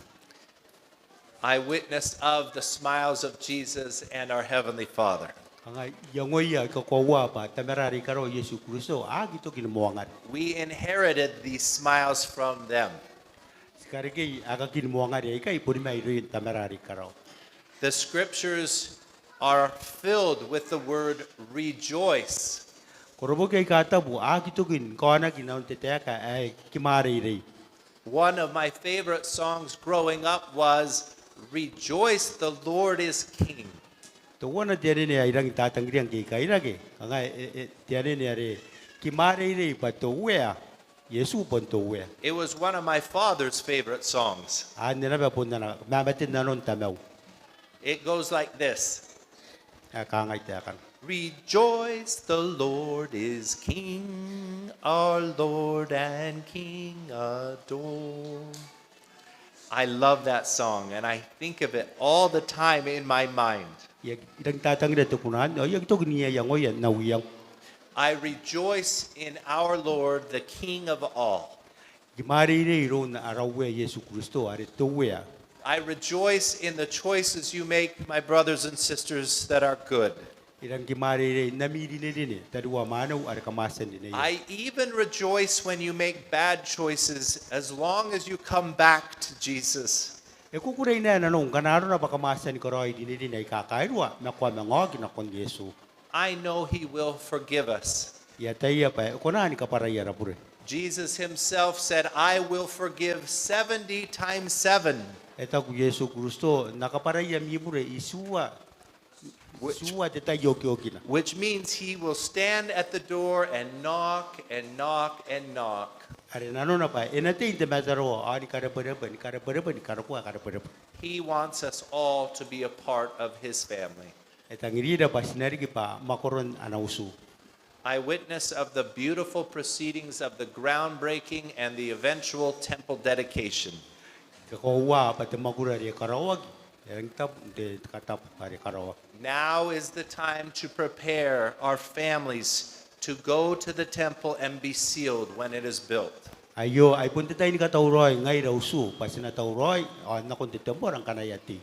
I witness of the smiles of Jesus and our Heavenly Father. Kanga I iangoia, I kakoaua bwa Tamara are i karawa Iesu Kristo a aki toki ni moangare. We inherited these smiles from them. Ti karekei aekakin moangare aikai boni mairoun Tamara are i karawa. The scriptures are filled with the word rejoice. Koroboki aika tabu a aki toki ni kaonaki nanon te taeka ae kimwareirei. One of my favorite songs growing up was Rejoice, the Lord is King. Teuana te anene ae I rangi n tatangiria ngke I kairake, kanga e, e, te anene are kimwareirei bwa te Uea, Iesu bon te Uea. It was one of my father's favorite songs. Anne naba bon ana, mamaten nanon tamau. It goes like this. E kangai taekana. Rejoice, the Lord is King, our Lord and King adore. I love that song, and I think of it all the time in my mind. I aki, I rangi n tatangiria te kuna anne, ao I aki toki n iangoia n au iango. I rejoice in our Lord, the King of all. Kimwareirei iroun ara Uea Iesu Kristo, are te Uea. I rejoice in the choices you make, my brothers and sisters, that are good. I rangi ni kimwareirei n ami rinerine, tariu ao mwaneu, are kam a tia n rineia. I even rejoice when you make bad choices, as long as you come back to Jesus. E kukurei naba nanou ngkana arona bwa kam a tia ni karaoi rinerine aika kairua, ma ko a manga oki nakon Iesu. I know he will forgive us. I ataia bwa e kona ni kabwarai ara bure. Jesus himself said, "I will forgive seventy times seven." E taku Iesu Kristo, N na kabwarai ami bure itiua, itiua te tai okiokina. Which means he will stand at the door and knock and knock and knock. Are nanona bwa e na tei n te mataroa, ao ni karebwerebwe, ni karebwerebwe, ni karokoa, karebwerebwe. He wants us all to be a part of his family. E tangirira bwa ti na riki bwa mwakoron ana utu. I witness of the beautiful proceedings of the groundbreaking and the eventual temple dedication. I kakoaua bwa te mwakuri are e karaoaki, e rangi n tabu, te katabu are e karaoaki. Now is the time to prepare our families to go to the temple and be sealed when it is built. Aio, ai bon te tai ni katauraoi ngaira utu, bwa ti na tauraoi, ao nakon te tembora ngkana e a tei.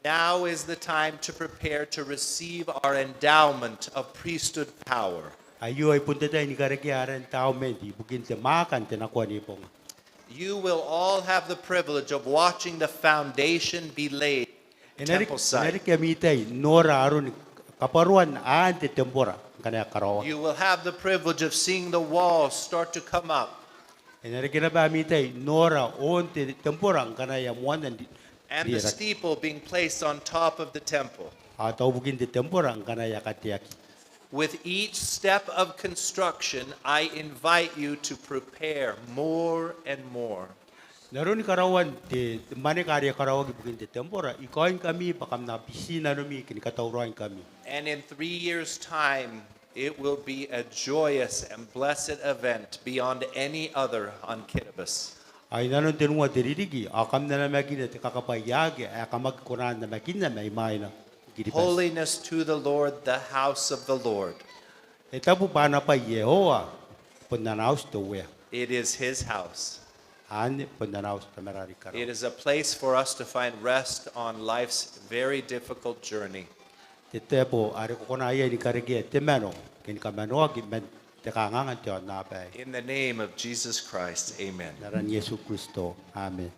Now is the time to prepare to receive our endowment of priesthood power. Aio, ai bon te tai ni karekea ara endowment, ibukin te mwaaka n te nakoanibonga. You will all have the privilege of watching the foundation be laid. E na riki, e na riki ami tai n nora aroni kabwaroan aan te tembora ngkana e a karaoaki. You will have the privilege of seeing the walls start to come up. E na riki naba ami tai n nora oon te tembora ngkana e a moanna n ri-, rierake. And the steeple being placed on top of the temple. Ao taubukin te tembora ngkana e a kateaki. With each step of construction, I invite you to prepare more and more. N aroni karaoan te, te mwaneka are e karaoaki ibukin te tembora, I kaoingkami bwa kam na bitinanomi ke ni katauraoingkami. And in three years' time, it will be a joyous and blessed event beyond any other on Kiribati. Ao inanon tenua te ririki, ao kam na namakina te kakabwaia ake ae kam aki kona n namakinna mai mwaina. Kiribati. Holiness to the Lord, the house of the Lord. E tabu bwa ana bwai Iehova, bon ana auti te Uea. It is his house. Anne bon ana auti Tamara are i karawa. It is a place for us to find rest on life's very difficult journey. Te tabo are ko kona iai ni karekea te mano, ke ni kamanoaki man te kanganga n te aonnaba aei. In the name of Jesus Christ, amen. N aran Iesu Kristo, amen.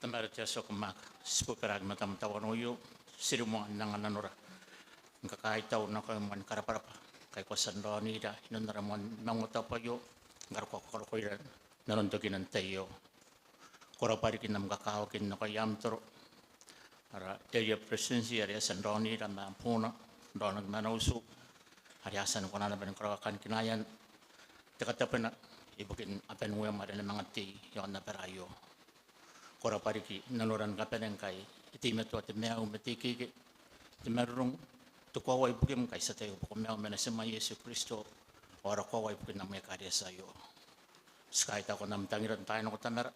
Tamara te Atua ae ko mwaaka, ti bobaraaki i matam n te aoa aio, ti rimoa n anga nanora ni kakaitau nakoim ao ni karabwarabwa ngkai ko a tia n raonira inanon ara moan maungatabu aio, ngkana ko a kakarokoira inanon tokina n te tai aio. Ko rabwa riki n am kakawakin nakoia am toro, ara Area Presidency are e a tia n raonira ma buuna, raonaki ma ana utu, are a tia ni kona naba ni karaoa kanikinaean te katabwena ibukin Abanuea ma are e na manga tei iaon abara aio. Ko rabwa riki n nanora ni kabane ngkai e teimatoa te maiu ma te ikeike, te marurung, te koaua ibukim ngkai ti ataia bwa ko maiu ma natim ae Iesu Kristo ao ara koaua ibukin am ekaretia aio. Ti kaitau n am tangira n taai nako Tamara,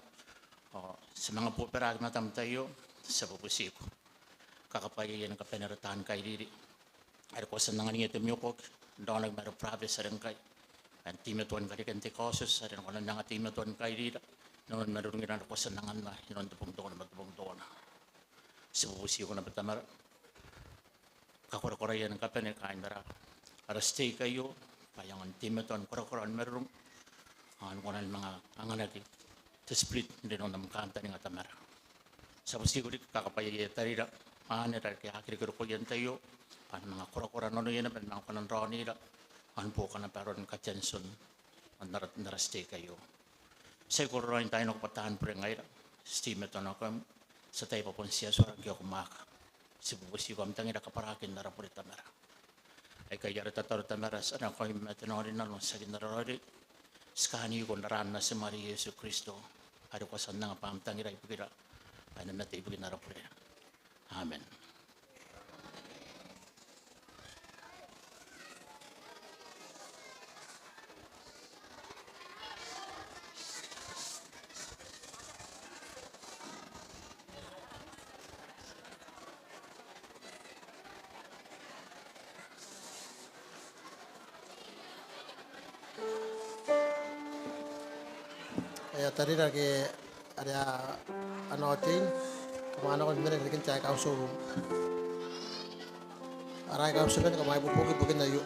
ao ti manga bobaraaki i matam n te tai aio, ti a bubutiko. Kakabwaiaia ni kabane ara taan kairiri are ko a tia n angania te mwiokoaki, raonaki ma ara burabeti are ngkai a na teimatoa ni karekea te kaotioti are ko na manga teimatoa ni kairira inanon marurungira are ko a tia n anganna inanon te bong teuana ma te bong teuana. Ti bubutiko naba Tamara, kakorakoraia ni kabane kaain ara, ara stake aio bwa e aonga n teimatoa ni korakora ao ni marurung, ao ni kona ni manga anganaki te split n rinanoa n am kantaninga Tamara. Ti a butiko riki, kakabwaiaia tarira, anera ake a aki reke rokoia n te tai aio bwa a na manga korakora nanoia naba ni manga kona n raonira ao ni buoka naba aron katean Tion n ara, n ara stake aio. Ti aki kororaoi n taai nako bwa taan bure ngaira, ti teimatoa nakoim, ti ataia bwa bon te Atua ngkoe ae ko mwaaka. Ti bubutiko, kam tangira kabwaraakin ara bure Tamara. Aikai ara tataro Tamara, ti a nakoim ma te nao rinano, tiaki n ara raoiroi, ti kaaniko n aran natim are Iesu Kristo are ko a tia n anga bwa am tangira ibukira bwa e na mate ibukin ara bure. Amen. Eng, tarira ake a na otin, kam a nako ni mena n reken te aeka n showroom. Ara aeka n showroom kam a ibuobuoki ibukin aio.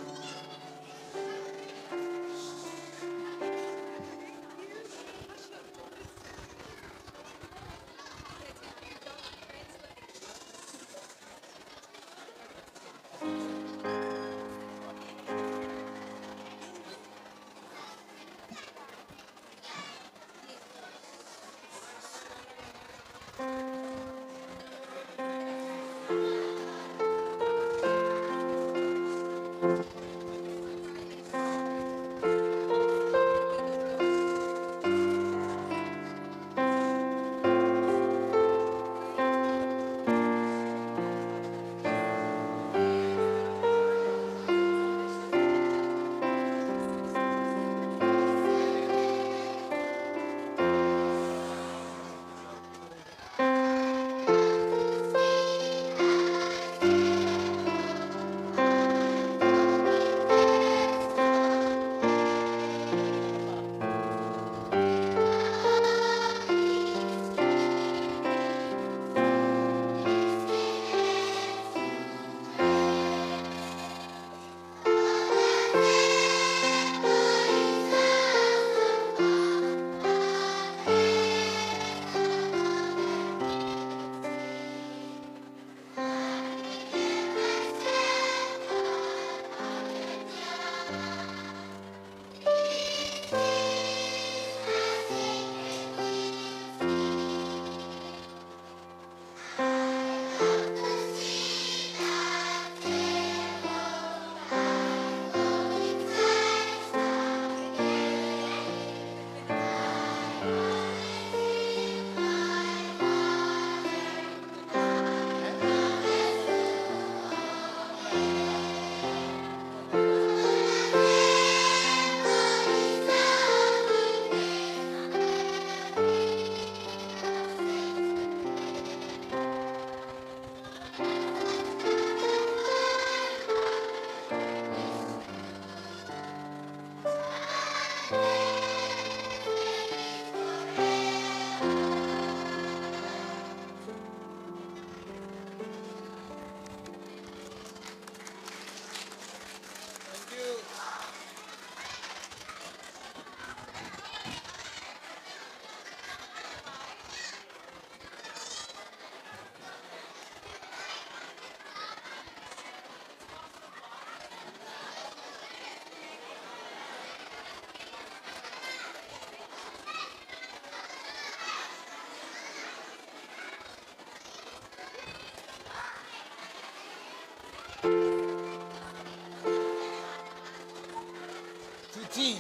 Ti.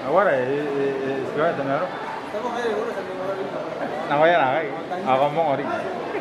Agora e, e, e, agora e, e, agora e, agora e, agora e, agora e,